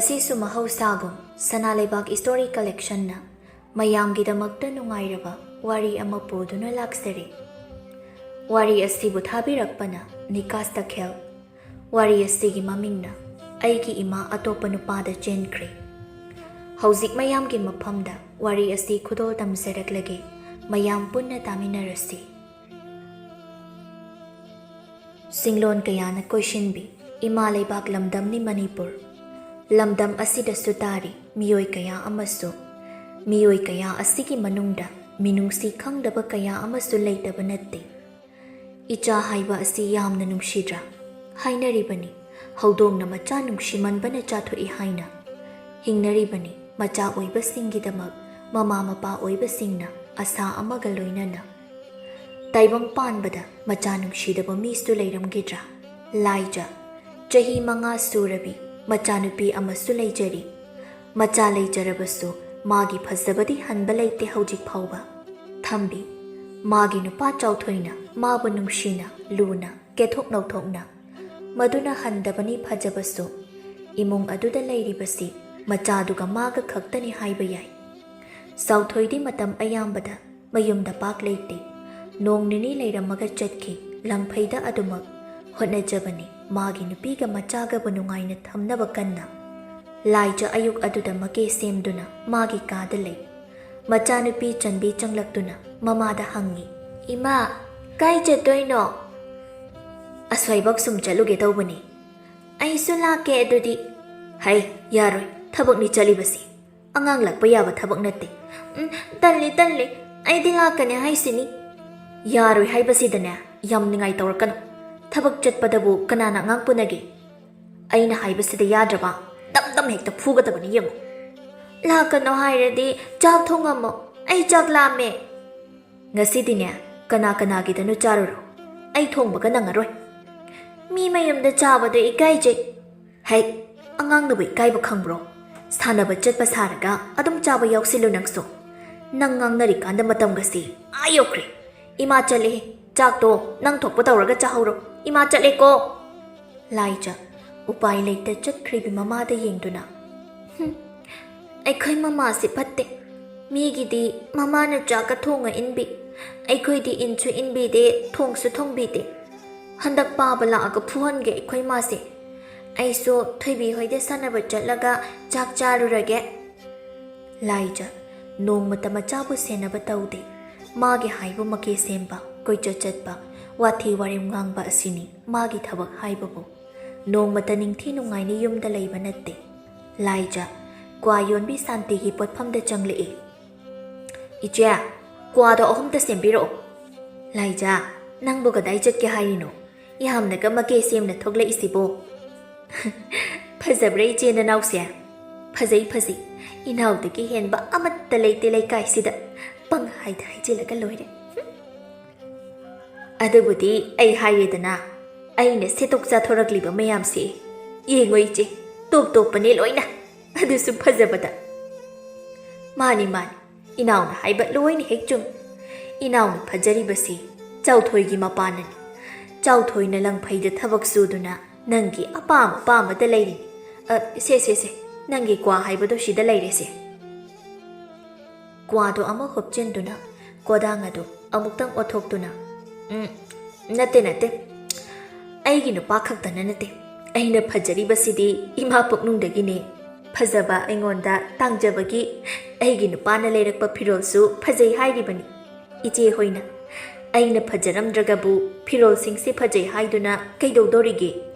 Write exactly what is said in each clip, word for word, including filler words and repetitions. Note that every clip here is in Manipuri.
ꯑꯁꯤꯁꯨ ꯃꯍꯧꯁꯥꯒꯨꯝ ꯁꯅꯥ ꯂꯩꯕꯥꯛ ꯏꯁꯇꯣꯔꯤ ꯀꯂꯦꯛꯁꯟꯅ ꯃꯌꯥꯝꯒꯤꯗꯃꯛꯇ ꯅꯨꯡꯉꯥꯏꯔꯕ ꯋꯥꯔꯤ ꯑꯃ ꯄꯨꯗꯨꯅ ꯂꯥꯛꯆꯔꯤ꯫ ꯋꯥꯔꯤ ꯑꯁꯤꯕꯨ ꯊꯥꯕꯤꯔꯛꯄꯅ ꯅꯤꯀꯥꯁ ꯇꯈꯦꯜ꯫ ꯋꯥꯔꯤ ꯑꯁꯤꯒꯤ ꯃꯃꯤꯡꯅ ꯑꯩꯒꯤ ꯏꯃꯥ ꯑꯇꯣꯞꯄ ꯅꯨꯄꯥꯗ ꯆꯦꯟꯈ꯭ꯔꯦ꯫ ꯍꯧꯖꯤꯛ ꯃꯌꯥꯝꯒꯤ ꯃꯐꯝꯗ ꯋꯥꯔꯤ ꯑꯁꯤ ꯈꯨꯗꯣꯜ ꯇꯝꯖꯔꯛꯂꯒꯦ꯫ ꯃꯌꯥꯝ ꯄꯨꯟꯅ ꯇꯥꯃꯤꯟꯅꯔꯁꯤ꯫ ꯆꯤꯡꯂꯣꯟ ꯀꯌꯥꯅ ꯀꯣꯏꯁꯤꯟꯕꯤ ꯏꯃꯥ ꯂꯩꯕꯥꯛ ꯂꯝꯗꯝꯅꯤ ꯃꯅꯤꯄꯨꯔ꯫ ꯂꯝꯗꯝ ꯑꯁꯤꯗꯁꯨ ꯇꯥꯔꯤ ꯃꯤꯑꯣꯏ ꯀꯌꯥ ꯑꯃꯁꯨ꯫ ꯃꯤꯑꯣꯏ ꯀꯌꯥ ꯑꯁꯤꯒꯤ ꯃꯅꯨꯡꯗ ꯃꯤꯅꯨꯡꯁꯤ ꯈꯪꯗꯕ ꯀꯌꯥ ꯑꯃꯁꯨ ꯂꯩꯇꯕ ꯅꯠꯇꯦ꯫ ꯏꯆꯥ ꯍꯥꯏꯕ ꯑꯁꯤ ꯌꯥꯝꯅ ꯅꯨꯡꯁꯤꯗ꯭ꯔꯥ? ꯍꯥꯏꯅꯔꯤꯕꯅꯤ, ꯍꯧꯗꯣꯡꯅ ꯃꯆꯥ ꯅꯨꯡꯁꯤꯃꯟꯕꯅ ꯆꯥꯊꯣꯛꯏ ꯍꯥꯏꯅ꯫ ꯍꯤꯡꯅꯔꯤꯕꯅꯤ ꯃꯆꯥ ꯑꯣꯏꯕꯁꯤꯡꯒꯤꯗꯃꯛ ꯃꯃꯥ ꯃꯄꯥ ꯑꯣꯏꯕꯁꯤꯡꯅ ꯑꯁꯥ ꯑꯃꯒ ꯂꯣꯏꯅꯅ꯫ ꯇꯥꯏꯕꯪ ꯄꯥꯟꯕꯗ ꯃꯆꯥ ꯅꯨꯡꯁꯤꯗꯕ ꯃꯤꯁꯨ ꯂꯩꯔꯝꯒꯗ꯭ꯔꯥ? ꯂꯥꯏꯖ, ꯆꯍꯤ ꯃꯉꯥ ꯁꯨꯔꯕꯤ ꯃꯆꯥꯅꯨꯄꯤ ꯑꯃꯁꯨ ꯂꯩꯖꯔꯤ꯫ ꯃꯆꯥ ꯂꯩꯖꯔꯕꯁꯨ ꯃꯥꯒꯤ ꯐꯖꯕꯗꯤ ꯍꯟꯕ ꯂꯩꯇꯦ ꯍꯧꯖꯤꯛ ꯐꯥꯎꯕ꯫ ꯊꯝꯕꯤ, ꯃꯥꯒꯤ ꯅꯨꯄꯥ ꯆꯥꯎꯊꯣꯏꯅ ꯃꯥꯕꯨ ꯅꯨꯡꯁꯤꯅ, ꯂꯨꯅ, ꯀꯦꯊꯣꯛ ꯅꯧꯊꯣꯛꯅ꯫ ꯃꯗꯨꯅ ꯍꯟꯗꯕꯅꯤ ꯐꯖꯕꯁꯨ꯫ ꯏꯃꯨꯡ ꯑꯗꯨꯗ ꯂꯩꯔꯤꯕꯁꯤ ꯃꯆꯥꯗꯨꯒ ꯃꯥꯒ ꯈꯛꯇꯅꯤ ꯍꯥꯏꯕ ꯌꯥꯏ꯫ ꯆꯥꯎꯊꯣꯏꯗꯤ ꯃꯇꯝ ꯑꯌꯥꯝꯕꯗ ꯃꯌꯨꯝꯗ ꯄꯥꯛ ꯂꯩꯇꯦ꯫ ꯅꯣꯡ ꯅꯤꯅꯤ ꯂꯩꯔꯝꯃꯒ ꯆꯠꯈꯤ꯫ ꯂꯪꯐꯩꯗ ꯑꯗꯨꯃꯛ ꯍꯣꯠꯅꯖꯕꯅꯤ ꯃꯥꯒꯤ ꯅꯨꯄꯤꯒ ꯃꯆꯥꯒꯕꯨ ꯅꯨꯡꯉꯥꯏꯅ ꯊꯝꯅꯕ ꯀꯟꯅ꯫ ꯂꯥꯏꯖ ꯑꯌꯨꯛ ꯑꯗꯨꯗ ꯃꯀꯦ ꯁꯦꯝꯗꯨꯅ ꯃꯥꯒꯤ ꯀꯥꯗ ꯂꯩ꯫ ꯃꯆꯥꯅꯨꯄꯤ ꯆꯟꯕꯤ ꯆꯪꯂꯛꯇꯨꯅ ꯃꯃꯥꯗ ꯍꯪꯉꯤ, "ꯏꯃꯥ, ꯀꯥꯏ ꯆꯠꯇꯣꯏꯅꯣ?" "ꯑꯁ꯭ꯋꯥꯏꯕꯛ ꯁꯨꯝ ꯆꯠꯂꯨꯒꯦ ꯇꯧꯕꯅꯤ꯫" "ꯑꯩꯁꯨ ꯂꯥꯛꯀꯦ ꯑꯗꯨꯗꯤ꯫" "ꯍꯩ, ꯌꯥꯔꯣꯏ, ꯊꯕꯛꯅꯤ ꯆꯠꯂꯤꯕꯁꯤ꯫ ꯑꯉꯥꯡ ꯂꯥꯛꯄ ꯌꯥꯕ ꯊꯕꯛ ꯅꯠꯇꯦ꯫" "ꯎꯝ, ꯇꯜꯂꯤ, ꯇꯜꯂꯤ꯫ ꯑꯩꯗꯤ ꯂꯥꯛꯀꯅꯤ ꯍꯥꯏꯁꯤꯅꯤ꯫" "ꯌꯥꯔꯣꯏ ꯍꯥꯏꯕꯁꯤꯗꯅꯦ ꯌꯥꯝ ꯅꯤꯡꯉꯥꯏ ꯇꯧꯔꯛꯀꯅꯨ꯫ ꯊꯕꯛ ꯆꯠꯄꯗꯕꯨ ꯀꯅꯥꯅ ꯑꯉꯥꯡ ꯄꯨꯅꯒꯦ? ꯑꯩꯅ ꯍꯥꯏꯕꯁꯤꯗ ꯌꯥꯗ꯭ꯔꯕ ꯗꯝ ꯗꯝ ꯍꯦꯛꯇ ꯐꯨꯒꯗꯕꯅꯤ ꯌꯦꯡꯉꯨ꯫" "ꯂꯥꯛꯀꯅꯣ ꯍꯥꯏꯔꯗꯤ ꯆꯥꯛ ꯊꯣꯡꯉꯝꯃꯣ꯫ ꯑꯩ ꯆꯥꯛ ꯂꯥꯝꯃꯦ꯫" "ꯉꯁꯤꯗꯤꯅꯦ ꯀꯅꯥ ꯀꯅꯥꯒꯤꯗꯅꯣ ꯆꯥꯔꯨꯔꯣ꯫ ꯑꯩ ꯊꯣꯡꯕꯒ ꯅꯪꯉꯔꯣꯏ꯫" "ꯃꯤ ꯃꯌꯨꯝꯗ ꯆꯥꯕꯗꯣ ꯏꯀꯥꯏꯖꯩ꯫" "ꯍꯩ, ꯑꯉꯥꯡꯅꯕꯨ ꯏꯀꯥꯏꯕ ꯈꯪꯕ꯭ꯔꯣ? ꯁꯥꯟꯅꯕ ꯆꯠꯄ ꯁꯥꯔꯒ ꯑꯗꯨꯝ ꯆꯥꯕ ꯌꯥꯎꯁꯤꯜꯂꯨ ꯅꯪꯁꯨ꯫ ꯅꯪ ꯉꯥꯡꯅꯔꯤꯀꯥꯟꯗ ꯃꯇꯝꯒꯁꯤ ꯑꯥ ꯌꯧꯈ꯭ꯔꯦ꯫ ꯏꯃꯥ ꯆꯠꯂꯦ, ꯆꯥꯛꯇꯣ ꯅꯪ ꯊꯣꯛꯄ ꯇꯧꯔꯒ ꯆꯥꯍꯧꯔꯣ꯫ ꯏꯃꯥ ꯆꯠꯂꯦꯀꯣ꯫" ꯂꯥꯏꯖ, ꯎꯄꯥꯏ ꯂꯩꯇ ꯆꯠꯈ꯭ꯔꯤꯕꯤ ꯃꯃꯥꯗ ꯌꯦꯡꯗꯨꯅ, "ꯍꯨꯝ, ꯑꯩꯈꯣꯏ ꯃꯃꯥꯁꯤ ꯐꯠꯇꯦ꯫ ꯃꯤꯒꯤꯗꯤ ꯃꯃꯥꯅ ꯆꯥꯛꯀ ꯊꯣꯡꯉ ꯏꯟꯕꯤ, ꯑꯩꯈꯣꯏꯗꯤ ꯏꯟꯁꯨ ꯏꯟꯕꯤꯗꯦ, ꯊꯣꯡꯁꯨ ꯊꯣꯡꯕꯤꯗꯦ꯫ ꯍꯟꯗꯛ ꯄꯥꯕ ꯂꯥꯛꯑꯒ ꯐꯨꯍꯟꯒꯦ ꯑꯩꯈꯣꯏ ꯃꯥꯁꯦ꯫ ꯑꯩꯁꯨ ꯊꯣꯏꯕꯤ ꯍꯣꯏꯗ ꯁꯥꯟꯅꯕ ꯆꯠꯂꯒ ꯆꯥꯛ ꯆꯥꯔꯨꯔꯒꯦ꯫" ꯂꯥꯏꯖ ꯅꯣꯡꯃꯇ ꯃꯆꯥꯕꯨ ꯁꯦꯟꯅꯕ ꯇꯧꯗꯦ꯫ ꯃꯥꯒꯤ ꯍꯥꯏꯕ ꯃꯀꯦ ꯁꯦꯝꯕ, ꯀꯣꯏꯆꯠ ꯆꯠꯄ, ꯋꯥꯊꯤ ꯋꯥꯔꯦꯝ ꯉꯥꯡꯕ ꯑꯁꯤꯅꯤ ꯃꯥꯒꯤ ꯊꯕꯛ ꯍꯥꯏꯕꯕꯨ꯫ ꯅꯣꯡꯃꯇ ꯅꯤꯡꯊꯤ ꯅꯨꯡꯉꯥꯏꯅ ꯌꯨꯝꯗ ꯂꯩꯕ ꯅꯠꯇꯦ꯫ ꯂꯥꯏꯖ ꯀ꯭ꯋꯥ ꯌꯣꯟꯕꯤ ꯁꯥꯟꯇꯤꯒꯤ ꯄꯣꯠꯐꯝꯗ ꯆꯪꯂꯛꯏ꯫ "ꯏꯆꯦ, ꯀ꯭ꯋꯥꯗꯣ ꯑꯍꯨꯝꯇ ꯁꯦꯝꯕꯤꯔꯛꯑꯣ꯫" "ꯂꯥꯏꯖ, ꯅꯪꯕꯨ ꯀꯗꯥꯏ ꯆꯠꯀꯦ ꯍꯥꯏꯔꯤꯅꯣ? ꯌꯥꯝꯅꯒ ꯃꯀꯦ ꯁꯦꯝꯅ ꯊꯣꯛꯂꯛꯏꯁꯤꯕꯣ?" "ꯐꯖꯕ꯭ꯔꯥ ꯏꯆꯦ ꯅꯅꯥꯎꯁꯦ?" "ꯐꯖꯩ, ꯐꯖꯩ꯫ ꯏꯅꯥꯎꯗꯒꯤ ꯍꯦꯟꯕ ꯑꯃꯠꯇ ꯂꯩꯇꯦ ꯂꯩꯀꯥꯏꯁꯤꯗ꯫ ꯄꯪꯍꯥꯏꯗ ꯍꯥꯏꯖꯤꯜꯂꯒ ꯂꯣꯏꯔꯦ꯫" "ꯑꯗꯨꯕꯨꯗꯤ ꯑꯩ ꯍꯥꯏꯔꯦꯗꯅ, ꯑꯩꯅ ꯁꯦꯠꯇꯣꯛ ꯆꯥꯊꯣꯔꯛꯂꯤꯕ ꯃꯌꯥꯝꯁꯦ꯫ ꯌꯦꯡꯉꯣ ꯏꯆꯦ, ꯇꯣꯞ ꯇꯣꯞꯄꯅꯦ ꯂꯣꯏꯅ, ꯑꯗꯨꯁꯨ ꯐꯖꯕꯗ꯫" "ꯃꯥꯅꯤ, ꯃꯥꯅꯤ, ꯏꯅꯥꯎꯅ ꯍꯥꯏꯕ ꯂꯣꯏꯅ ꯍꯦꯛ ꯆꯨꯝꯃꯤ꯫ ꯏꯅꯥꯎꯅ ꯐꯖꯔꯤꯕꯁꯤ ꯆꯥꯎꯊꯣꯏꯒꯤ ꯃꯄꯥꯟꯅꯅꯤ꯫ ꯆꯥꯎꯊꯣꯏꯅ ꯂꯪꯐꯩꯗ ꯊꯕꯛ ꯁꯨꯗꯨꯅ ꯅꯪꯒꯤ ꯑꯄꯥꯝ ꯑꯄꯥꯝꯕꯗ ꯂꯩꯔꯤꯅꯤ꯫ ꯑ, ꯁꯦ, ꯁꯦ, ꯁꯦ, ꯅꯪꯒꯤ ꯀ꯭ꯋꯥ ꯍꯥꯏꯕꯗꯣ ꯁꯤꯗ ꯂꯩꯔꯦꯁꯦ꯫" ꯀ꯭ꯋꯥꯗꯣ ꯑꯃ ꯍꯨꯞꯆꯤꯟꯗꯨꯅ ꯀꯣꯗꯥꯡ ꯑꯗꯨ ꯑꯃꯨꯛꯇꯪ ꯑꯣꯠꯊꯣꯛꯇꯨꯅ, "ꯎꯝ, ꯅꯠꯇꯦ, ꯅꯠꯇꯦ꯫ ꯑꯩꯒꯤ ꯅꯨꯄꯥ ꯈꯛꯇꯅ ꯅꯠꯇꯦ꯫ ꯑꯩꯅ ꯐꯖꯔꯤꯕꯁꯤꯗꯤ ꯏꯃꯥ ꯄꯨꯛꯅꯨꯡꯗꯒꯤꯅꯦ꯫ ꯐꯖꯕ ꯑꯩꯉꯣꯟꯗ ꯇꯥꯡꯖꯕꯒꯤ ꯑꯩꯒꯤ ꯅꯨꯄꯥꯅ ꯂꯩꯔꯛꯄ ꯐꯤꯔꯣꯜꯁꯨ ꯐꯖꯩ ꯍꯥꯏꯔꯤꯕꯅꯤ꯫ ꯏꯆꯦ ꯍꯣꯏꯅ ꯑꯩꯅ ꯐꯖꯔꯝꯗ꯭ꯔꯒꯕꯨ ꯐꯤꯔꯣꯜꯁꯤꯡꯁꯦ ꯐꯖꯩ ꯍꯥꯏꯗꯨꯅ ꯀꯩꯗꯧꯗꯣꯔꯤꯒꯦ?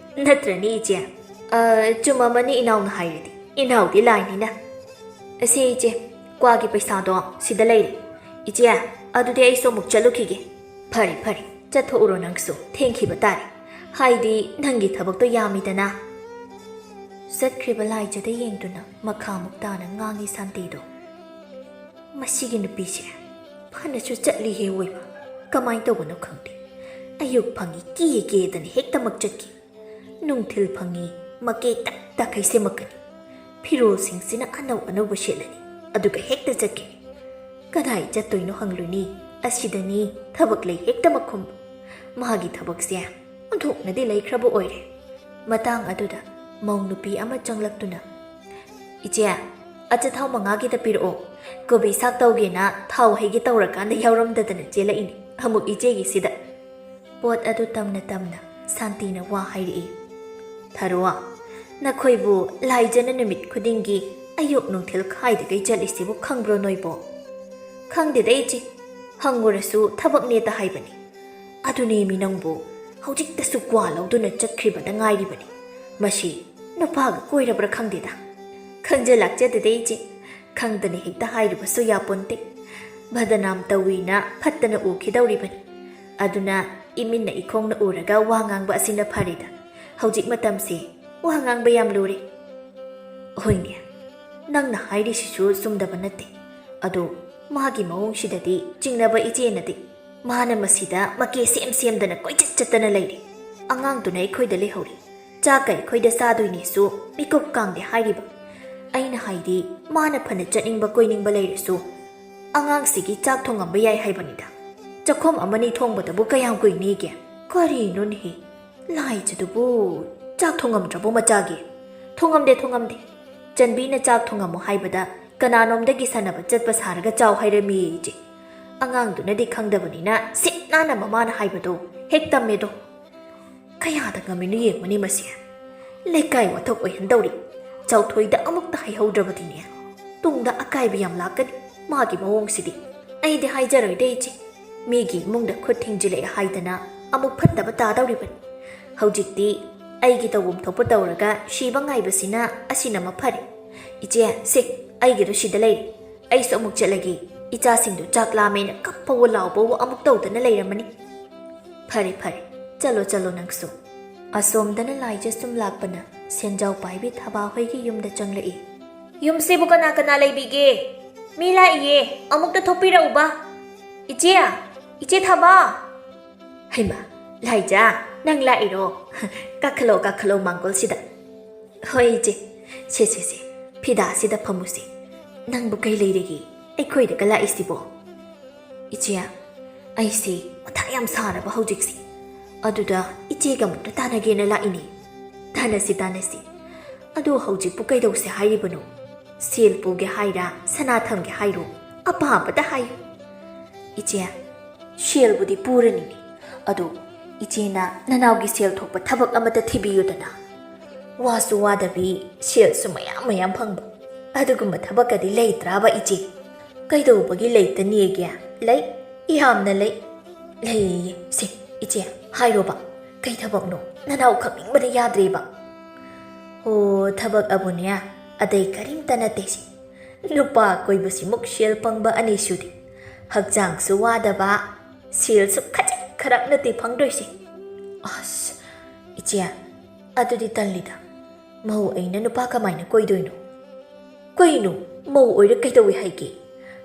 ꯅꯠꯇ꯭ꯔꯅꯦ ꯏꯆꯦ?" "ꯑ, ꯆꯨꯝꯃꯝꯃꯅꯤ ꯏꯅꯥꯎꯅ ꯍꯥꯏꯔꯗꯤ꯫ ꯏꯅꯥꯎꯗꯤ ꯂꯥꯏꯅꯤꯅ꯫ ꯑꯁꯦ ꯏꯆꯦ, ꯀ꯭ꯋꯥꯒꯤ ꯄꯩꯁꯥꯗꯣ ꯁꯤꯗ ꯂꯩꯔꯦ꯫ ꯏꯆꯦ, ꯑꯗꯨꯗꯤ ꯑꯩꯁꯨ ꯑꯃꯨꯛ ꯆꯠꯂꯨꯈꯤꯒꯦ꯫" "ꯐꯔꯦ, ꯐꯔꯦ, ꯆꯠꯊꯣꯛꯎꯔꯣ ꯅꯪꯁꯨ, ꯊꯦꯡꯈꯤꯕ ꯇꯥꯔꯦ꯫ ꯍꯥꯏꯗꯤ ꯅꯪꯒꯤ ꯊꯕꯛꯇꯣ ꯌꯥꯝꯃꯤꯗꯅ꯫" ꯆꯠꯈ꯭ꯔꯤꯕ ꯂꯥꯏꯖꯗ ꯌꯦꯡꯗꯨꯅ ꯃꯈꯥꯃꯨꯛ ꯇꯥꯅ ꯉꯥꯡꯉꯤ ꯁꯥꯟꯇꯤꯗꯣ꯫ "ꯃꯁꯤꯒꯤ ꯅꯨꯄꯤꯁꯦ ꯐꯅꯁꯨ ꯆꯠꯂꯤꯍꯦ ꯑꯣꯏꯕ꯫ ꯀꯃꯥꯏꯅ ꯇꯧꯕꯅꯣ ꯈꯪꯗꯦ꯫ ꯑꯌꯨꯛ ꯐꯪꯉꯤ ꯀꯦ ꯀꯦꯗꯅ ꯍꯦꯛꯇꯃꯛ ꯆꯠꯈꯤ꯫ ꯅꯨꯡꯊꯤꯜ ꯐꯪꯉꯤ ꯃꯀꯦ ꯇꯛ ꯇꯛꯈꯩ ꯁꯦꯝꯃꯛꯀꯅꯤ꯫ ꯐꯤꯔꯣꯜꯁꯤꯡꯁꯤꯅ ꯑꯅꯧ ꯑꯅꯧꯕ ꯁꯦꯠꯂꯅꯤ, ꯑꯗꯨꯒ ꯍꯦꯛꯇ ꯆꯠꯈꯤꯅꯤ꯫ ꯀꯗꯥꯏ ꯆꯠꯇꯣꯏꯅꯣ ꯍꯪꯂꯨꯅꯤ? ꯑꯁꯤꯗꯅꯤ ꯊꯕꯛ ꯂꯩ ꯍꯦꯛꯇꯃꯛ ꯈꯨꯝꯕ꯫ ꯃꯥꯒꯤ ꯊꯕꯛꯁꯦ ꯑꯣꯟꯊꯣꯛꯅꯗꯤ ꯂꯩꯈ꯭ꯔꯕ ꯑꯣꯏꯔꯦ꯫" ꯃꯇꯥꯡ ꯑꯗꯨꯗ ꯃꯧ ꯅꯨꯄꯤ ꯑꯃ ꯆꯪꯂꯛꯇꯨꯅ, "ꯏꯆꯦ, ꯑꯆꯥꯊꯥꯎ ꯃꯉꯥꯒꯤꯗ ꯄꯤꯔꯛꯑꯣ꯫ ꯀꯣꯕꯤ ꯁꯥꯛ ꯇꯧꯒꯦꯅ ꯊꯥꯎ ꯍꯩꯒꯦ ꯇꯧꯔꯀꯥꯟꯗ ꯌꯥꯎꯔꯝꯗꯗꯅ ꯆꯦꯜꯂꯛꯏꯅꯤ ꯑꯃꯨꯛ ꯏꯆꯦꯒꯤꯁꯤꯗ"꯫ ꯄꯣꯠ ꯑꯗꯨ ꯇꯝꯅ ꯇꯝꯅ ꯁꯥꯟꯇꯤꯅ ꯋꯥ ꯍꯥꯏꯔꯛꯏ꯫ "ꯊꯔꯣ, ꯅꯈꯣꯏꯕꯨ ꯂꯥꯏꯖꯅ ꯅꯨꯃꯤꯠ ꯈꯨꯗꯤꯡꯒꯤ ꯑꯌꯨꯛ ꯅꯨꯡꯊꯤꯜ ꯈꯥꯏꯗꯈꯩ ꯆꯠꯂꯤꯁꯤꯕꯨ ꯈꯪꯕ꯭ꯔꯣ ꯅꯣꯏꯕꯣ?" "ꯈꯪꯗꯦꯗ ꯏꯆꯦ, ꯍꯪꯉꯨꯔꯁꯨ ꯊꯕꯛꯅꯦꯇ ꯍꯥꯏꯕꯅꯤ"꯫ "ꯑꯗꯨꯅꯦꯃꯤ ꯅꯪꯕꯨ, ꯍꯧꯖꯤꯛꯇꯁꯨ ꯀ꯭ꯋꯥ ꯂꯧꯗꯨꯅ ꯆꯠꯈ꯭ꯔꯤꯕꯗ ꯉꯥꯏꯔꯤꯕꯅꯤ꯫ ꯃꯁꯤ ꯅꯨꯄꯥꯒ ꯀꯣꯏꯔꯕ꯭ꯔꯥ ꯈꯪꯗꯦꯗ"꯫ "ꯈꯪꯖ ꯂꯥꯛꯆꯗꯦꯗ ꯏꯆꯦ, ꯈꯪꯗꯅ ꯍꯦꯛꯇ ꯍꯥꯏꯔꯨꯕꯁꯨ ꯌꯥꯄꯣꯟꯇꯦ꯫ ꯕꯗꯅꯥꯝ ꯇꯧꯏꯅ ꯐꯠꯇꯅ ꯎꯈꯤꯗꯧꯔꯤꯕꯅꯤ꯫ ꯑꯗꯨꯅ ꯏꯃꯤꯠꯅ ꯏꯈꯣꯡꯅ ꯎꯔꯒ ꯋꯥ ꯉꯥꯡꯕ ꯑꯁꯤꯅ ꯐꯔꯦꯗ꯫ ꯍꯧꯖꯤꯛ ꯃꯇꯝꯁꯦ ꯋꯥ ꯉꯥꯡꯕ ꯌꯥꯝ ꯂꯨꯔꯦ"꯫ "ꯍꯣꯏꯅꯦ, ꯅꯪꯅ ꯍꯥꯏꯔꯤꯁꯤꯁꯨ ꯆꯨꯝꯗꯕ ꯅꯠꯇꯦ꯫ ꯑꯗꯣ ꯃꯥꯒꯤ ꯃꯑꯣꯡꯁꯤꯗꯗꯤ ꯆꯤꯡꯅꯕ ꯏꯆꯦꯅꯗꯤ꯫ ꯃꯥꯅ ꯃꯁꯤꯗ ꯃꯀꯦ ꯁꯦꯝ ꯁꯦꯝꯗꯅ ꯀꯣꯏꯆꯠ ꯆꯠꯇꯅ ꯂꯩꯔꯦ꯫ ꯑꯉꯥꯡꯗꯨꯅ ꯑꯩꯈꯣꯏꯗ ꯂꯩꯍꯧꯔꯤ꯫ ꯆꯥꯛꯀ ꯑꯩꯈꯣꯏꯗ ꯆꯥꯗꯣꯏꯅꯦꯁꯨ ꯃꯤꯀꯨꯞ ꯀꯥꯡꯗꯦ ꯍꯥꯏꯔꯤꯕ꯫ ꯑꯩꯅ ꯍꯥꯏꯗꯤ, ꯃꯥꯅ ꯐꯅ ꯆꯠꯅꯤꯡꯕ ꯀꯣꯏꯅꯤꯡꯕ ꯂꯩꯔꯁꯨ ꯑꯉꯥꯡꯁꯤꯒꯤ ꯆꯥꯛ ꯊꯣꯡꯉꯝꯕ ꯌꯥꯏ ꯍꯥꯏꯕꯅꯤꯗ꯫ ꯆꯥꯛꯈꯨꯝ ꯑꯃꯅꯤ ꯊꯣꯡꯕꯗꯕꯨ ꯀꯌꯥꯝ ꯀꯨꯏꯅꯤꯒꯦ? ꯀꯔꯤꯅꯣꯅꯦꯍꯦ? ꯂꯥꯏꯖꯗꯨꯕꯨ ꯆꯥꯛ ꯊꯣꯡꯉꯝꯗ꯭ꯔꯕꯣ ꯃꯆꯥꯒꯤ? "ꯊꯣꯡꯉꯝꯗꯦ, ꯊꯣꯡꯉꯝꯗꯦ꯫ ꯆꯟꯕꯤꯅ ꯆꯥꯛ ꯊꯣꯡꯉꯝꯃꯣ ꯍꯥꯏꯕꯗ ꯀꯅꯥꯅꯣꯝꯗꯒꯤ ꯁꯥꯟꯅꯕ ꯆꯠꯄ ꯁꯥꯔꯒ ꯆꯥꯎ ꯍꯥꯏꯔꯝꯃꯤ" ꯏꯆꯦ꯫ ꯑꯉꯥꯡꯗꯨꯅꯗꯤ ꯈꯪꯗꯕꯅꯤꯅ ꯁꯤꯠ ꯅꯥꯟꯅ ꯃꯃꯥꯅ ꯍꯥꯏꯕꯗꯣ ꯍꯦꯛ ꯇꯝꯃꯦꯗꯣ꯫ ꯀꯌꯥꯗ ꯉꯝꯃꯤꯅꯣ ꯌꯦꯡꯉꯨꯅꯦ ꯃꯁꯤ꯫ ꯂꯩꯀꯥꯏ ꯋꯥꯊꯣꯛ ꯑꯣꯏꯍꯟꯗꯧꯔꯤ꯫ ꯆꯥꯎꯊꯣꯏꯗ ꯑꯃꯨꯛꯇ ꯍꯥꯏꯍꯧꯗ꯭ꯔꯕꯗꯤꯅꯦ, ꯇꯨꯡꯗ ꯑꯀꯥꯏꯕ ꯌꯥꯝ ꯂꯥꯛꯀꯅꯤ ꯃꯥꯒꯤ ꯃꯑꯣꯡꯁꯤꯗꯤ꯫ ꯑꯩꯗꯤ ꯍꯥꯏꯖꯔꯣꯏꯗ ꯏꯆꯦ꯫ ꯃꯤꯒꯤ ꯏꯃꯨꯡꯗ ꯈꯨꯠ ꯊꯤꯡꯖꯤꯜꯂꯛꯑꯦ ꯍꯥꯏꯗꯅ ꯑꯃꯨꯛ ꯐꯠꯇꯕ ꯇꯥꯗꯧꯔꯤꯕꯅꯤ꯫ ꯍꯧꯖꯤꯛꯇꯤ ꯑꯩꯒꯤ ꯇꯧꯐꯝ ꯊꯣꯛꯄ ꯇꯧꯔꯒ ꯁꯤꯕ ꯉꯥꯏꯕꯁꯤꯅ ꯑꯁꯤꯅ ꯃꯐꯔꯦ꯫ ꯏꯆꯦ, ꯁꯦ, ꯑꯩꯒꯤꯗꯣ ꯁꯤꯗ ꯂꯩꯔꯦ꯫ ꯑꯩꯁꯨ ꯑꯃꯨꯛ ꯆꯠꯂꯒꯦ꯫ ꯏꯆꯥꯁꯤꯡꯗꯣ ꯆꯥꯛ ꯂꯥꯝꯃꯦꯅ ꯀꯞꯄꯋꯣ ꯂꯥꯎꯕꯋꯣ ꯑꯃꯨꯛ ꯇꯧꯗꯅ ꯂꯩꯔꯝꯃꯅꯤ꯫ ꯐꯔꯦ, ꯐꯔꯦ, ꯆꯠꯂꯣ, ꯆꯠꯂꯣ ꯅꯪꯁꯨ꯫ ꯑꯁꯣꯝꯗꯅ ꯂꯥꯏꯖ ꯁꯨꯝ ꯂꯥꯛꯄꯅ ꯁꯦꯟꯖꯥꯎ ꯄꯥꯏꯕꯤ ꯊꯕꯥ ꯍꯣꯏꯒꯤ ꯌꯨꯝꯗ ꯆꯪꯂꯛꯏ꯫ "ꯌꯨꯝꯁꯤꯕꯨ ꯀꯅꯥ ꯀꯅꯥ ꯂꯩꯕꯤꯒꯦ? ꯃꯤ ꯂꯥꯛꯏꯌꯦ, ꯑꯃꯨꯛꯇ ꯊꯣꯛꯄꯤꯔꯛꯎꯕ꯫ ꯏꯆꯦ, ꯏꯆꯦ ꯊꯕꯥ!" "ꯍꯩꯃꯥ, ꯂꯥꯏꯖ, ꯅꯪ ꯂꯥꯛꯏꯔꯣ? ꯀꯥꯈꯠꯂꯣ, ꯀꯥꯈꯠꯂꯣ ꯃꯥꯡꯒꯣꯜꯁꯤꯗ"꯫ "ꯍꯣꯏ ꯏꯆꯦ, ꯁꯦ, ꯁꯦ, ꯁꯦ, ꯐꯤꯗꯥꯁꯤꯗ ꯐꯝꯃꯨꯁꯦ꯫ ꯅꯪꯕꯨ ꯀꯩ ꯂꯩꯔꯒꯦ ꯑꯩꯈꯣꯏꯗꯒ ꯂꯥꯛꯏꯁꯤꯕꯣ?" "ꯏꯆꯦ, ꯑꯩꯁꯦ ꯃꯊꯥ ꯌꯥꯝ ꯁꯥꯔꯕ ꯍꯧꯖꯤꯛꯁꯦ꯫ ꯑꯗꯨꯗ ꯏꯆꯦꯒ ꯑꯃꯨꯛꯇ ꯇꯥꯟꯅꯒꯦꯅ ꯂꯥꯛꯏꯅꯦ"꯫ ꯇꯥꯟꯅꯁꯤ, ꯇꯥꯟꯅꯁꯤ꯫ ꯑꯗꯨ ꯍꯧꯖꯤꯛꯄꯨ ꯀꯩꯗꯧꯁꯦ ꯍꯥꯏꯔꯤꯕꯅꯣ? ꯁꯦꯜ ꯄꯨꯒꯦ ꯍꯥꯏꯔꯥ, ꯁꯅꯥ ꯊꯝꯒꯦ ꯍꯥꯏꯔꯣ? ꯑꯄꯥꯝꯕꯗ ꯍꯥꯏꯌꯨ꯫ ꯏꯆꯦ, ꯁꯦꯜꯕꯨꯗꯤ ꯄꯨꯔꯅꯤꯅꯦ, ꯑꯗꯨ ꯏꯆꯦꯅ ꯅꯅꯥꯎꯒꯤ ꯁꯦꯜ ꯊꯣꯛꯄ ꯊꯕꯛ ꯑꯃꯇ ꯊꯤꯕꯤꯌꯨꯗꯅ꯫ ꯋꯥꯁꯨ ꯋꯥꯗꯕꯤ, ꯁꯦꯜꯁꯨ ꯃꯌꯥꯝ ꯃꯌꯥꯝ ꯐꯪꯕ, ꯑꯗꯨꯒꯨꯝꯕ ꯊꯕꯛꯀꯗꯤ ꯂꯩꯇ꯭ꯔꯥꯕ ꯏꯆꯦ? ꯀꯩꯗꯧꯕꯒꯤ ꯂꯩꯇꯅꯤꯒꯦ? ꯂꯩ, ꯌꯥꯝꯅ ꯂꯩ꯫ ꯂꯩꯌꯦ, ꯁꯦ, ꯏꯆꯦ, ꯍꯥꯏꯔꯣꯕ, ꯀꯩ ꯊꯕꯛꯅꯣ? ꯅꯅꯥꯎ ꯈꯪꯅꯤꯡꯕꯅ ꯌꯥꯗ꯭ꯔꯦꯕ꯫ ꯑꯣ, ꯊꯕꯛ ꯑꯕꯨꯅꯦ, ꯑꯇꯩ ꯀꯔꯤꯝꯇ ꯅꯠꯇꯦ ꯁꯤ꯫ ꯅꯨꯄꯥ ꯀꯣꯏꯕꯁꯤꯃꯨꯛ ꯁꯦꯜ ꯄꯪꯕ ꯑꯅꯤꯁꯨꯗꯤ꯫ ꯍꯛꯆꯥꯡꯁꯨ ꯋꯥꯗꯕ, ꯁꯦꯜꯁꯨ ꯈꯖꯤꯛ ꯈꯔꯛ ꯅꯠꯇꯦ ꯐꯪꯗꯣꯏꯁꯦ꯫ ꯑꯁ, ꯏꯆꯦ, ꯑꯗꯨꯗꯤ ꯇꯜꯂꯤꯗ꯫ ꯃꯧ ꯑꯩꯅ ꯅꯨꯄꯥ ꯀꯃꯥꯏꯅ ꯀꯣꯏꯗꯣꯏꯅꯣ? ꯀꯩꯅꯣ, ꯃꯧ ꯑꯣꯏꯔ ꯀꯩꯗꯧꯏ ꯍꯥꯏꯒꯦ?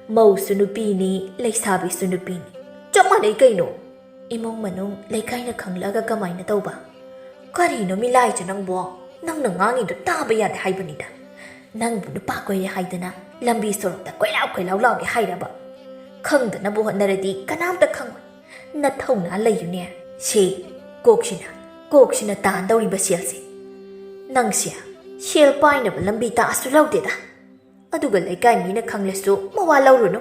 ꯃꯧꯁꯨ ꯅꯨꯄꯤꯅꯤ, ꯂꯩꯁꯥꯕꯤꯁꯨ ꯅꯨꯄꯤꯅꯤ, ꯆꯞ ꯃꯥꯟꯅꯩ ꯀꯩꯅꯣ꯫ ꯏꯃꯨꯡ ꯃꯅꯨꯡ ꯂꯩꯀꯥꯏꯅ ꯈꯪꯂꯛꯑꯒ ꯀꯃꯥꯏꯅ ꯇꯧꯕ? ꯀꯔꯤꯅꯣ ꯃꯤꯂꯥꯏꯁꯦ ꯅꯪꯕꯣ? ꯅꯪꯅ ꯉꯥꯡꯉꯤꯗꯣ ꯇꯥꯕ ꯌꯥꯗꯦ ꯍꯥꯏꯕꯅꯤꯗ꯫ ꯅꯪꯕꯨ ꯅꯨꯄꯥ ꯀꯣꯏꯔꯦ ꯍꯥꯏꯗꯅ ꯂꯝꯕꯤ ꯁꯣꯔꯣꯛꯇ ꯀꯣꯏꯂꯥꯎ ꯀꯣꯏꯂꯥꯎ ꯂꯥꯎꯒꯦ ꯍꯥꯏꯔꯕ? ꯈꯪꯗꯅꯕ ꯍꯣꯠꯅꯔꯗꯤ ꯀꯅꯥꯝꯇ ꯈꯪꯉꯣꯏ꯫ ꯅꯊꯧꯅꯥ ꯂꯩꯌꯨꯅꯦ꯫ ꯁꯦ, ꯀꯣꯛꯁꯤꯅ, ꯀꯣꯛꯁꯤꯅ ꯇꯥꯟꯗꯧꯔꯤꯕ ꯁꯦꯜꯁꯦ꯫ ꯅꯪꯁꯦ ꯁꯦꯜ ꯄꯥꯏꯅꯕ ꯂꯝꯕꯤ ꯇꯥꯛꯑꯁꯨ ꯂꯧꯗꯦꯗ꯫ ꯑꯗꯨꯒ ꯂꯩꯀꯥꯏ ꯃꯤꯅ ꯈꯪꯂꯁꯨ ꯃꯋꯥ ꯂꯧꯔꯨꯅꯨ꯫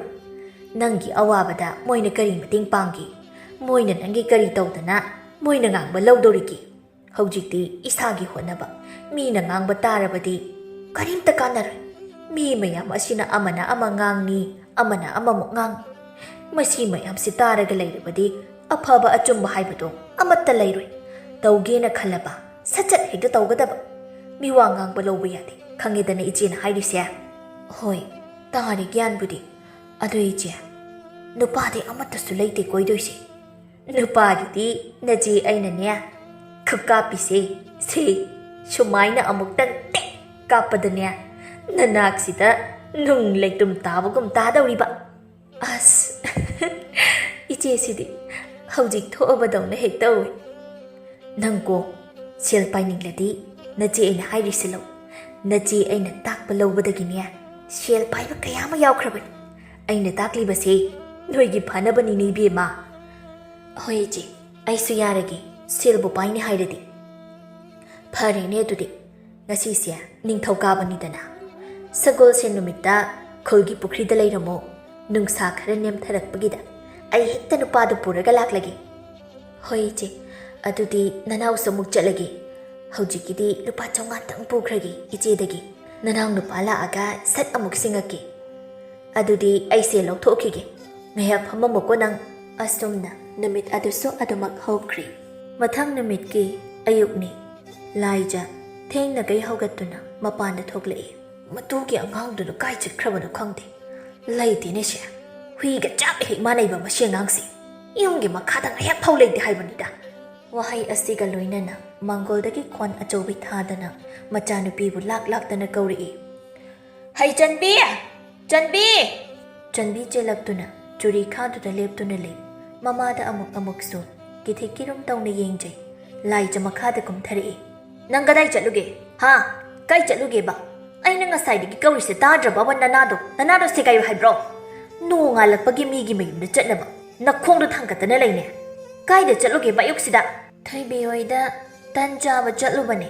ꯅꯪꯒꯤ ꯑꯋꯥꯕꯗ ꯃꯣꯏꯅ ꯀꯔꯤ ꯃꯇꯦꯡ ꯄꯥꯡꯒꯦ? ꯃꯣꯏꯅ ꯅꯪꯒꯤ ꯀꯔꯤ ꯇꯧꯗꯅ ꯃꯣꯏꯅ ꯉꯥꯡꯕ ꯂꯧꯗꯧꯔꯤꯒꯦ? ꯍꯧꯖꯤꯛꯇꯤ ꯏꯁꯥꯒꯤ ꯍꯣꯠꯅꯕ, ꯃꯤꯅ ꯉꯥꯡꯕ ꯇꯥꯔꯕꯗꯤ ꯀꯔꯤꯝꯇ ꯀꯥꯟꯅꯔꯣꯏ꯫ ꯃꯤ ꯃꯌꯥꯝ ꯑꯁꯤꯅ ꯑꯃꯅ ꯑꯃ ꯉꯥꯡꯅꯤ, ꯑꯃꯅ ꯑꯃꯃꯨꯛ ꯉꯥꯡꯅꯤ꯫ ꯃꯁꯤ ꯃꯌꯥꯝꯁꯤ ꯇꯥꯔꯒ ꯂꯩꯔꯕꯗꯤ ꯑꯐꯕ ꯑꯆꯨꯝꯕ ꯍꯥꯏꯕꯗꯣ ꯑꯃꯠꯇ ꯂꯩꯔꯣꯏ꯫ ꯇꯧꯒꯦꯅ ꯈꯜꯂꯕ ꯁꯠ ꯁꯠ ꯍꯦꯛꯇ ꯇꯧꯒꯗꯕ꯫ ꯃꯤꯋꯥ ꯉꯥꯡꯕ ꯂꯧꯕ ꯌꯥꯗꯦ, ꯈꯪꯉꯦꯗꯅ ꯏꯆꯦꯅ ꯍꯥꯏꯔꯤꯁꯦ? ꯍꯣꯏ, ꯇꯥꯔꯦ ꯒ꯭ꯌꯥꯟꯕꯨꯗꯤ꯫ ꯑꯗꯣ ꯏꯆꯦ, ꯅꯨꯄꯥꯗꯤ ꯑꯃꯠꯇꯁꯨ ꯂꯩꯇꯦ ꯀꯣꯏꯗꯣꯏꯁꯦ꯫ ꯅꯨꯄꯥꯒꯤꯗꯤ ꯅꯆꯦ ꯑꯩꯅꯅꯦ ꯈꯨꯀꯥꯞꯄꯤꯁꯦ, ꯁꯦ, ꯁꯨꯃꯥꯏꯅ ꯑꯃꯨꯛꯇꯪ ꯇꯦꯛ ꯀꯥꯞꯄꯗꯅꯦ ꯅꯅꯥꯛꯁꯤꯗ ꯅꯨꯡ ꯂꯩꯇꯨꯝ ꯇꯥꯕꯒꯨꯝ ꯇꯥꯗꯧꯔꯤꯕ꯫ ꯑꯁ, ꯏꯆꯦꯁꯤꯗꯤ ꯍꯧꯖꯤꯛ ꯊꯣꯛꯑꯕꯗꯧꯅ ꯍꯦꯛ ꯇꯧꯏ꯫ ꯅꯪꯀꯣ, ꯁꯦꯜ ꯄꯥꯏꯅꯤꯡꯂꯗꯤ ꯅꯆꯦ ꯑꯩꯅ ꯍꯥꯏꯔꯤꯁꯤ ꯂꯧ꯫ ꯅꯆꯦ ꯑꯩꯅ ꯇꯥꯛꯄ ꯂꯧꯕꯗꯒꯤꯅꯦ ꯁꯦꯜ ꯄꯥꯏꯕ ꯀꯌꯥ ꯑꯃ ꯌꯥꯎꯈ꯭ꯔꯕꯅꯤ꯫ ꯑꯩꯅ ꯇꯥꯛꯂꯤꯕꯁꯦ ꯅꯣꯏꯒꯤ ꯐꯅꯕꯅꯤꯅꯦ ꯏꯕꯦꯝꯃ꯫ ꯍꯣꯏ ꯏꯆꯦ, ꯑꯩꯁꯨ ꯌꯥꯔꯒꯦ, ꯁꯦꯜꯕꯨ ꯄꯥꯏꯅꯤ ꯍꯥꯏꯔꯗꯤ꯫ ꯐꯔꯦꯅꯦ ꯑꯗꯨꯗꯤ, ꯉꯁꯤꯁꯦ ꯅꯤꯡꯊꯧꯀꯥꯕꯅꯤꯗꯅ꯫ ꯁꯒꯣꯜꯁꯦꯟ ꯅꯨꯃꯤꯠꯇ ꯈꯨꯜꯒꯤ ꯄꯨꯈ꯭ꯔꯤꯗ ꯂꯩꯔꯝꯃꯣ꯫ ꯅꯨꯡꯁꯥ ꯈꯔ ꯅꯦꯝꯊꯔꯛꯄꯒꯤꯗ ꯑꯩ ꯍꯦꯛꯇ ꯅꯨꯄꯥꯗꯨ ꯄꯨꯔꯒ ꯂꯥꯛꯂꯒꯦ꯫ ꯍꯣꯏ ꯏꯆꯦ, ꯑꯗꯨꯗꯤ ꯅꯅꯥꯎꯁꯨ ꯑꯃꯨꯛ ꯆꯠꯂꯒꯦ꯫ ꯍꯧꯖꯤꯛꯀꯤꯗꯤ ꯂꯨꯄꯥ ꯆꯥꯝꯃꯉꯥꯇꯪ ꯄꯨꯈ꯭ꯔꯒꯦ ꯏꯆꯦꯗꯒꯤ꯫ ꯅꯅꯥꯎ ꯅꯨꯄꯥ ꯂꯥꯛꯑꯒ ꯁꯠ ꯑꯃꯨꯛ ꯁꯤꯡꯉꯛꯀꯦ꯫ ꯑꯗꯨꯗꯤ ꯑꯩꯁꯦ ꯂꯧꯊꯣꯛꯈꯤꯒꯦ꯫ ꯉꯥꯏꯍꯥꯛ ꯐꯝꯃꯝꯃꯨꯀꯣ ꯅꯪ꯫ ꯑꯁꯨꯝꯅ ꯅꯨꯃꯤꯠ ꯑꯗꯨꯁꯨ ꯑꯗꯨꯃꯛ ꯍꯧꯈ꯭ꯔꯦ꯫ ꯃꯊꯪ ꯅꯨꯃꯤꯠꯀꯤ ꯑꯌꯨꯛꯅꯤ꯫ ꯂꯥꯏꯖ ꯊꯦꯡꯅꯒꯩ ꯍꯧꯒꯠꯇꯨꯅ ꯃꯄꯥꯟꯗ ꯊꯣꯛꯂꯛꯏ꯫ "ꯃꯇꯨꯒꯤ ꯑꯉꯥꯡꯗꯨꯅ ꯀꯥꯏ ꯆꯠꯈ꯭ꯔꯕꯅꯣ ꯈꯪꯗꯦ꯫ ꯂꯩꯇꯦꯅꯦ ꯁꯦ꯫ ꯍꯨꯏꯒ ꯆꯞ ꯍꯦꯛ ꯃꯥꯟꯅꯩꯕ ꯃꯁꯤ ꯑꯉꯥꯡꯁꯦ꯫ ꯌꯨꯝꯒꯤ ꯃꯈꯥꯗ ꯉꯥꯏꯍꯥꯛ ꯐꯥꯎ ꯂꯩꯇꯦ ꯍꯥꯏꯕꯅꯤꯗ"꯫ ꯋꯥꯍꯩ ꯑꯁꯤꯒ ꯂꯣꯏꯅꯅ ꯃꯥꯡꯒꯣꯜꯗꯒꯤ ꯈꯣꯟ ꯑꯆꯧꯕꯤ ꯊꯥꯗꯅ ꯃꯆꯥꯅꯨꯄꯤꯕꯨ ꯂꯥꯛ ꯂꯥꯛꯇꯅ ꯀꯧꯔꯛꯏ꯫ "ꯍꯩ ꯆꯟꯕꯤ! ꯆꯟꯕꯤ!" ꯆꯟꯕꯤ ꯆꯦꯜꯂꯛꯇꯨꯅ ꯆꯨꯔꯤ ꯈꯥꯗꯨꯗ ꯂꯦꯞꯇꯨꯅ ꯂꯩ꯫ ꯃꯃꯥꯗ ꯑꯃꯨꯛ ꯑꯃꯨꯛꯁꯨ ꯀꯤꯊꯤ ꯀꯤꯔꯨꯝ ꯇꯧꯅ ꯌꯦꯡꯖꯩ꯫ ꯂꯥꯏꯖ ꯃꯈꯥꯗ ꯀꯨꯝꯊꯔꯛꯏ꯫ "ꯅꯪ ꯀꯗꯥꯏ ꯆꯠꯂꯨꯒꯦ? ꯍꯥ? ꯀꯥꯏ ꯆꯠꯂꯨꯒꯦꯕ? ꯑꯩꯅ ꯉꯁꯥꯏꯗꯒꯤ ꯀꯧꯔꯤꯁꯦ ꯇꯥꯗ꯭ꯔꯕꯕ ꯅꯅꯥꯗꯣ? ꯅꯅꯥꯗꯣ ꯁꯦꯒꯥꯏꯌꯨ ꯍꯥꯏꯕ꯭ꯔꯣ? ꯅꯣꯡꯉꯥꯜꯂꯛꯄꯒꯤ ꯃꯤꯒꯤ ꯃꯌꯨꯝꯗ ꯆꯠꯅꯕ ꯅꯈꯣꯡꯗꯣ ꯊꯥꯡꯒꯠꯇꯅ ꯂꯩꯅꯦ꯫ ꯀꯥꯏꯗ ꯆꯠꯂꯨꯒꯦꯕ ꯑꯌꯨꯛꯁꯤꯗ?" "ꯊꯣꯏꯕꯤ ꯍꯣꯏꯗ ꯇꯟ ꯆꯥꯕ ꯆꯠꯂꯨꯕꯅꯦ"꯫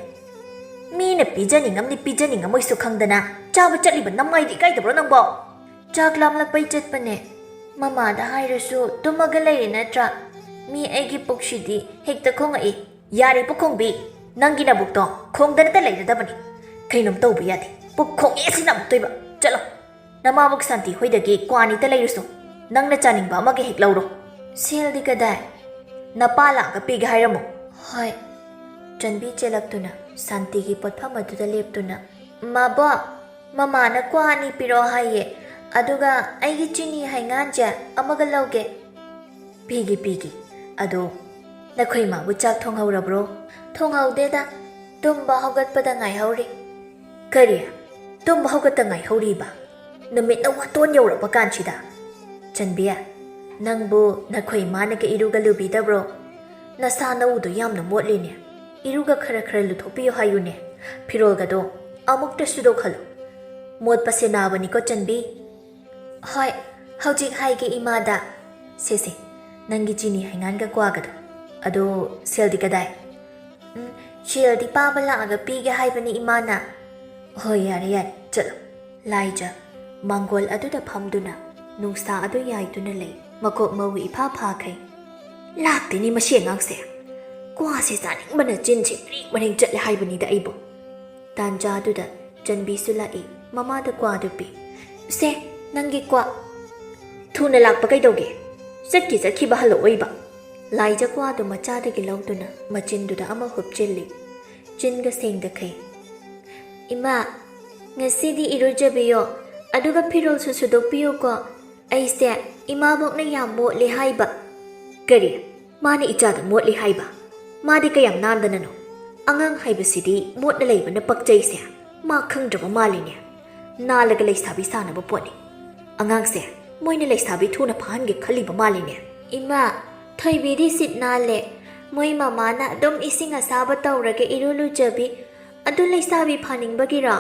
"ꯃꯤꯅ ꯄꯤꯖꯅꯤꯡꯉꯝꯅꯤ ꯄꯤꯖꯅꯤꯡꯉꯝꯃꯣꯏꯁꯨ ꯈꯪꯗꯅ ꯆꯥꯕ ꯆꯠꯂꯤꯕ ꯅꯃꯥꯏꯗꯤ ꯏꯀꯥꯏꯗꯕ꯭ꯔꯣ ꯅꯪꯕꯣ?" "ꯆꯥꯛ ꯂꯥꯝꯂꯛꯄꯩ ꯆꯠꯄꯅꯦ꯫ ꯃꯃꯥꯗ ꯍꯥꯏꯔꯁꯨ ꯇꯨꯝꯃꯒ ꯂꯩꯔꯦ ꯅꯠꯇ꯭ꯔꯥ? ꯃꯤ ꯑꯩꯒꯤ ꯄꯨꯛꯁꯤꯗꯤ ꯍꯦꯛꯇ ꯈꯣꯡꯉꯛꯏ"꯫ "ꯌꯥꯔꯦ ꯄꯨꯈꯣꯡꯕꯤ, ꯅꯪꯒꯤ ꯅꯕꯨꯛꯇꯣ ꯈꯣꯡꯗꯅꯇ ꯂꯩꯔꯗꯕꯅꯤ꯫ ꯀꯩꯅꯣꯝ ꯇꯧꯕ ꯌꯥꯗꯦ, ꯄꯨꯛ ꯈꯣꯡꯉꯦ ꯁꯤꯅ ꯑꯃꯨꯛꯇꯣꯏꯕ꯫ ꯆꯠꯂꯣ, ꯅꯃꯥꯕꯨꯛ ꯁꯥꯟꯇꯤ ꯍꯣꯏꯗꯒꯤ ꯀ꯭ꯋꯥꯅꯤꯇ ꯂꯩꯔꯨꯁꯨ꯫ ꯅꯪꯅ ꯆꯥꯅꯤꯡꯕ ꯑꯃꯒ ꯍꯦꯛ ꯂꯧꯔꯣ"꯫ "ꯁꯦꯜꯗꯤ ꯀꯗꯥꯏ?" "ꯅꯄꯥ ꯂꯥꯛꯑꯒ ꯄꯤꯒꯦ ꯍꯥꯏꯔꯝꯃꯣ"꯫ "ꯍꯣꯏ"꯫ ꯆꯟꯕꯤ ꯆꯦꯜꯂꯛꯇꯨꯅ ꯁꯥꯟꯇꯤꯒꯤ ꯄꯣꯠꯐꯝ ꯑꯗꯨꯗ ꯂꯦꯞꯇꯨꯅ, "ꯃꯥꯕꯣ, ꯃꯃꯥꯅ ꯀ꯭ꯋꯥ ꯑꯅꯤ ꯄꯤꯔꯛꯑꯣ ꯍꯥꯏꯌꯦ, ꯑꯗꯨꯒ ꯑꯩꯒꯤ ꯆꯤꯅꯤ ꯍꯩꯉꯥꯟꯁꯦ ꯑꯃꯒ ꯂꯧꯒꯦ"꯫ "ꯄꯤꯒꯦ, ꯄꯤꯒꯦ꯫ ꯑꯗꯣ ꯅꯈꯣꯏ ꯃꯥꯕꯨ ꯆꯥꯛ ꯊꯣꯡꯍꯧꯔꯕ꯭ꯔꯣ?" "ꯊꯣꯡꯍꯧꯗꯦꯗ, ꯇꯨꯝꯕ ꯍꯧꯒꯠꯄꯗ ꯉꯥꯏꯍꯧꯔꯤ"꯫ "ꯀꯔꯤ? ꯇꯨꯝꯕ ꯍꯧꯒꯠꯇ ꯉꯥꯏꯍꯧꯔꯤꯕ? ꯅꯨꯃꯤꯠꯅ ꯋꯥꯇꯣꯟ ꯌꯧꯔꯛꯄ ꯀꯥꯟꯁꯤꯗ? ꯆꯟꯕꯤ, ꯅꯪꯕꯨ ꯅꯈꯣꯏ ꯏꯃꯥꯅꯒ ꯏꯔꯨꯒ ꯂꯨꯕꯤꯗꯕ꯭ꯔꯣ? ꯅꯁꯥ ꯅꯎꯗꯣ ꯌꯥꯝꯅ ꯃꯣꯠꯂꯤꯅꯦ꯫ ꯏꯔꯨꯒ ꯈꯔ ꯈꯔ ꯂꯨꯊꯣꯛꯄꯤꯌꯨ ꯍꯥꯏꯌꯨꯅꯦ꯫ ꯐꯤꯔꯣꯜꯒꯗꯣ ꯑꯃꯨꯛꯇ ꯁꯨꯗꯣꯛꯍꯜꯂꯨ꯫ ꯃꯣꯠꯄꯁꯦ ꯅꯥꯕꯅꯤꯀꯣ, ꯆꯟꯕꯤ"꯫ "ꯍꯣꯏ, ꯍꯧꯖꯤꯛ ꯍꯥꯏꯒꯦ ꯏꯃꯥꯗ"꯫ "ꯁꯦ ꯁꯦ, ꯅꯪꯒꯤ ꯆꯤꯅꯤ ꯍꯩꯉꯥꯟꯒ ꯀ꯭ꯋꯥꯒꯗꯣ꯫ ꯑꯗꯣ ꯁꯦꯜꯗꯤ ꯀꯗꯥꯏ?" "ꯎꯝ, ꯁꯦꯜꯗꯤ ꯄꯥꯕ ꯂꯥꯛꯑꯒ ꯄꯤꯒꯦ ꯍꯥꯏꯕꯅꯤ ꯏꯃꯥꯅ꯫ ꯍꯣꯏ, ꯌꯥꯔꯦ, ꯌꯥꯔꯦ, ꯆꯠꯂꯣ꯫ ꯂꯥꯏꯖ ꯃꯥꯡꯒꯣꯜ ꯑꯗꯨꯗ ꯐꯝꯗꯨꯅ ꯅꯨꯡꯁꯥ ꯑꯗꯨ ꯌꯥꯏꯗꯨꯅ ꯂꯩ꯫ ꯃꯀꯣꯛ ꯃꯧ ꯏꯐꯥ ꯐꯥꯈꯩ꯫ ꯂꯥꯛꯇꯦꯅꯦ ꯃꯁꯤ ꯑꯉꯥꯡꯁꯦ꯫ ꯀ꯭ꯋꯥꯁꯦ ꯆꯥꯅꯤꯡꯕꯅ ꯆꯤꯟꯁꯦ ꯃꯔꯦꯡ ꯃꯔꯦꯡ ꯆꯠꯂꯦ ꯍꯥꯏꯕꯅꯤꯗ ꯑꯩꯕꯨ꯫ ꯇꯥꯟꯖꯥꯗꯨꯗ ꯆꯟꯕꯤꯁꯨ ꯂꯥꯛꯏ꯫ ꯃꯃꯥꯗ ꯀ꯭ꯋꯥꯗꯨ ꯄꯤ꯫ "ꯁꯦ, ꯅꯪꯒꯤ ꯀ꯭ꯋꯥ꯫ ꯊꯨꯅ ꯂꯥꯛꯄ ꯀꯩꯗꯧꯒꯦ? ꯆꯠꯀꯤ ꯆꯠꯈꯤꯕ ꯍꯜꯂꯛꯑꯣꯏꯕ?" ꯂꯥꯏꯖ ꯀ꯭ꯋꯥꯗꯨ ꯃꯆꯥꯗꯒꯤ ꯂꯧꯗꯨꯅ ꯃꯆꯤꯟꯗꯨꯗ ꯑꯃ ꯍꯨꯞꯆꯤꯜꯂꯤ꯫ ꯆꯤꯟꯒ ꯁꯦꯡꯗꯈꯩ꯫ "ꯏꯃꯥ, ꯉꯁꯤꯗꯤ ꯏꯔꯨꯖꯕꯤꯌꯣ, ꯑꯗꯨꯒ ꯐꯤꯔꯣꯜꯁꯨ ꯁꯨꯗꯣꯛꯄꯤꯌꯨꯀꯣ꯫ ꯑꯩꯁꯦ ꯏꯃꯥꯕꯣꯛꯅ ꯌꯥꯝ ꯃꯣꯠꯂꯦ ꯍꯥꯏꯕ꯫" "ꯀꯔꯤ? ꯃꯥꯅ ꯏꯆꯥꯗ ꯃꯣꯠꯂꯤ ꯍꯥꯏꯕ? ꯃꯥꯗꯤ ꯀꯌꯥꯝ ꯅꯥꯟꯗꯅꯅꯣ? ꯑꯉꯥꯡ ꯍꯥꯏꯕꯁꯤꯗꯤ ꯃꯣꯠꯅ ꯂꯩꯕꯅ ꯄꯛꯆꯩꯁꯦ꯫ ꯃꯥ ꯈꯪꯗ꯭ꯔꯕ ꯃꯥꯜꯂꯤꯅꯦ꯫ ꯅꯥꯜꯂꯒ ꯂꯩꯁꯥꯕꯤ ꯁꯥꯅꯕ ꯄꯣꯠꯅꯤ꯫ ꯑꯉꯥꯡꯁꯦ ꯃꯣꯏꯅ ꯂꯩꯁꯥꯕꯤ ꯊꯨꯅ ꯐꯥꯍꯟꯒꯦ ꯈꯜꯂꯤꯕ ꯃꯥꯜꯂꯤꯅꯦ꯫" "ꯏꯃꯥ, ꯊꯣꯏꯕꯤꯗꯤ ꯁꯤꯠ ꯅꯥꯜꯂꯦ꯫ ꯃꯣꯏ ꯃꯃꯥꯅ ꯑꯗꯨꯝ ꯏꯁꯤꯡ ꯑꯁꯥꯕ ꯇꯧꯔꯒ ꯏꯔꯨ ꯂꯨꯖꯕꯤ꯫ ꯑꯗꯨ ꯂꯩꯁꯥꯕꯤ ꯐꯥꯅꯤꯡꯕꯒꯤꯔꯣ?"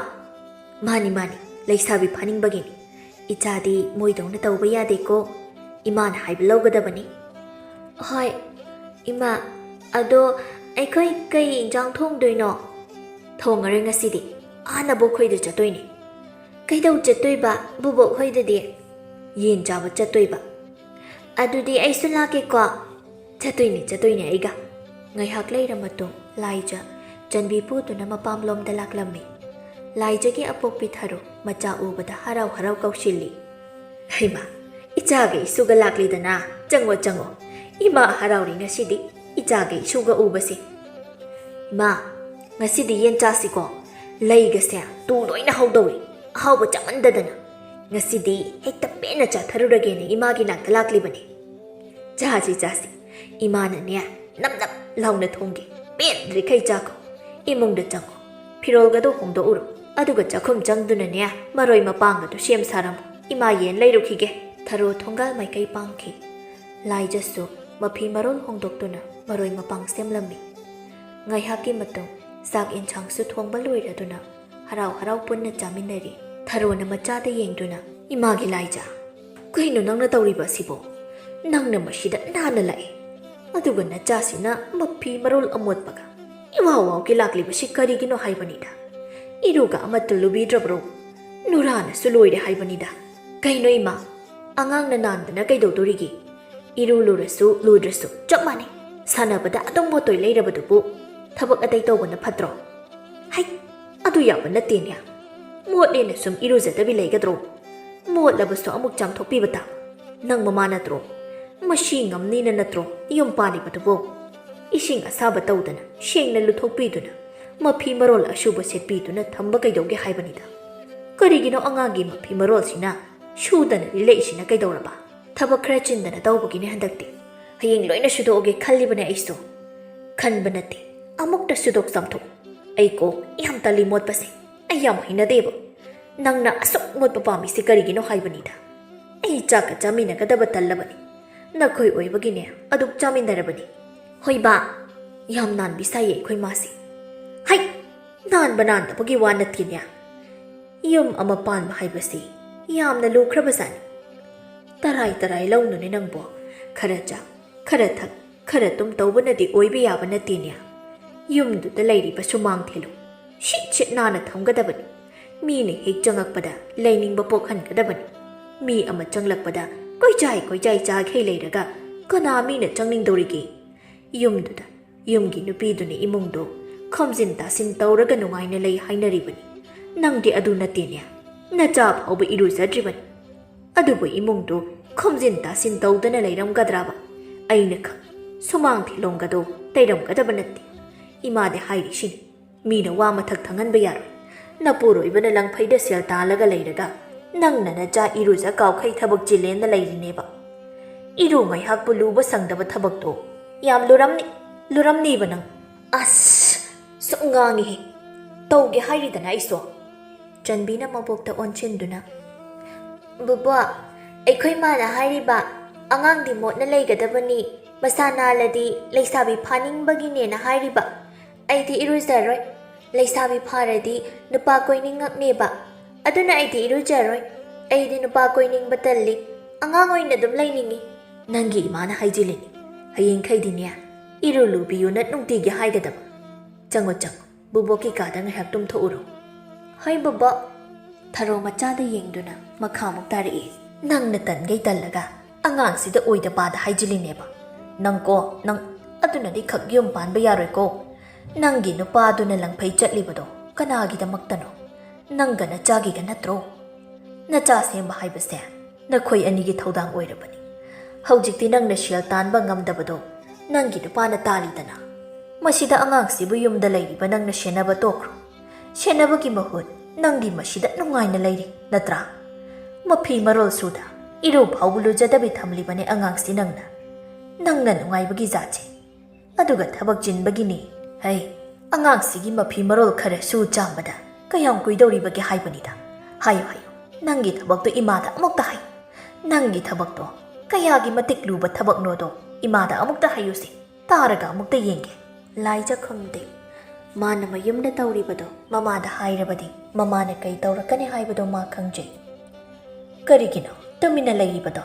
"ꯃꯥꯅꯤ, ꯃꯥꯅꯤ, ꯂꯩꯁꯥꯕꯤ ꯐꯥꯅꯤꯡꯕꯒꯤꯅꯤ꯫ ꯏꯆꯥꯗꯤ ꯃꯣꯏꯗꯧꯅ ꯇꯧꯕ ꯌꯥꯗꯦꯀꯣ꯫ ꯏꯃꯥꯅ ꯍꯥꯏꯕ ꯂꯧꯒꯗꯕꯅꯤ꯫" "ꯍꯣꯏ, ꯏꯃꯥ, ꯑꯗꯣ ꯑꯩꯈꯣꯏ ꯀꯩ ꯏꯟꯖꯥꯡ ꯊꯣꯡꯗꯣꯏꯅꯣ?" "ꯊꯣꯡꯉꯔꯣꯏ ꯉꯁꯤꯗꯤ, ꯑꯥ ꯅꯕꯣꯛꯈꯣꯏꯗ ꯆꯠꯇꯣꯏꯅꯤ꯫" "ꯀꯩꯗꯧ ꯆꯠꯇꯣꯏꯕ ꯕꯨꯕꯣꯛ ꯍꯣꯏꯗꯗꯤ?" "ꯌꯦꯟ ꯆꯥꯕ ꯆꯠꯇꯣꯏꯕ꯫" "ꯑꯗꯨꯗꯤ ꯑꯩꯁꯨ ꯂꯥꯛꯀꯦꯀꯣ꯫" "ꯆꯠꯇꯣꯏꯅꯤ, ꯆꯠꯇꯣꯏꯅꯤ ꯑꯩꯒ꯫" ꯉꯥꯏꯍꯥꯛ ꯂꯩꯔ ꯃꯇꯨꯡ ꯂꯥꯏꯖ ꯆꯟꯕꯤ ꯄꯨꯗꯨꯅ ꯃꯄꯥꯝꯂꯣꯝꯗ ꯂꯥꯛꯂꯝꯃꯤ꯫ ꯂꯥꯏꯖꯒꯤ ꯑꯄꯣꯛꯄꯤ ꯊꯔꯣ ꯃꯆꯥ ꯎꯕꯗ ꯍꯔꯥꯎ ꯍꯔꯥꯎ ꯀꯧꯁꯤꯜꯂꯤ꯫ "ꯍꯩꯃꯥ, ꯏꯆꯥꯒ ꯏꯁꯨꯒ ꯂꯥꯛꯂꯤꯗꯅ, ꯆꯪꯉꯣ, ꯆꯪꯉꯣ꯫ ꯏꯃꯥ ꯍꯔꯥꯎꯔꯤ ꯉꯁꯤꯗꯤ, ꯏꯆꯥꯒ ꯏꯁꯨꯒ ꯎꯕꯁꯦ꯫ ꯏꯃꯥ, ꯉꯁꯤꯗꯤ ꯌꯦꯟ ꯆꯥꯁꯤꯀꯣ? ꯂꯩꯒꯁꯦ ꯇꯨ ꯂꯣꯏꯅ ꯍꯧꯗꯧꯔꯤ, ꯑꯍꯥꯎꯕ ꯆꯥꯃꯟꯗꯗꯅ꯫ ꯉꯁꯤꯗꯤ ꯍꯦꯛꯇ ꯄꯦꯟꯅ ꯆꯥꯊꯔꯨꯔꯒꯦꯅ ꯏꯃꯥꯒꯤ ꯅꯥꯛꯇ ꯂꯥꯛꯂꯤꯕꯅꯤ꯫" "ꯆꯥꯁꯤ, ꯆꯥꯁꯤ꯫ ꯏꯃꯥꯅꯅꯦ ꯅꯞ ꯅꯞ ꯂꯥꯎꯅ ꯊꯣꯡꯒꯦ꯫ ꯄꯦꯟꯗ꯭ꯔꯤꯈꯩ ꯆꯥꯈꯣ꯫ ꯏꯃꯨꯡꯗ ꯆꯪꯉꯣ꯫ ꯐꯤꯔꯣꯜꯒꯗꯣ ꯍꯣꯡꯗꯣꯛꯎꯔꯣ꯫ ꯑꯗꯨꯒ ꯆꯥꯛꯈꯨꯝ ꯆꯪꯗꯨꯅꯅꯦ ꯃꯔꯣꯏ ꯃꯄꯥꯡꯒꯗꯣ ꯁꯦꯝ ꯁꯥꯔꯝꯃꯣ꯫ ꯏꯃꯥ ꯌꯦꯟ ꯂꯩꯔꯨꯈꯤꯒꯦ꯫" ꯊꯔꯣ ꯊꯣꯡꯒꯥꯜ ꯃꯥꯏꯀꯩ ꯄꯥꯡꯈꯤ꯫ ꯂꯥꯏꯖꯁꯨ ꯃꯐꯤ ꯃꯔꯣꯜ ꯍꯣꯡꯗꯣꯛꯇꯨꯅ ꯃꯔꯣꯏ ꯃꯄꯥꯡ ꯁꯦꯝꯂꯝꯃꯤ꯫ ꯉꯥꯏꯍꯥꯛꯀꯤ ꯃꯇꯨꯡ ꯆꯥꯛ ꯏꯟꯁꯥꯡꯁꯨ ꯊꯣꯡꯕ ꯂꯣꯏꯔꯗꯨꯅ ꯍꯔꯥꯎ ꯍꯔꯥꯎ ꯄꯨꯟꯅ ꯆꯥꯃꯤꯟꯅꯔꯤ꯫ ꯊꯔꯣꯅ ꯃꯆꯥꯗ ꯌꯦꯡꯗꯨꯅ, "ꯏꯃꯥꯒꯤ ꯂꯥꯏꯖ, ꯀꯩꯅꯣ ꯅꯪꯅ ꯇꯧꯔꯤꯕ ꯑꯁꯤꯕꯣ? ꯅꯪꯅ ꯃꯁꯤꯗ ꯅꯥꯟꯅ ꯂꯥꯛꯏ, ꯑꯗꯨꯒ ꯅꯆꯥꯁꯤꯅ ꯃꯐꯤ ꯃꯔꯣꯜ ꯑꯃꯣꯠꯄꯒ꯫ ꯏꯋꯥ ꯋꯥꯎꯒꯤ ꯂꯥꯛꯂꯤꯕꯁꯤ ꯀꯔꯤꯒꯤꯅꯣ ꯍꯥꯏꯕꯅꯤꯗ꯫ ꯏꯔꯨꯒ ꯑꯃꯠꯇ ꯂꯨꯕꯤꯗ꯭ꯔꯕ꯭ꯔꯣ? ꯅꯨꯔꯥꯅꯁꯨ ꯂꯣꯏꯔꯦ ꯍꯥꯏꯕꯅꯤꯗ꯫ ꯀꯩꯅꯣ ꯏꯃꯥ, ꯑꯉꯥꯡꯅ ꯅꯥꯟꯗꯅ ꯀꯩꯗꯧꯗꯣꯔꯤꯒꯦ? ꯏꯔꯨ ꯂꯨꯔꯁꯨ ꯂꯨꯗ꯭ꯔꯁꯨ ꯆꯞ ꯃꯥꯟꯅꯩ꯫ ꯁꯥꯟꯅꯕꯗ ꯑꯗꯨꯝ ꯃꯣꯠꯇꯣꯏ ꯂꯩꯔꯕꯗꯨꯕꯨ ꯊꯕꯛ ꯑꯇꯩ ꯇꯧꯕꯅ ꯐꯠꯇ꯭ꯔꯣ? ꯍꯩ, ꯑꯗꯨ ꯌꯥꯕ ꯅꯠꯇꯦꯅꯦ꯫ ꯃꯣꯠꯂꯦꯅ ꯁꯨꯝ ꯏꯔꯨꯖꯗꯕꯤ ꯂꯩꯒꯗ꯭ꯔꯣ? ꯃꯣꯠꯂꯕꯁꯨ ꯑꯃꯨꯛ ꯆꯥꯝꯊꯣꯛꯄꯤꯕ ꯇꯥꯕ꯫ ꯅꯪ ꯃꯃꯥ ꯅꯠꯇ꯭ꯔꯣ? ꯃꯁꯤ ꯉꯝꯅꯤꯅ ꯅꯠꯇ꯭ꯔꯣ ꯌꯨꯝ ꯄꯥꯜꯂꯤꯕꯗꯨꯕꯣ? ꯏꯁꯤꯡ ꯑꯁꯥꯕ ꯇꯧꯗꯅ ꯁꯦꯡꯅ ꯂꯨꯊꯣꯛꯄꯤꯗꯨꯅ ꯃꯐꯤ ꯃꯔꯣꯜ ꯑꯁꯨꯕ ꯁꯦꯠꯄꯤꯗꯨꯅ ꯊꯝꯕ ꯀꯩꯗꯧꯒꯦ ꯍꯥꯏꯕꯅꯤꯗ꯫ ꯀꯔꯤꯒꯤꯅꯣ ꯑꯉꯥꯡꯒꯤ ꯃꯐꯤ ꯃꯔꯣꯜꯁꯤꯅ ꯁꯨꯗꯅ ꯂꯤꯠꯂꯛꯏꯁꯤꯅ ꯀꯩꯗꯧꯔꯕ? ꯊꯕꯛ ꯈꯔ ꯆꯤꯟꯗꯅ ꯇꯧꯕꯒꯤꯅꯦ ꯍꯟꯗꯛꯇꯤ꯫ ꯍꯌꯦꯡ ꯂꯣꯏꯅ ꯁꯨꯗꯣꯛꯑꯒꯦ ꯈꯜꯂꯤꯕꯅꯦ ꯑꯩꯁꯨ꯫ ꯈꯟꯕ ꯅꯠꯇꯦ, ꯑꯃꯨꯛꯇ ꯁꯨꯗꯣꯛ ꯆꯥꯝꯊꯣꯛ꯫ ꯑꯩ ꯀꯣ ꯌꯥꯝ ꯇꯜꯂꯤ ꯃꯣꯠꯄꯁꯦ꯫ ꯑꯩ ꯌꯥꯝ ꯍꯩꯅꯗꯦꯕ꯫ ꯅꯪꯅ ꯑꯁꯨꯛ ꯃꯣꯠꯄ ꯄꯥꯝꯃꯤꯁꯦ ꯀꯔꯤꯒꯤꯅꯣ ꯍꯥꯏꯕꯅꯤꯗ꯫ ꯑꯩ ꯆꯥꯛꯀ ꯆꯥꯃꯤꯟꯅꯒꯗꯕ ꯇꯜꯂꯕꯅꯤ꯫ ꯅꯈꯣꯏ ꯑꯣꯏꯕꯒꯤꯅꯦ ꯑꯗꯨꯛ ꯆꯥꯃꯤꯟꯅꯔꯕꯅꯤ꯫ ꯍꯣꯏ ꯕꯥ, ꯌꯥꯝ ꯅꯥꯟꯕꯤ ꯁꯥꯏꯌꯦ ꯑꯩꯈꯣꯏ ꯃꯥꯁꯦ꯫ ꯍꯩ! ꯅꯥꯟꯕ ꯅꯥꯟꯗꯕꯒꯤ ꯋꯥ ꯅꯠꯇꯦꯅꯦ꯫ ꯌꯨꯝ ꯑꯃ ꯄꯥꯟꯕ ꯍꯥꯏꯕꯁꯤ ꯌꯥꯝꯅ ꯂꯨꯈ꯭ꯔꯕꯖꯥꯠꯅꯤ꯫ ꯇꯔꯥꯏ ꯇꯔꯥꯏ ꯂꯧꯅꯨꯅꯦ ꯅꯪꯕꯣ꯫ ꯈꯔ ꯆꯥ, ꯈꯔ ꯊꯛ, ꯈꯔ ꯇꯨꯝ ꯇꯧꯕꯅꯗꯤ ꯑꯣꯏꯕ ꯌꯥꯕ ꯅꯠꯇꯦꯅꯦ꯫ ꯌꯨꯝꯗꯨꯗ ꯂꯩꯔꯤꯕ ꯁꯨꯃꯥꯡ ꯊꯦꯂꯨ ꯁꯤꯠ ꯁꯤꯠ ꯅꯥꯟꯅ ꯊꯝꯒꯗꯕꯅꯤ꯫ ꯃꯤꯅ ꯍꯦꯛ ꯆꯪꯉꯛꯄꯗ ꯂꯩꯅꯤꯡꯕ ꯄꯣꯛꯍꯟꯒꯗꯕꯅꯤ꯫ ꯃꯤ ꯑꯃ ꯆꯪꯂꯛꯄꯗ ꯀꯣꯏꯆꯥꯏ ꯀꯣꯏꯆꯥꯏ ꯆꯥꯈꯩ ꯂꯩꯔꯒ ꯀꯅꯥ ꯃꯤꯅ ꯆꯪꯅꯤꯡꯗꯧꯔꯤꯒꯦ? ꯌꯨꯝꯗꯨꯗ ꯌꯨꯝꯒꯤ ꯅꯨꯄꯤꯗꯨꯅ ꯏꯃꯨꯡꯗꯨ ꯈꯣꯝꯖꯤꯟ ꯇꯥꯁꯤꯟ ꯇꯧꯔꯒ ꯅꯨꯡꯉꯥꯏꯅ ꯂꯩ ꯍꯥꯏꯅꯔꯤꯕꯅꯤ꯫ ꯅꯪꯗꯤ ꯑꯗꯨ ꯅꯠꯇꯦꯅꯦ꯫ ꯅꯆꯥ ꯐꯥꯎꯕ ꯏꯔꯨꯖꯗ꯭ꯔꯤꯕꯅꯤ꯫ ꯑꯗꯨꯕꯨ ꯏꯃꯨꯡꯗꯨ ꯈꯣꯝꯖꯤꯟ ꯇꯥꯁꯤꯟ ꯇꯧꯗꯅ ꯂꯩꯔꯝꯒꯗ꯭ꯔꯕ? ꯑꯩꯅ ꯈꯪ ꯁꯨꯃꯥꯡ ꯊꯤꯂꯣꯡꯒꯗꯣ ꯇꯩꯔꯝꯒꯗꯕ ꯅꯠꯇꯦ꯫ ꯏꯃꯥꯗꯤ ꯍꯥꯏꯔꯤꯁꯤꯅꯤ, ꯃꯤꯅ ꯋꯥ ꯃꯊꯛ ꯊꯪꯍꯟꯕ ꯌꯥꯔꯣꯏ꯫ ꯅꯄꯨꯔꯣꯏꯕꯅ ꯂꯪꯐꯩꯗ ꯁꯦꯜ ꯇꯥꯜꯂꯒ ꯂꯩꯔꯒ ꯅꯪꯅ ꯅꯆꯥ ꯏꯔꯨꯖ ꯀꯥꯎꯈꯩ ꯊꯕꯛ ꯆꯤꯜꯂꯦꯅ ꯂꯩꯔꯤꯅꯦꯕ꯫ ꯏꯔꯨ ꯉꯥꯏꯍꯥꯛꯄꯨ ꯂꯨꯕ ꯁꯪꯗꯕ ꯊꯕꯛꯇꯣ ꯌꯥꯝ ꯂꯨꯔꯝꯅꯤ, ꯂꯨꯔꯝꯅꯤꯕ ꯅꯪ꯫ ꯑꯁ! ꯁꯨꯝ ꯉꯥꯡꯉꯤꯍꯦ꯫ ꯇꯧꯒꯦ ꯍꯥꯏꯔꯤꯗꯅ ꯑꯩꯁꯨ꯫ ꯆꯟꯕꯤꯅ ꯃꯕꯣꯛꯇ ꯑꯣꯟꯁꯤꯟꯗꯨꯅ, "ꯕꯨꯕꯣꯛ, ꯑꯩꯈꯣꯏ ꯃꯥꯅ ꯍꯥꯏꯔꯤꯕ ꯑꯉꯥꯡꯗꯤ ꯃꯣꯠꯅ ꯂꯩꯒꯗꯕꯅꯤ, ꯃꯁꯥ ꯅꯥꯜꯂꯗꯤ ꯂꯩꯁꯥꯕꯤ ꯐꯥꯅꯤꯡꯕꯒꯤꯅꯦꯅ ꯍꯥꯏꯔꯤꯕ꯫ ꯑꯩꯗꯤ ꯏꯔꯨꯖꯔꯣꯏ꯫ ꯂꯩꯁꯥꯕꯤ ꯐꯥꯔꯗꯤ ꯅꯨꯄꯥ ꯀꯣꯏꯅꯤꯡꯉꯛꯅꯦꯕ꯫ ꯑꯗꯨꯅ ꯑꯩꯗꯤ ꯏꯔꯨꯖꯔꯣꯏ꯫ ꯑꯩꯗꯤ ꯅꯨꯄꯥ ꯀꯣꯏꯅꯤꯡꯕ ꯇꯜꯂꯤ꯫ ꯑꯉꯥꯡ ꯑꯣꯏꯅ ꯑꯗꯨꯝ ꯂꯩꯅꯤꯡꯉꯤ꯫" ꯅꯪꯒꯤ ꯏꯃꯥꯅ ꯍꯥꯏꯖꯤꯜꯂꯤꯅꯤ꯫ ꯍꯌꯦꯡꯈꯩꯗꯤꯅꯦ, ꯏꯔꯨ ꯂꯨꯕꯤꯌꯨꯅ ꯅꯨꯡꯇꯤꯒꯤ ꯍꯥꯏꯒꯗꯕ꯫ "ꯆꯪꯉꯣ, ꯆꯪꯉꯣ, ꯕꯨꯕꯣꯛꯀꯤ ꯀꯥꯗ ꯉꯥꯏꯍꯥꯛ ꯇꯨꯝꯊꯣꯛꯎꯔꯣ꯫" "ꯍꯣꯏ, ꯕꯨꯕꯣꯛ꯫" ꯊꯔꯣ ꯃꯆꯥꯗ ꯌꯦꯡꯗꯨꯅ ꯃꯈꯥ ꯑꯃꯨꯛ ꯇꯥꯔꯛꯏ꯫ "ꯅꯪꯅ ꯇꯟꯒꯩ ꯇꯜꯂꯒ ꯑꯉꯥꯡꯁꯤꯗ ꯑꯣꯏꯗ ꯄꯥꯗ ꯍꯥꯏꯖꯤꯜꯂꯤꯅꯦꯕ꯫ ꯅꯪꯀꯣ, ꯅꯪ ꯑꯗꯨꯅꯗꯤ ꯈꯛ ꯌꯨꯝ ꯄꯥꯟꯕ ꯌꯥꯔꯣꯏꯀꯣ꯫ ꯅꯪꯒꯤ ꯅꯨꯄꯥꯗꯨꯅ ꯂꯪꯐꯩ ꯆꯠꯂꯤꯕꯗꯣ ꯀꯅꯥꯒꯤꯗꯃꯛꯇꯅꯣ? ꯅꯪꯒ ꯅꯆꯥꯒꯤꯒ ꯅꯠꯇ꯭ꯔꯣ? ꯅꯆꯥ ꯁꯦꯝꯕ ꯍꯥꯏꯕꯁꯦ ꯅꯈꯣꯏ ꯑꯅꯤꯒꯤ ꯊꯧꯗꯥꯡ ꯑꯣꯏꯔꯕꯅꯤ꯫ ꯍꯧꯖꯤꯛꯇꯤ ꯅꯪꯅ ꯁꯦꯜ ꯇꯥꯟꯕ ꯉꯝꯗꯕꯗꯣ ꯅꯪꯒꯤ ꯅꯨꯄꯥꯅ ꯇꯥꯜꯂꯤꯗꯅ꯫ ꯃꯁꯤꯗ ꯑꯉꯥꯡꯁꯤꯕꯨ ꯌꯨꯝꯗ ꯂꯩꯔꯤꯕ ꯅꯪꯅ ꯁꯦꯟꯅꯕ ꯇꯣꯛꯈ꯭ꯔꯣ꯫ ꯁꯦꯟꯅꯕꯒꯤ ꯃꯍꯨꯠ ꯅꯪꯗꯤ ꯃꯁꯤꯗ ꯅꯨꯡꯉꯥꯏꯅ ꯂꯩꯔꯤ, ꯅꯠꯇ꯭ꯔꯥ? ꯃꯐꯤ ꯃꯔꯣꯜ ꯁꯨꯗ, ꯏꯔꯨ ꯐꯥꯎꯕ ꯂꯨꯖꯗꯕꯤ ꯊꯝꯂꯤꯕꯅꯦ ꯑꯉꯥꯡꯁꯤ ꯅꯪꯅ꯫ ꯅꯪꯅ ꯅꯨꯡꯉꯥꯏꯕꯒꯤ ꯖꯥꯠꯁꯦ꯫ ꯑꯗꯨꯒ ꯊꯕꯛ ꯆꯤꯟꯕꯒꯤꯅꯤ꯫ ꯍꯩ, ꯑꯉꯥꯡꯁꯤꯒꯤ ꯃꯐꯤ ꯃꯔꯣꯜ ꯈꯔ ꯁꯨ ꯆꯥꯝꯕꯗ ꯀꯌꯥꯝ ꯀꯨꯏꯗꯧꯔꯤꯕꯒꯦ ꯍꯥꯏꯕꯅꯤꯗ꯫ ꯍꯥꯏꯌꯨ, ꯍꯥꯏꯌꯨ, ꯅꯪꯒꯤ ꯊꯕꯛꯇꯣ ꯏꯃꯥꯗ ꯑꯃꯨꯛꯇ ꯍꯥꯏꯌꯨ꯫ ꯅꯪꯒꯤ ꯊꯕꯛꯇꯣ ꯀꯌꯥꯒꯤ ꯃꯇꯤꯛ ꯂꯨꯕ ꯊꯕꯛꯅꯣꯗꯣ ꯏꯃꯥꯗ ꯑꯃꯨꯛꯇ ꯍꯥꯏꯌꯨꯁꯦ, ꯇꯥꯔꯒ ꯑꯃꯨꯛꯇ ꯌꯦꯡꯒꯦ꯫" ꯂꯥꯏꯖ ꯈꯨꯝꯗꯦ꯫ ꯃꯥꯅ ꯃꯌꯨꯝꯗ ꯇꯧꯔꯤꯕꯗꯣ ꯃꯃꯥꯗ ꯍꯥꯏꯔꯕꯗꯤ ꯃꯃꯥꯅ ꯀꯩ ꯇꯧꯔꯛꯀꯅꯤ ꯍꯥꯏꯕꯗꯣ ꯃꯥ ꯈꯪꯖꯩ꯫ "ꯀꯔꯤꯒꯤꯅꯣ ꯇꯨꯃꯤꯟꯅ ꯂꯩꯔꯤꯕꯗꯣ?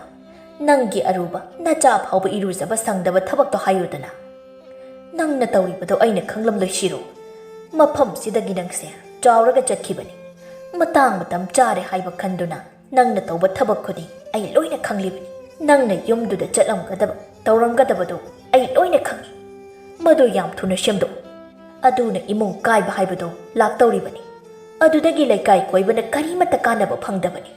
ꯅꯪꯒꯤ ꯑꯔꯨꯕ ꯅꯆꯥ ꯐꯥꯎꯕ ꯏꯔꯨꯖꯕ ꯁꯪꯗꯕ ꯊꯕꯛꯇꯣ ꯍꯥꯏꯌꯨꯗꯅ꯫ ꯅꯪꯅ ꯇꯧꯔꯤꯕꯗꯣ ꯑꯩꯅ ꯈꯪꯂꯝꯂꯣꯏ ꯁꯤꯔꯣ? ꯃꯐꯝꯁꯤꯗꯒꯤ ꯅꯪꯁꯦ ꯆꯥꯎꯔꯒ ꯆꯠꯈꯤꯕꯅꯤ꯫ ꯃꯇꯥꯡ ꯃꯇꯝ ꯆꯥꯔꯦ ꯍꯥꯏꯕ ꯈꯟꯗꯨꯅ ꯅꯪꯅ ꯇꯧꯕ ꯊꯕꯛ ꯈꯨꯗꯤꯡ ꯑꯩ ꯂꯣꯏꯅ ꯈꯪꯂꯤꯕꯅꯤ꯫ ꯅꯪꯅ ꯌꯨꯝꯗꯨꯗ ꯆꯠꯂꯝꯒꯗꯕ, ꯇꯧꯔꯝꯒꯗꯕꯗꯣ ꯑꯩ ꯂꯣꯏꯅ ꯈꯪꯏ꯫ ꯃꯗꯨ ꯌꯥꯝ ꯊꯨꯅ ꯁꯦꯝꯗꯣꯛꯎ꯫ ꯑꯗꯨꯅ ꯏꯃꯨꯡ ꯀꯥꯏꯕ ꯍꯥꯏꯕꯗꯣ ꯂꯥꯛꯇꯧꯔꯤꯕꯅꯤ꯫ ꯑꯗꯨꯗꯒꯤ ꯂꯩꯀꯥꯏ ꯀꯣꯏꯕꯅ ꯀꯔꯤꯃꯠꯇ ꯀꯥꯟꯅꯕ ꯐꯪꯗꯕꯅꯤ꯫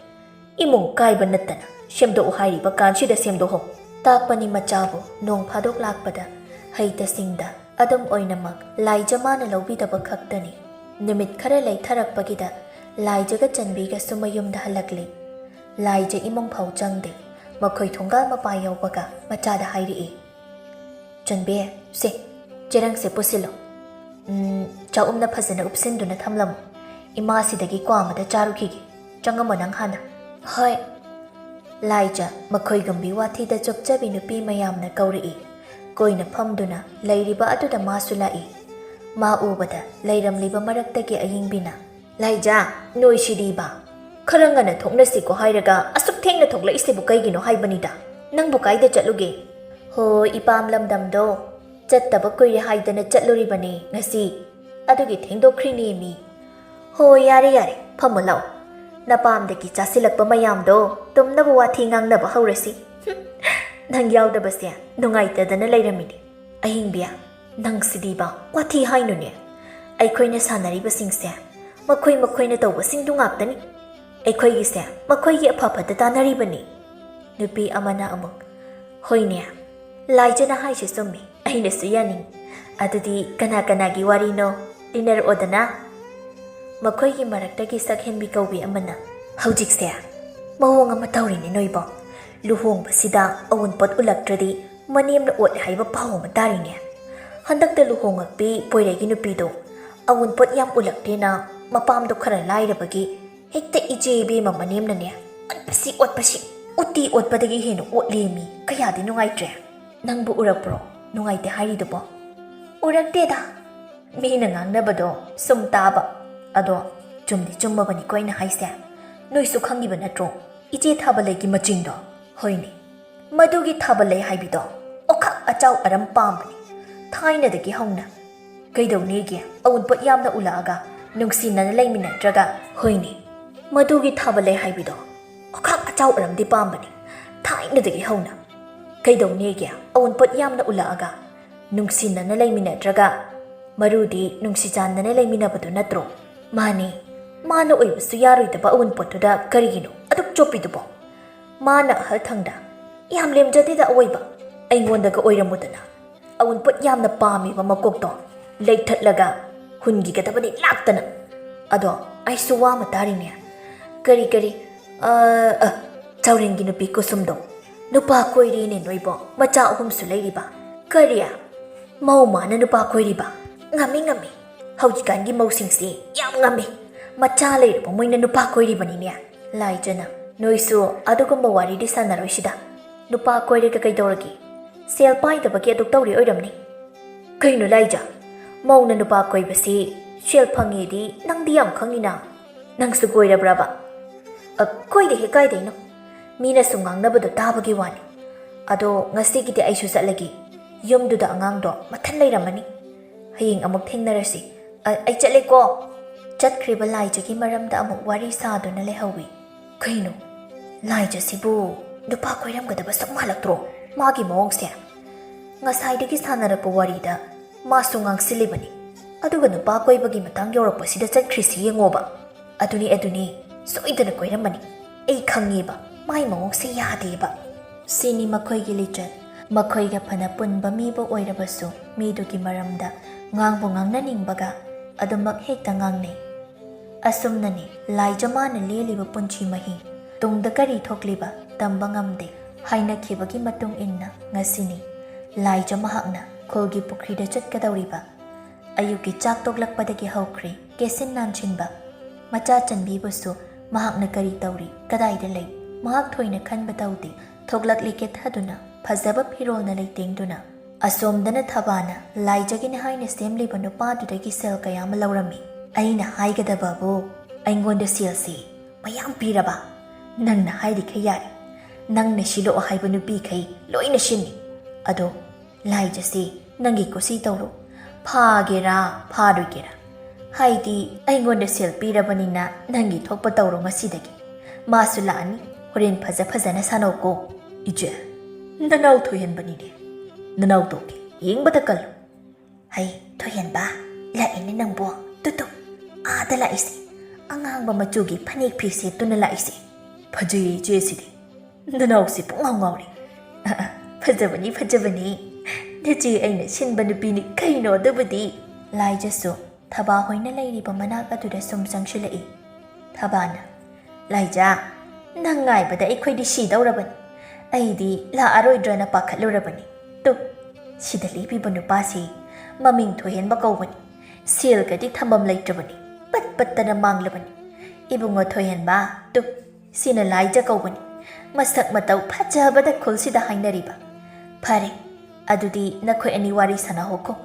ꯏꯃꯨꯡ ꯀꯥꯏꯕ ꯅꯠꯇꯅ ꯁꯦꯝꯗꯣꯛꯎ ꯍꯥꯏꯔꯤꯕ ꯀꯥꯟꯁꯤꯗ ꯁꯦꯝꯗꯣꯛꯍꯧ꯫" ꯇꯥꯛꯄꯅꯤ ꯃꯆꯥꯕꯨ ꯅꯣꯡ ꯐꯥꯗꯣꯛ ꯂꯥꯛꯄꯗ ꯍꯩꯇ ꯁꯤꯡꯗ ꯑꯗꯨꯝ ꯑꯣꯏꯅꯃꯛ ꯂꯥꯏꯖ ꯃꯥꯅ ꯂꯧꯕꯤꯗꯕ ꯈꯛꯇꯅꯤ꯫ ꯅꯨꯃꯤꯠ ꯈꯔ ꯂꯩꯊꯔꯛꯄꯒꯤꯗ ꯂꯥꯏꯖꯒ ꯆꯟꯕꯤꯒꯁꯨ ꯃꯌꯨꯝꯗ ꯍꯜꯂꯛꯂꯤ꯫ ꯂꯥꯏꯖ ꯏꯃꯨꯡ ꯐꯥꯎ ꯆꯪꯗꯦ꯫ ꯃꯈꯣꯏ ꯊꯣꯡꯒꯥꯜ ꯃꯄꯥ ꯌꯧꯕꯒ ꯃꯆꯥꯗ ꯍꯥꯏꯔꯛꯏ, "ꯆꯟꯕꯤ, ꯁꯦ, ꯆꯦꯔꯪꯁꯦ ꯄꯨꯁꯤꯜꯂꯣ꯫ ꯎꯝ, ꯆꯥꯛꯎꯝꯅ ꯐꯖꯅ ꯎꯞꯁꯤꯟꯗꯨꯅ ꯊꯝꯂꯝꯃꯨ꯫ ꯏꯃꯥꯁꯤꯗꯒꯤ ꯀ꯭ꯋꯥ ꯑꯃꯗ ꯆꯥꯔꯨꯈꯤꯒꯦ꯫ ꯆꯪꯉꯝꯃꯣ ꯅꯪ ꯍꯥꯟꯅ꯫" "ꯍꯣꯏ꯫" ꯂꯥꯏꯖ ꯃꯈꯣꯏꯒꯨꯝꯕꯤ ꯋꯥꯊꯤꯗ ꯆꯣꯞꯆꯕꯤ ꯅꯨꯄꯤ ꯃꯌꯥꯝꯅ ꯀꯧꯔꯛꯏ꯫ ꯀꯣꯏꯅ ꯐꯝꯗꯨꯅ ꯂꯩꯔꯤꯕ ꯑꯗꯨꯗ ꯃꯥꯁꯨ ꯂꯥꯛꯏ꯫ ꯃꯥ ꯎꯕꯗ ꯂꯩꯔꯝꯂꯤꯕ ꯃꯔꯛꯇꯒꯤ ꯑꯌꯤꯡꯕꯤꯅ, "ꯂꯥꯏꯖ, ꯅꯣꯏꯁꯤꯗꯤꯕ! ꯈꯔ ꯉꯟꯅ ꯊꯣꯛꯅꯁꯤꯀꯣ ꯍꯥꯏꯔꯒ ꯑꯁꯨꯛ ꯊꯦꯡꯅ ꯊꯣꯛꯂꯛꯏꯁꯤꯕꯨ ꯀꯩꯒꯤꯅꯣ ꯍꯥꯏꯕꯅꯤꯗ꯫ ꯅꯪꯕꯨ ꯀꯥꯏꯗ ꯆꯠꯂꯨꯒꯦ?" "ꯍꯣ, ꯏꯄꯥꯝ ꯂꯝꯗꯝꯗꯣ ꯆꯠꯇꯕ ꯀꯨꯏꯔꯦ ꯍꯥꯏꯗꯅ ꯆꯠꯂꯨꯔꯤꯕꯅꯦ ꯉꯁꯤ꯫ ꯑꯗꯨꯒꯤ ꯊꯦꯡꯗꯣꯛꯈ꯭ꯔꯤꯅꯦ ꯃꯤ꯫ ꯍꯣ, ꯌꯥꯔꯦ, ꯌꯥꯔꯦ, ꯐꯝꯃꯣ ꯂꯥꯛꯑꯣ꯫ ꯅꯄꯥꯝꯗꯒꯤ ꯆꯥꯁꯤꯜꯂꯛꯄ ꯃꯌꯥꯝꯗꯣ ꯇꯨꯝꯅꯕ ꯋꯥꯊꯤ ꯉꯥꯡꯅꯕ ꯍꯧꯔꯁꯤ꯫ ꯅꯪ ꯌꯥꯎꯗꯕꯁꯦ ꯅꯨꯡꯉꯥꯏꯇꯗꯅ ꯂꯩꯔꯝꯃꯤꯅꯦ꯫ ꯑꯍꯤꯡꯕꯤ, ꯅꯪꯁꯤꯗꯤꯕ, ꯋꯥꯊꯤ ꯍꯥꯏꯅꯨꯅꯦ꯫ ꯑꯩꯈꯣꯏꯅ ꯁꯥꯟꯅꯔꯤꯕꯁꯤꯡꯁꯦ ꯃꯈꯣꯏ ꯃꯈꯣꯏꯅ ꯇꯧꯕꯁꯤꯡꯗꯨ ꯉꯥꯛꯇꯅꯤ꯫ ꯑꯩꯈꯣꯏꯒꯤꯁꯦ ꯃꯈꯣꯏꯒꯤ ꯑꯐ ꯐꯠꯇ ꯇꯥꯟꯅꯔꯤꯕꯅꯤ꯫ ꯅꯨꯄꯤ ꯑꯃꯅ ꯑꯃꯨꯛ, ꯍꯣꯏꯅꯦ, ꯂꯥꯏꯖꯅ ꯍꯥꯏꯁꯦ ꯆꯨꯝꯃꯤ, ꯑꯩꯅꯁꯨ ꯌꯥꯅꯤꯡꯏ꯫ ꯑꯗꯨꯗꯤ ꯀꯅꯥ ꯀꯅꯥꯒꯤ ꯋꯥꯔꯤꯅꯣ? ꯂꯤꯅꯔꯛꯑꯣꯗꯅ꯫ ꯃꯈꯣꯏꯒꯤ ꯃꯔꯛꯇꯒꯤ ꯁꯛꯍꯦꯟꯕꯤ ꯀꯧꯕꯤ ꯑꯃꯅ, ꯍꯧꯖꯤꯛꯁꯦ ꯃꯑꯣꯡ ꯑꯃ ꯇꯧꯔꯤꯅꯦ ꯅꯣꯏꯕꯣ꯫ ꯂꯨꯍꯣꯡꯕꯁꯤꯗ ꯑꯋꯨꯟꯄꯣꯠ ꯎꯠꯂꯛꯇ꯭ꯔꯗꯤ ꯃꯅꯦꯝꯅ ꯑꯣꯠꯂꯦ ꯍꯥꯏꯕ ꯄꯥꯎ ꯑꯃ ꯇꯥꯔꯤꯅꯦ꯫ ꯍꯟꯗꯛꯇ ꯂꯨꯍꯣꯡꯉꯛꯄꯤ ꯄꯣꯏꯔꯩꯒꯤ ꯅꯨꯄꯤꯗꯣ ꯑꯋꯨꯟꯄꯣꯠ ꯌꯥꯝ ꯎꯠꯂꯛꯇꯦꯅ ꯃꯄꯥꯝꯗꯣ ꯈꯔ ꯂꯥꯏꯔꯕꯒꯤ ꯍꯦꯛꯇ ꯏꯆꯦ ꯏꯕꯦꯝꯃ ꯃꯅꯦꯝꯅꯅꯦ, ꯑꯣꯠꯄꯁꯤ ꯑꯣꯠꯄꯁꯤ, ꯎꯇꯤ ꯑꯣꯠꯄꯗꯒꯤ ꯍꯦꯟꯅ ꯑꯣꯠꯂꯦꯃꯤ꯫ ꯀꯌꯥꯗꯤ ꯅꯨꯡꯉꯥꯏꯇ꯭ꯔꯦ꯫ ꯅꯪꯕꯨ ꯎꯔꯛꯄ꯭ꯔꯣ ꯅꯨꯡꯉꯥꯏꯇꯦ ꯍꯥꯏꯔꯤꯗꯨꯕꯣ? ꯎꯔꯛꯇꯦꯗ꯫ ꯃꯤꯅ ꯉꯥꯡꯅꯕꯗꯣ ꯁꯨꯝ ꯇꯥꯕ꯫ ꯑꯗꯣ ꯆꯨꯝꯗꯤ ꯆꯨꯝꯃꯕꯅꯤꯀꯣ ꯑꯩꯅ ꯍꯥꯏꯁꯦ꯫ ꯅꯣꯏꯁꯨ ꯈꯪꯉꯤꯕ ꯅꯠꯇ꯭ꯔꯣ ꯏꯆꯦ ꯊꯥꯕꯂꯩꯒꯤ ꯃꯆꯤꯡꯗꯣ? ꯍꯣꯏꯅꯦ, ꯃꯗꯨꯒꯤ ꯊꯥꯕꯂꯩ ꯍꯥꯏꯕꯤꯗꯣ ꯑꯣꯈꯥꯛ ꯑꯆꯥꯎ ꯑꯔꯝ ꯄꯥꯝꯕꯅꯤ ꯊꯥꯏꯅꯗꯒꯤ ꯍꯧꯅ꯫ ꯀꯩꯗꯧꯅꯦꯒꯦ ꯑꯋꯨꯟꯄꯣꯠ ꯌꯥꯝꯅ ꯎꯠꯂꯛꯑꯒ ꯅꯨꯡꯁꯤꯅꯅ ꯂꯩꯃꯤꯟꯅꯗ꯭ꯔꯒ? ꯍꯣꯏꯅꯦ, ꯃꯗꯨꯒꯤ ꯊꯥꯕꯂꯩ ꯍꯥꯏꯕꯤꯗꯣ ꯑꯣꯈꯥꯛ ꯑꯆꯥꯎ ꯑꯔꯝꯗꯤ ꯄꯥꯝꯕꯅꯤ ꯊꯥꯏꯅꯗꯒꯤ ꯍꯧꯅ꯫ ꯀꯩꯗꯧꯅꯦꯒꯦ ꯑꯋꯨꯟꯄꯣꯠ ꯌꯥꯝꯅ ꯎꯠꯂꯛꯑꯒ ꯅꯨꯡꯁꯤꯅꯅ ꯂꯩꯃꯤꯟꯅꯗ꯭ꯔꯒ? ꯃꯔꯨꯗꯤ ꯅꯨꯡꯁꯤ ꯆꯥꯟꯅꯅ ꯂꯩꯃꯤꯟꯅꯕꯗꯨ ꯅꯠꯇ꯭ꯔꯣ? ꯃꯥꯅꯤ, ꯃꯥꯅ ꯑꯣꯏꯕꯁꯨ ꯌꯥꯔꯣꯏꯗꯕ ꯑꯋꯨꯟꯄꯣꯠꯇꯨꯗ ꯀꯔꯤꯒꯤꯅꯣ ꯑꯗꯨꯛ ꯆꯣꯞꯄꯤꯗꯨꯕꯣ? ꯃꯥꯅ ꯑꯍꯜ ꯊꯪꯗ, ꯌꯥꯝ ꯂꯦꯝꯖꯗꯦꯗ ꯑꯋꯣꯏꯕ, ꯑꯩꯉꯣꯟꯗꯒ ꯑꯣꯏꯔꯝꯃꯨꯗꯅ꯫ ꯑꯋꯨꯟꯄꯣꯠ ꯌꯥꯝꯅ ꯄꯥꯝꯃꯤꯕ ꯃꯀꯣꯛꯇꯣ ꯂꯩꯊꯠꯂꯒ ꯍꯨꯟꯈꯤꯒꯗꯕꯅꯤ ꯂꯥꯛꯇꯅ꯫ ꯑꯗꯣ ꯑꯩꯁꯨ ꯋꯥ ꯑꯃ ꯇꯥꯔꯤꯅꯦ꯫ ꯀꯔꯤ, ꯀꯔꯤ? ꯑ, ꯑ, ꯆꯥꯎꯔꯦꯟꯒꯤ ꯅꯨꯄꯤ ꯀꯨꯁꯨꯝꯗꯣ ꯅꯨꯄꯥ ꯀꯣꯏꯔꯦꯅꯦ ꯅꯣꯏꯕꯣ, ꯃꯆꯥ ꯑꯍꯨꯝꯁꯨ ꯂꯩꯔꯤꯕ꯫ ꯀꯔꯤ? ꯃꯧ ꯃꯥꯅ ꯅꯨꯄꯥ ꯀꯣꯏꯔꯤꯕ? ꯉꯝꯃꯤ, ꯉꯝꯃꯤ꯫ ꯍꯧꯖꯤꯛꯀꯥꯟꯒꯤ ꯃꯧꯁꯤꯡꯁꯤ ꯌꯥꯝ ꯉꯝꯃꯤ꯫ ꯃꯆꯥ ꯂꯩꯔꯕ ꯃꯣꯏꯅ ꯅꯨꯄꯥ ꯀꯣꯏꯔꯤꯕꯅꯤꯅꯦ꯫ ꯂꯥꯏꯖꯅ, ꯅꯣꯏꯁꯨ ꯑꯗꯨꯒꯨꯝꯕ ꯋꯥꯔꯤꯗꯤ ꯁꯥꯟꯅꯔꯣꯏꯁꯤꯗ꯫ ꯅꯨꯄꯥ ꯀꯣꯏꯔꯒ ꯀꯩꯗꯧꯔꯒꯦ? ꯁꯦꯜ ꯄꯥꯏꯗꯕꯒꯤ ꯑꯗꯨꯛ ꯇꯧꯔꯤ ꯑꯣꯏꯔꯝꯅꯤ꯫ ꯀꯩꯅꯣ ꯂꯥꯏꯖ? ꯃꯧꯅ ꯅꯨꯄꯥ ꯀꯣꯏꯕꯁꯤ ꯁꯦꯜ ꯐꯪꯉꯦꯗꯤ ꯅꯪꯗꯤ ꯌꯥꯝ ꯈꯪꯉꯤꯅ꯫ ꯅꯪꯁꯨ ꯀꯣꯏꯔꯕ꯭ꯔꯕ? ꯑ, ꯀꯣꯏꯗꯦꯍꯦ, ꯀꯥꯏꯗꯩꯅꯣ? ꯃꯤꯅ ꯁꯨꯝ ꯉꯥꯡꯅꯕꯗꯣ ꯇꯥꯕꯒꯤ ꯋꯥꯅꯤ꯫ ꯑꯗꯣ ꯉꯁꯤꯒꯤꯗꯤ ꯑꯩꯁꯨ ꯆꯠꯂꯒꯦ꯫ ꯌꯨꯝꯗꯨꯗ ꯑꯉꯥꯡꯗꯣ ꯃꯊꯟ ꯂꯩꯔꯝꯃꯅꯤ꯫ ꯍꯌꯦꯡ ꯑꯃꯨꯛ ꯊꯦꯡꯅꯔꯁꯤ꯫ ꯑ-, ꯑꯩ ꯆꯠꯂꯦꯀꯣ꯫ ꯆꯠꯈ꯭ꯔꯤꯕ ꯂꯥꯏꯖꯒꯤ ꯃꯔꯝꯗ ꯑꯃꯨꯛ ꯋꯥꯔꯤ ꯁꯥꯗꯨꯅ ꯂꯩꯍꯧꯏ꯫ ꯀꯩꯅꯣ? ꯂꯥꯏꯖꯁꯤꯕꯨ ꯅꯨꯄꯥ ꯀꯣꯏꯔꯝꯒꯗꯕ ꯁꯛ ꯃꯥꯜꯂꯛꯇ꯭ꯔꯣ? ꯃꯥꯒꯤ ꯃꯑꯣꯡꯁꯦ꯫ ꯉꯁꯥꯏꯗꯒꯤ ꯁꯥꯟꯅꯔꯛꯄ ꯋꯥꯔꯤꯗ ꯃꯥꯁꯨ ꯉꯥꯡꯁꯤꯜꯂꯤꯕꯅꯤ꯫ ꯑꯗꯨꯒ ꯅꯨꯄꯥ ꯀꯣꯏꯕꯒꯤ ꯃꯇꯥꯡ ꯌꯧꯔꯛꯄꯁꯤꯗ ꯆꯠꯈ꯭ꯔꯤꯁꯤ ꯌꯦꯡꯉꯣꯕ꯫ ꯑꯗꯨꯅꯤ, ꯑꯗꯨꯅꯤ, ꯁꯣꯏꯗꯅ ꯀꯣꯏꯔꯝꯃꯅꯤ꯫ ꯑꯩ ꯈꯪꯉꯦꯕ, ꯃꯥꯏ ꯃꯑꯣꯡꯁꯦ ꯌꯥꯗꯦꯕ꯫ ꯁꯤꯅꯤ ꯃꯈꯣꯏꯒꯤ ꯂꯤꯆꯠ꯫ ꯃꯈꯣꯏꯒ ꯐꯅ ꯄꯨꯟꯕ ꯃꯤꯕꯨ ꯑꯣꯏꯔꯕꯁꯨ, ꯃꯤꯗꯨꯒꯤ ꯃꯔꯝꯗ ꯉꯥꯡꯕꯨ ꯉꯥꯡꯅꯅꯤꯡꯕꯒ ꯑꯗꯨꯃꯛ ꯍꯦꯛꯇ ꯉꯥꯡꯅꯩ꯫ ꯑꯁꯨꯝꯅꯅꯤ ꯂꯥꯏꯖ ꯃꯥꯅ ꯂꯦꯜꯂꯤꯕ ꯄꯨꯟꯁꯤ ꯃꯍꯤꯡ꯫ ꯇꯨꯡꯗ ꯀꯔꯤ ꯊꯣꯛꯂꯤꯕ ꯇꯝꯕ ꯉꯝꯗꯦ꯫ ꯍꯥꯏꯅꯈꯤꯕꯒꯤ ꯃꯇꯨꯡ ꯏꯟꯅ ꯉꯁꯤꯅꯤ ꯂꯥꯏꯖ ꯃꯍꯥꯛꯅ ꯈꯨꯜꯒꯤ ꯄꯨꯈ꯭ꯔꯤꯗ ꯆꯠꯀꯗꯧꯔꯤꯕ꯫ ꯑꯌꯨꯛꯀꯤ ꯆꯥꯛ ꯇꯣꯛꯂꯛꯄꯗꯒꯤ ꯍꯧꯈ꯭ꯔꯦ ꯀꯦꯁꯤꯟ ꯅꯥꯟꯁꯤꯟꯕ꯫ ꯃꯆꯥ ꯆꯟꯕꯤꯕꯨꯁꯨ ꯃꯍꯥꯛꯅ ꯀꯔꯤ ꯇꯧꯔꯤ, ꯀꯗꯥꯏꯗ ꯂꯩ, ꯃꯍꯥꯛ ꯊꯣꯏꯅ ꯈꯟꯕ ꯇꯧꯗꯦ꯫ ꯊꯣꯛꯂꯛꯂꯦ ꯀꯦꯊꯗꯨꯅ, ꯐꯖꯕ ꯐꯤꯔꯣꯜꯅ ꯂꯩꯇꯦꯡꯗꯨꯅ꯫ ꯑꯁꯣꯝꯗꯅ ꯊꯕꯥꯅ ꯂꯥꯏꯖꯒꯤꯅꯤ ꯍꯥꯏꯅ ꯁꯦꯝꯂꯤꯕ ꯅꯨꯄꯥꯗꯨꯗꯒꯤ ꯁꯦꯜ ꯀꯌꯥ ꯑꯃ ꯂꯧꯔꯝꯃꯤ꯫ ꯑꯩꯅ ꯍꯥꯏꯒꯗꯕꯕꯨ, ꯑꯩꯉꯣꯟꯗ ꯁꯦꯜꯁꯤ ꯃꯌꯥꯝ ꯄꯤꯔꯕ? ꯅꯪꯅ ꯍꯥꯏꯔꯤꯈꯩ ꯌꯥꯔꯦ꯫ ꯅꯪꯅ ꯁꯤꯜꯂꯛꯑꯣ ꯍꯥꯏꯕ ꯅꯨꯄꯤꯈꯩ ꯂꯣꯏꯅ ꯁꯤꯟꯅꯤ꯫ ꯑꯗꯣ ꯂꯥꯏꯖꯁꯤ ꯅꯪꯒꯤ ꯀꯨꯁꯤ ꯇꯧꯔꯣ꯫ ꯐꯥꯒꯦꯔꯥ ꯐꯥꯔꯣꯏꯒꯦꯔꯥ, ꯍꯥꯏꯗꯤ ꯑꯩꯉꯣꯟꯗ ꯁꯦꯜ ꯄꯤꯔꯕꯅꯤꯅ ꯅꯪꯒꯤ ꯊꯣꯛꯄ ꯇꯧꯔꯣ ꯉꯁꯤꯗꯒꯤ꯫ ꯃꯥꯁꯨ ꯂꯥꯛꯑꯅꯤ, ꯍꯣꯔꯦꯟ ꯐꯖ ꯐꯖꯅ ꯁꯥꯟꯅꯧꯀꯣ꯫ ꯏꯆꯦ, ꯅꯅꯥꯎ ꯊꯣꯏꯍꯦꯟꯕꯅꯤꯅꯦ꯫ ꯅꯅꯥꯎ ꯇꯧꯒꯦ, ꯌꯦꯡꯕꯗ ꯀꯜꯂꯨ꯫ ꯍꯩ, ꯊꯣꯏꯍꯦꯟꯕ, ꯂꯥꯛꯏꯅꯦ ꯅꯪꯕꯣ꯫ ꯇꯨ, ꯇꯨ, ꯑꯥꯗ ꯂꯥꯛꯏꯁꯦ꯫ ꯑꯉꯥꯡꯕ ꯃꯆꯨꯒꯤ ꯐꯅꯦꯛ ꯐꯤ ꯁꯦꯠꯇꯨꯅ ꯂꯥꯛꯏꯁꯦ꯫ ꯐꯖꯩꯌꯦ ꯏꯆꯦꯁꯤꯗꯤ꯫ ꯅꯅꯥꯎꯁꯤ ꯄꯨꯡꯉꯥꯎ ꯉꯥꯎꯔꯦ꯫ ꯑ, ꯑ, ꯐꯖꯕꯅꯤ, ꯐꯖꯕꯅꯤ꯫ ꯅꯆꯦ ꯑꯩꯅ ꯁꯤꯟꯕ ꯅꯨꯄꯤꯅꯤ ꯀꯩꯅꯣ ꯑꯗꯨꯕꯨꯗꯤ꯫ ꯂꯥꯏꯖꯁꯨ ꯊꯕꯥ ꯍꯣꯏꯅ ꯂꯩꯔꯤꯕ ꯃꯅꯥꯛ ꯑꯗꯨꯗ ꯁꯨꯝ ꯆꯪꯁꯤꯜꯂꯛꯏ꯫ ꯊꯕꯥꯅ, "ꯂꯥꯏꯖꯥ, ꯅꯪ ꯉꯥꯏꯕꯗ ꯑꯩꯈꯣꯏꯗꯤ ꯁꯤꯗꯧꯔꯕꯅꯤ꯫ ꯑꯩꯗꯤ ꯂꯥꯛꯑꯔꯣꯏꯗ꯭ꯔꯅ ꯄꯥꯈꯠꯂꯨꯔꯕꯅꯤ꯫ ꯇꯨ, ꯁꯤꯗ ꯂꯦꯞꯄꯤꯕ ꯅꯨꯄꯥꯁꯤ ꯃꯃꯤꯡ ꯊꯣꯏꯍꯦꯟꯕ ꯀꯧꯕꯅꯤ꯫ ꯁꯦꯜꯒꯗꯤ ꯊꯝꯐꯝ ꯂꯩꯇ꯭ꯔꯕꯅꯤ꯫ ꯄꯠ ꯄꯠꯇꯅ ꯃꯥꯡꯂꯕꯅꯤ꯫ ꯏꯕꯨꯡꯉꯣ ꯊꯣꯏꯍꯦꯟꯕ, ꯇꯨ, ꯁꯤꯅ ꯂꯥꯏꯖ ꯀꯧꯕꯅꯤ꯫ ꯃꯁꯛ ꯃꯇꯧ ꯐꯖꯕꯗ ꯈꯨꯜꯁꯤꯗ ꯍꯥꯏꯅꯔꯤꯕ꯫ ꯐꯔꯦ, ꯑꯗꯨꯗꯤ ꯅꯈꯣꯏ ꯑꯅꯤ ꯋꯥꯔꯤ ꯁꯥꯟꯅꯍꯧꯀꯣ꯫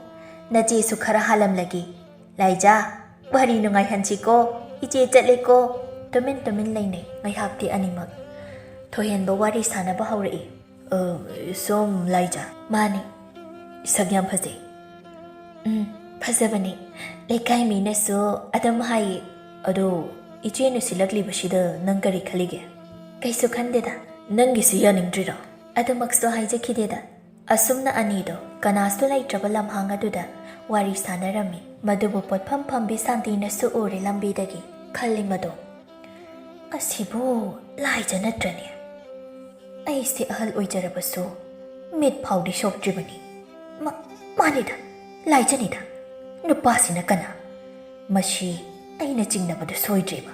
ꯅꯆꯦꯁꯨ ꯈꯔ ꯍꯥꯜꯂꯝꯂꯒꯦ꯫ ꯂꯥꯏꯖꯥ, ꯋꯥꯔꯤ ꯅꯨꯡꯉꯥꯏꯍꯟꯁꯤꯀꯣ꯫ ꯏꯆꯦ ꯆꯠꯂꯦꯀꯣ꯫" ꯇꯨꯃꯤꯟ ꯇꯨꯃꯤꯟ ꯂꯩꯅꯩ ꯉꯥꯏꯍꯥꯛꯇꯤ ꯑꯅꯤꯃꯛ꯫ ꯊꯣꯏꯍꯦꯟꯕ ꯋꯥꯔꯤ ꯁꯥꯟꯅꯕ ꯍꯧꯔꯛꯏ꯫ "ꯑ, ꯁꯣꯝ ꯂꯥꯏꯖꯥ?" "ꯃꯥꯅꯤ꯫" ꯁꯛ ꯌꯥꯝ ꯐꯖꯩ꯫ ꯎꯝ, ꯐꯖꯕꯅꯤ꯫ ꯂꯩꯀꯥꯏ ꯃꯤꯅꯁꯨ ꯑꯗꯨꯝ ꯍꯥꯏꯌꯦ꯫ ꯑꯗꯣ, ꯏꯆꯦꯅ ꯁꯤꯜꯂꯛꯂꯤꯕꯁꯤꯗ ꯅꯪ ꯀꯔꯤ ꯈꯜꯂꯤꯒꯦ? ꯀꯩꯁꯨ ꯈꯟꯗꯦꯗ꯫ ꯅꯪꯒꯤꯁꯨ ꯌꯥꯅꯤꯡꯗ꯭ꯔꯤꯔꯣ? ꯑꯗꯨꯃꯛꯁꯨ ꯍꯥꯏꯖꯈꯤꯗꯦꯗ꯫ ꯑꯁꯨꯝꯅ ꯑꯅꯤꯗꯣ ꯀꯅꯥꯁꯨ ꯂꯩꯇ꯭ꯔꯕ ꯂꯝꯍꯥꯡ ꯑꯗꯨꯗ ꯋꯥꯔꯤ ꯁꯥꯟꯅꯔꯝꯃꯤ꯫ ꯃꯗꯨꯕꯨ ꯄꯣꯠꯐꯝ ꯐꯝꯕꯤ ꯁꯥꯟꯇꯤꯅꯁꯨ ꯎꯔꯦ ꯂꯝꯕꯤꯗꯒꯤ꯫ ꯈꯜꯂꯤ ꯃꯗꯣ, "ꯑꯁꯤꯕꯨ ꯂꯥꯏꯖ ꯅꯠꯇ꯭ꯔꯅꯦ? ꯑꯩꯁꯦ ꯑꯍꯜ ꯑꯣꯏꯖꯔꯕꯁꯨ ꯃꯤꯠ ꯐꯥꯎꯗꯤ ꯁꯣꯛꯇ꯭ꯔꯤꯕꯅꯤ꯫ ꯃ-, ꯃꯥꯅꯤꯗ, ꯂꯥꯏꯖꯅꯤꯗ꯫ ꯅꯨꯄꯥꯁꯤꯅ ꯀꯅꯥ? ꯃꯁꯤ ꯑꯩꯅ ꯆꯤꯡꯅꯕꯗꯨ ꯁꯣꯏꯗ꯭ꯔꯦꯕ꯫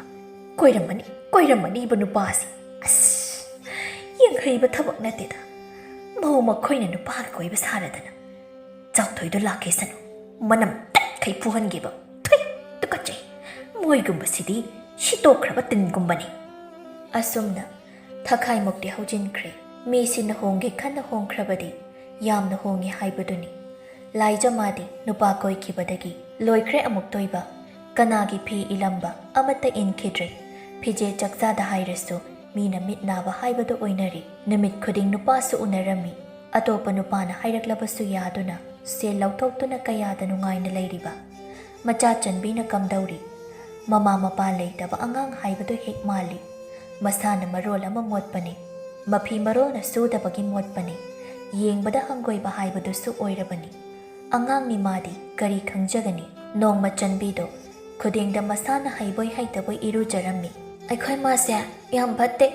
ꯀꯣꯏꯔꯝꯃꯅꯤ, ꯀꯣꯏꯔꯝꯃꯅꯤꯕ ꯅꯨꯄꯥꯁꯤ꯫ ꯑꯁ, ꯌꯦꯡꯍꯩꯕ ꯊꯕꯛ ꯅꯠꯇꯦꯗ꯫ ꯃꯧ ꯃꯈꯣꯏꯅ ꯅꯨꯄꯥꯒ ꯀꯣꯏꯕ ꯁꯥꯔꯗꯅ꯫ ꯆꯥꯎꯊꯣꯏꯗꯣ ꯂꯥꯛꯀꯦꯁꯅꯨ꯫ ꯃꯅꯝ ꯇꯠꯈꯩ ꯐꯨꯍꯟꯒꯦꯕ꯫ ꯊꯨꯏ, ꯇꯨꯀꯠꯆꯩ꯫ ꯃꯣꯏꯒꯨꯝꯕꯁꯤꯗꯤ ꯁꯤꯠꯇꯣꯛꯈ꯭ꯔꯕ ꯇꯤꯟꯒꯨꯝꯕꯅꯤ꯫" ꯑꯁꯨꯝꯅ ꯊꯈꯥꯏꯃꯨꯛꯇꯤ ꯍꯧꯖꯤꯟꯈ꯭ꯔꯦ꯫ ꯃꯤꯁꯤꯅ ꯍꯣꯡꯒꯦ ꯈꯟꯅ ꯍꯣꯡꯈ꯭ꯔꯕꯗꯤ ꯌꯥꯝꯅ ꯍꯣꯡꯉꯦ ꯍꯥꯏꯕꯗꯨꯅꯤ꯫ ꯂꯥꯏꯖ ꯃꯥꯗꯤ ꯅꯨꯄꯥ ꯀꯣꯏꯈꯤꯕꯗꯒꯤ ꯂꯣꯏꯈ꯭ꯔꯦ ꯑꯃꯨꯛꯇꯣꯏꯕ꯫ ꯀꯅꯥꯒꯤ ꯐꯤ ꯏꯂꯝꯕ ꯑꯃꯠꯇ ꯏꯟꯈꯤꯗ꯭ꯔꯦ꯫ ꯐꯤꯖꯦ ꯆꯥꯛꯆꯥꯗ ꯍꯥꯏꯔꯁꯨ ꯃꯤꯅ ꯃꯤꯠ ꯅꯥꯕ ꯍꯥꯏꯕꯗꯨ ꯑꯣꯏꯅꯔꯦ꯫ ꯅꯨꯃꯤꯠ ꯈꯨꯗꯤꯡ ꯅꯨꯄꯥꯁꯨ ꯎꯅꯔꯝꯃꯤ꯫ ꯑꯇꯣꯞꯄ ꯅꯨꯄꯥꯅ ꯍꯥꯏꯔꯛꯂꯕꯁꯨ ꯌꯥꯗꯨꯅ ꯁꯦꯜ ꯂꯧꯊꯣꯛꯇꯨꯅ ꯀꯌꯥꯗ ꯅꯨꯡꯉꯥꯏꯅ ꯂꯩꯔꯤꯕ꯫ ꯃꯆꯥ ꯆꯟꯕꯤꯅ ꯀꯝꯗꯧꯔꯤ? ꯃꯃꯥ ꯃꯄꯥ ꯂꯩꯇꯕ ꯑꯉꯥꯡ ꯍꯥꯏꯕꯗꯨ ꯍꯦꯛ ꯃꯥꯜꯂꯤ꯫ ꯃꯁꯥꯅ ꯃꯔꯣꯜ ꯑꯃ ꯃꯣꯠꯄꯅꯤ꯫ ꯃꯐꯤ ꯃꯔꯣꯜꯅ ꯁꯨꯗꯕꯒꯤ ꯃꯣꯠꯄꯅꯤ꯫ ꯌꯦꯡꯕꯗ ꯍꯪꯒꯣꯏꯕ ꯍꯥꯏꯕꯗꯨꯁꯨ ꯑꯣꯏꯔꯕꯅꯤ꯫ ꯑꯉꯥꯡꯅꯤ ꯃꯥꯗꯤ, ꯀꯔꯤ ꯈꯪꯖꯒꯅꯤ? ꯅꯣꯡꯃ ꯆꯟꯕꯤꯗꯣ ꯈꯨꯗꯦꯡꯗ ꯃꯁꯥꯅ ꯍꯩꯕꯣꯏ ꯍꯩꯇꯕꯣꯏ ꯏꯔꯨꯖꯔꯝꯃꯤ꯫ "ꯑꯩꯈꯣꯏ ꯃꯥꯁꯦ ꯌꯥꯝ ꯐꯠꯇꯦ꯫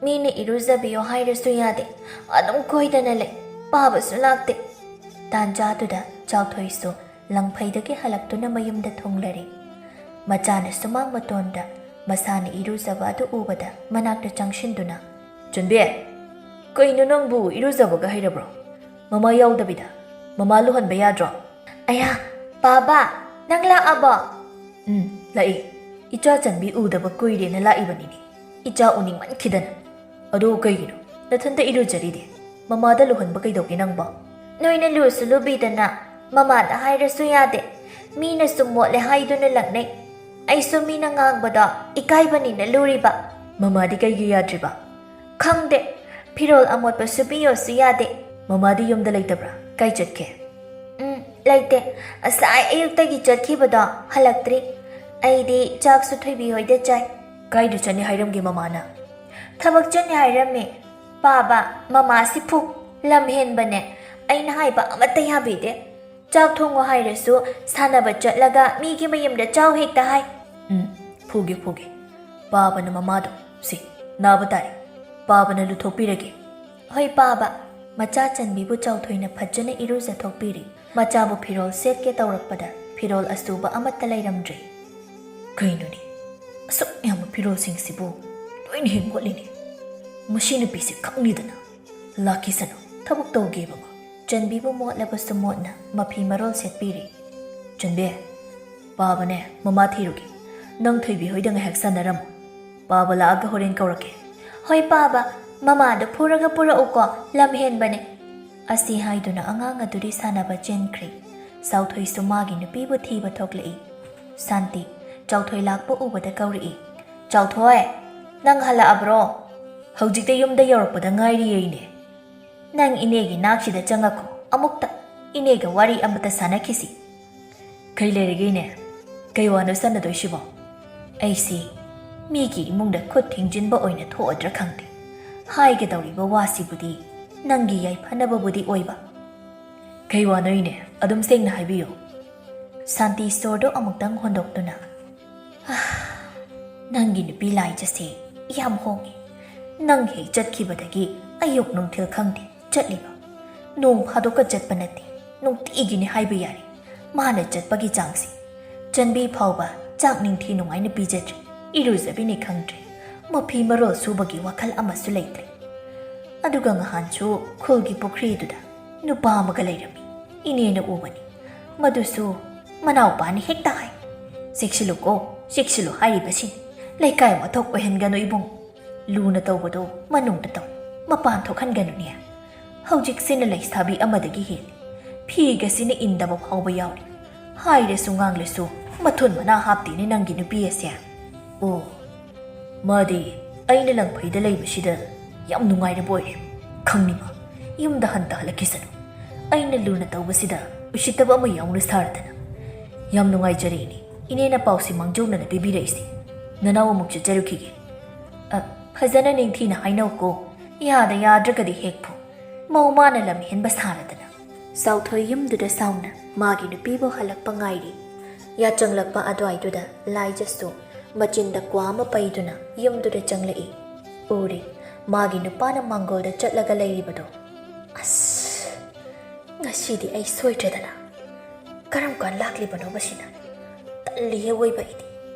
ꯃꯤꯅ ꯏꯔꯨꯖꯕꯤꯌꯣ ꯍꯥꯏꯔꯁꯨ ꯌꯥꯗꯦ꯫ ꯑꯗꯨꯝ ꯀꯣꯏꯗꯅ ꯂꯩ꯫ ꯄꯥꯕꯁꯨ ꯂꯥꯛꯇꯦ꯫" ꯇꯥꯟꯖꯥꯗꯨꯗ ꯆꯥꯎꯊꯣꯏꯁꯨ ꯂꯪꯐꯩꯗꯒꯤ ꯍꯜꯂꯛꯇꯨꯅ ꯃꯌꯨꯝꯗ ꯊꯨꯡꯂꯔꯦ꯫ ꯃꯆꯥꯅ ꯁꯨꯃꯥꯡ ꯃꯇꯣꯟꯗ ꯃꯁꯥꯅ ꯏꯔꯨꯖꯕ ꯑꯗꯨ ꯎꯕꯗ ꯃꯅꯥꯛꯇ ꯆꯪꯁꯤꯟꯗꯨꯅ, "ꯆꯟꯕꯤ, ꯀꯩꯅꯣ ꯅꯪꯕꯨ ꯏꯔꯨꯖꯕꯒ ꯍꯩꯔꯕ꯭ꯔꯣ? ꯃꯃꯥ ꯌꯥꯎꯗꯕꯤꯗ꯫ ꯃꯃꯥ ꯂꯨꯍꯟꯕ ꯌꯥꯗ꯭ꯔꯣ?" "ꯑꯌꯥ, ꯄꯥꯕ, ꯅꯪ ꯂꯥꯛꯑꯕꯣ?" "ꯎꯝ, ꯂꯥꯛꯏ꯫ ꯏꯆꯥ ꯆꯟꯕꯤ ꯎꯗꯕ ꯀꯨꯏꯔꯦꯅ ꯂꯥꯛꯏꯕꯅꯤꯅꯦ꯫ ꯏꯆꯥ ꯎꯅꯤꯡꯃꯟꯈꯤꯗꯅ꯫ ꯑꯗꯣ ꯀꯩꯒꯤꯅꯣ ꯅꯊꯟꯇ ꯏꯔꯨꯖꯔꯤꯗꯤ? ꯃꯃꯥꯗ ꯂꯨꯍꯟꯕ ꯀꯩꯗꯧꯒꯦ ꯅꯪꯕꯣ?" "ꯅꯣꯏꯅ ꯂꯨꯁꯨ ꯂꯨꯕꯤꯗꯅ ꯃꯃꯥꯗ ꯍꯥꯏꯔꯁꯨ ꯌꯥꯗꯦ꯫ ꯃꯤꯅꯁꯨ ꯃꯣꯠꯂꯦ ꯍꯥꯏꯗꯨꯅ ꯂꯛꯅꯩ꯫ ꯑꯩꯁꯨ ꯃꯤꯅ ꯉꯥꯡꯕꯗꯣ ꯏꯀꯥꯏꯕꯅꯤꯅ ꯂꯨꯔꯤꯕ꯫" "ꯃꯃꯥꯗꯤ ꯀꯩꯒꯤ ꯌꯥꯗ꯭ꯔꯤꯕ?" "ꯈꯪꯗꯦ꯫ ꯐꯤꯔꯣꯜ ꯑꯃꯣꯠꯄ ꯁꯨꯕꯤꯌꯣꯁꯨ ꯌꯥꯗꯦ꯫" "ꯃꯃꯥꯗꯤ ꯌꯨꯝꯗ ꯂꯩꯇꯕ꯭ꯔꯥ?" ꯀꯥꯏ ꯆꯠꯀꯦ? ꯎꯝ, ꯂꯩꯇꯦ꯫ ꯉꯁꯥꯏ ꯑꯌꯨꯛꯇꯒꯤ ꯆꯠꯈꯤꯕꯗꯣ ꯍꯜꯂꯛꯇ꯭ꯔꯤ꯫ ꯑꯩꯗꯤ ꯆꯥꯛꯁꯨ ꯊꯣꯏꯕꯤ ꯍꯣꯏꯗ ꯆꯥꯏ꯫ ꯀꯥꯏꯗ ꯆꯠꯅꯤ ꯍꯥꯏꯔꯝꯒꯦ ꯃꯃꯥꯅ? ꯊꯕꯛ ꯆꯠꯅꯤ ꯍꯥꯏꯔꯝꯃꯦ꯫ ꯄꯥꯕ, ꯃꯃꯥꯁꯤ ꯐꯨ, ꯂꯝ ꯍꯦꯟꯕꯅꯦ꯫ ꯑꯩꯅ ꯍꯥꯏꯕ ꯑꯃꯠꯇ ꯌꯥꯕꯤꯗꯦ꯫ ꯆꯥꯛ ꯊꯣꯡꯉꯣ ꯍꯥꯏꯔꯁꯨ ꯁꯥꯟꯅꯕ ꯆꯠꯂꯒ ꯃꯤꯒꯤ ꯃꯌꯨꯝꯗ ꯆꯥꯎ ꯍꯦꯛꯇ ꯍꯥꯏ꯫ ꯎꯝ, ꯐꯨꯒꯦ, ꯐꯨꯒꯦ꯫ ꯄꯥꯕꯅ ꯃꯃꯥꯗꯣ, ꯁꯤ, ꯅꯥꯕ ꯇꯥꯔꯦ꯫ ꯄꯥꯕꯅ ꯂꯨꯊꯣꯛꯄꯤꯔꯒꯦ꯫ ꯍꯣꯏ ꯄꯥꯕ꯫ ꯃꯆꯥ ꯆꯟꯕꯤꯕꯨ ꯆꯥꯎꯊꯣꯏꯅ ꯐꯖꯅ ꯏꯔꯨꯖꯊꯣꯛꯄꯤꯔꯤ꯫ ꯃꯆꯥꯕꯨ ꯐꯤꯔꯣꯜ ꯁꯦꯠꯀꯦ ꯇꯧꯔꯛꯄꯗ ꯐꯤꯔꯣꯜ ꯑꯁꯨꯕ ꯑꯃꯠꯇ ꯂꯩꯔꯝꯗ꯭ꯔꯦ꯫ ꯀꯩꯅꯣꯅꯦ, ꯑꯁꯨꯛ ꯌꯥꯝꯕ ꯐꯤꯔꯣꯜꯁꯤꯡꯁꯤꯕꯨ ꯂꯣꯏꯅ ꯍꯦꯛ ꯃꯣꯠꯂꯤꯅꯦ꯫ ꯃꯁꯤ ꯅꯨꯄꯤꯁꯦ ꯈꯪꯅꯤꯗꯅ꯫ ꯂꯥꯛꯈꯤꯁꯅꯨ, ꯊꯕꯛ ꯇꯧꯒꯦꯕ꯫ ꯆꯟꯕꯤꯕꯨ ꯃꯣꯠꯂꯕꯁꯨ ꯃꯣꯠꯅ ꯃꯐꯤ ꯃꯔꯣꯜ ꯁꯦꯠꯄꯤꯔꯤ꯫ ꯆꯟꯕꯤ, ꯄꯥꯕꯅꯦ, ꯃꯃꯥ ꯊꯤꯔꯨꯒꯦ꯫ ꯅꯪ ꯊꯣꯏꯕꯤ ꯍꯣꯏꯗ ꯉꯥꯏꯍꯥꯛ ꯁꯥꯟꯅꯔꯝꯃꯨ꯫ ꯄꯥꯕ ꯂꯥꯛꯑꯒ ꯍꯣꯔꯦꯟ ꯀꯧꯔꯛꯀꯦ꯫ ꯍꯣꯏ ꯄꯥꯕ, ꯃꯃꯥꯗꯣ ꯐꯨꯔꯒ ꯄꯨꯔꯛꯎꯀꯣ, ꯂꯝ ꯍꯦꯟꯕꯅꯦ꯫ ꯑꯁꯤ ꯍꯥꯏꯗꯨꯅ ꯑꯉꯥꯡ ꯑꯗꯨꯗꯤ ꯁꯥꯟꯅꯕ ꯆꯦꯟꯈ꯭ꯔꯦ꯫ ꯆꯥꯎꯊꯣꯏꯁꯨ ꯃꯥꯒꯤ ꯅꯨꯄꯤꯕꯨ ꯊꯤꯕ ꯊꯣꯛꯂꯛꯏ꯫ ꯁꯥꯟꯇꯤ, ꯆꯥꯎꯊꯣꯏ ꯂꯥꯛꯄ ꯎꯕꯗ ꯀꯧꯔꯛꯏ꯫ ꯆꯥꯎꯊꯣꯏ, ꯅꯪ ꯍꯜꯂꯛꯑꯕ꯭ꯔꯣ? ꯍꯧꯖꯤꯛꯇ ꯌꯨꯝꯗ ꯌꯧꯔꯛꯄꯗ ꯉꯥꯏꯔꯤꯌꯦ ꯏꯅꯦ꯫ ꯅꯪ ꯏꯅꯦꯒꯤ ꯅꯥꯛꯁꯤꯗ ꯆꯪꯉꯛꯈꯣ, ꯑꯃꯨꯛꯇ ꯏꯅꯦꯒ ꯋꯥꯔꯤ ꯑꯃꯇ ꯁꯥꯟꯅꯈꯤꯁꯤ꯫ ꯀꯩ ꯂꯩꯔꯒꯦ ꯏꯅꯦ? ꯀꯩ ꯋꯥꯅꯣ ꯁꯥꯟꯅꯗꯣꯏꯁꯤꯕꯣ? ꯑꯩꯁꯤ ꯃꯤꯒꯤ ꯏꯃꯨꯡꯗ ꯈꯨꯠ ꯊꯤꯡꯖꯤꯟꯕ ꯑꯣꯏꯅ ꯊꯣꯛꯑꯗ꯭ꯔꯥ ꯈꯪꯗꯦ꯫ ꯍꯥꯏꯒꯗꯧꯔꯤꯕ ꯋꯥꯁꯤꯕꯨꯗꯤ ꯅꯪꯒꯤ ꯌꯥꯏꯐꯅꯕꯕꯨꯗꯤ ꯑꯣꯏꯕ꯫ ꯀꯩ ꯋꯥꯅꯣ ꯏꯅꯦ? ꯑꯗꯨꯝ ꯁꯦꯡꯅ ꯍꯥꯏꯕꯤꯌꯨ꯫ ꯁꯥꯟꯇꯤ ꯁꯣꯔꯗꯣ ꯑꯃꯨꯛꯇꯪ ꯍꯣꯟꯗꯣꯛꯇꯨꯅ, "ꯑꯥ, ꯅꯪꯒꯤ ꯅꯨꯄꯤ ꯂꯥꯏꯖꯁꯦ ꯌꯥꯝ ꯍꯣꯡꯉꯦ꯫ ꯅꯪ ꯍꯦꯛ ꯆꯠꯈꯤꯕꯗꯒꯤ ꯑꯌꯨꯛ ꯅꯨꯡꯊꯤꯜ ꯈꯪꯗꯦ ꯆꯠꯂꯤꯕ꯫ ꯅꯣꯡ ꯐꯥꯗꯣꯛꯀ ꯆꯠꯄ ꯅꯠꯇꯦ, ꯅꯨꯡꯇꯤꯒꯤꯅꯤ ꯍꯥꯏꯕ ꯌꯥꯔꯦ꯫ ꯃꯥꯅ ꯆꯠꯄꯒꯤ ꯆꯥꯡꯁꯦ ꯆꯟꯕꯤ ꯐꯥꯎꯕ ꯆꯥꯛ ꯅꯤꯡꯊꯤ ꯅꯨꯡꯉꯥꯏꯅ ꯄꯤꯖꯗ꯭ꯔꯦ, ꯏꯔꯨꯖꯕꯤꯅꯤ ꯈꯪꯗ꯭ꯔꯦ, ꯃꯐꯤ ꯃꯔꯣꯜ ꯁꯨꯕꯒꯤ ꯋꯥꯈꯜ ꯑꯃꯁꯨ ꯂꯩꯇ꯭ꯔꯦ꯫ ꯑꯗꯨꯒ ꯉꯍꯥꯟꯁꯨ ꯈꯨꯜꯒꯤ ꯄꯨꯈ꯭ꯔꯤꯗꯨꯗ ꯅꯨꯄꯥ ꯑꯃꯒ ꯂꯩꯔꯝꯃꯤ, ꯏꯅꯦꯅ ꯎꯕꯅꯤ꯫ ꯃꯗꯨꯁꯨ ꯃꯅꯥꯎꯄꯥꯅ ꯍꯦꯛꯇ ꯍꯥꯏ, 'ꯆꯦꯛꯁꯤꯜꯂꯨꯀꯣ, ꯆꯦꯛꯁꯤꯜꯂꯨ ꯍꯥꯏꯔꯤꯕꯁꯤꯅꯤ꯫ ꯂꯩꯀꯥꯏ ꯋꯥꯊꯣꯛ ꯑꯣꯏꯍꯟꯒꯅꯨ ꯏꯕꯨꯡ꯫ ꯂꯨꯅ ꯇꯧꯕꯗꯣ ꯃꯅꯨꯡꯗ ꯇꯧ, ꯃꯄꯥꯟ ꯊꯣꯛꯍꯟꯒꯅꯨꯅꯦ꯫ ꯍꯧꯖꯤꯛꯁꯤꯅ ꯂꯩꯁꯥꯕꯤ ꯑꯃꯗꯒꯤ ꯍꯦꯜꯂꯤ꯫ ꯐꯤꯒꯁꯤꯅ ꯏꯟꯗꯕ ꯐꯥꯎꯕ ꯌꯥꯎꯔꯤ꯫ ꯍꯥꯏꯔꯁꯨ ꯉꯥꯡꯂꯁꯨ ꯃꯊꯣꯟ ꯃꯅꯥ ꯍꯥꯞꯇꯦꯅꯦ ꯅꯪꯒꯤ ꯅꯨꯄꯤ ꯑꯁꯦ.' ꯑꯣ, ꯃꯥꯗꯤ ꯑꯩꯅ ꯂꯪꯐꯩꯗ ꯂꯩꯕꯁꯤꯗ ꯌꯥꯝ ꯅꯨꯡꯉꯥꯏꯔꯕ ꯑꯣꯏꯔꯦ꯫ ꯈꯪꯅꯤꯡꯕ ꯌꯨꯝꯗ ꯍꯟꯇ ꯍꯜꯂꯛꯈꯤꯁꯅꯨ꯫ ꯑꯩꯅ ꯂꯨꯅ ꯇꯧꯕꯁꯤꯗ ꯎꯁꯤꯠꯇꯕ ꯑꯃ ꯌꯥꯎꯅ ꯁꯥꯔꯗꯅ꯫ ꯌꯥꯝ ꯅꯨꯡꯉꯥꯏꯖꯔꯦ ꯏꯅꯦ, ꯏꯅꯦꯅ ꯄꯥꯎꯁꯤ ꯃꯥꯡꯖꯧꯅꯅ ꯄꯤꯕꯤꯔꯛꯏꯁꯦ꯫ ꯅꯅꯥꯎ ꯑꯃꯨꯛ ꯆꯠꯆꯔꯨꯈꯤꯒꯦ꯫ ꯑ, ꯐꯖꯅ ꯅꯤꯡꯊꯤꯅ ꯍꯥꯏꯅꯧꯀꯣ꯫ ꯌꯥꯗ ꯌꯥꯗ꯭ꯔꯒꯗꯤ ꯍꯦꯛ ꯐꯨ꯫ ꯃꯧ ꯃꯥꯅ ꯂꯝ ꯍꯦꯟꯕ ꯁꯥꯔꯗꯅ꯫ ꯆꯥꯎꯊꯣꯏ ꯌꯨꯝꯗꯨꯗ ꯁꯥꯎꯅ ꯃꯥꯒꯤ ꯅꯨꯄꯤꯕꯨ ꯍꯜꯂꯛꯄ ꯉꯥꯏꯔꯤ꯫ ꯌꯥꯆꯪꯂꯛꯄ ꯑꯗꯨꯋꯥꯏꯗꯨꯗ ꯂꯥꯏꯖꯁꯨ ꯃꯆꯤꯟꯗ ꯀ꯭ꯋꯥ ꯑꯃ ꯄꯩꯗꯨꯅ ꯌꯨꯝꯗꯨꯗ ꯆꯪꯂꯛꯏ꯫ ꯎꯔꯦ, ꯃꯥꯒꯤ ꯅꯨꯄꯥꯅ ꯃꯥꯡꯒꯣꯜꯗ ꯆꯠꯂꯒ ꯂꯩꯔꯤꯕꯗꯣ꯫ ꯑꯁ, ꯉꯁꯤꯗꯤ ꯑꯩ ꯁꯣꯏꯗ꯭ꯔꯦꯗꯅ꯫ ꯀꯔꯝ ꯀꯥꯟ ꯂꯥꯛꯂꯤꯕꯅꯣꯕ ꯁꯤꯅ? ꯇꯜꯂꯤꯍꯦ ꯑꯋꯣꯏꯕ ꯑꯩꯗꯤ꯫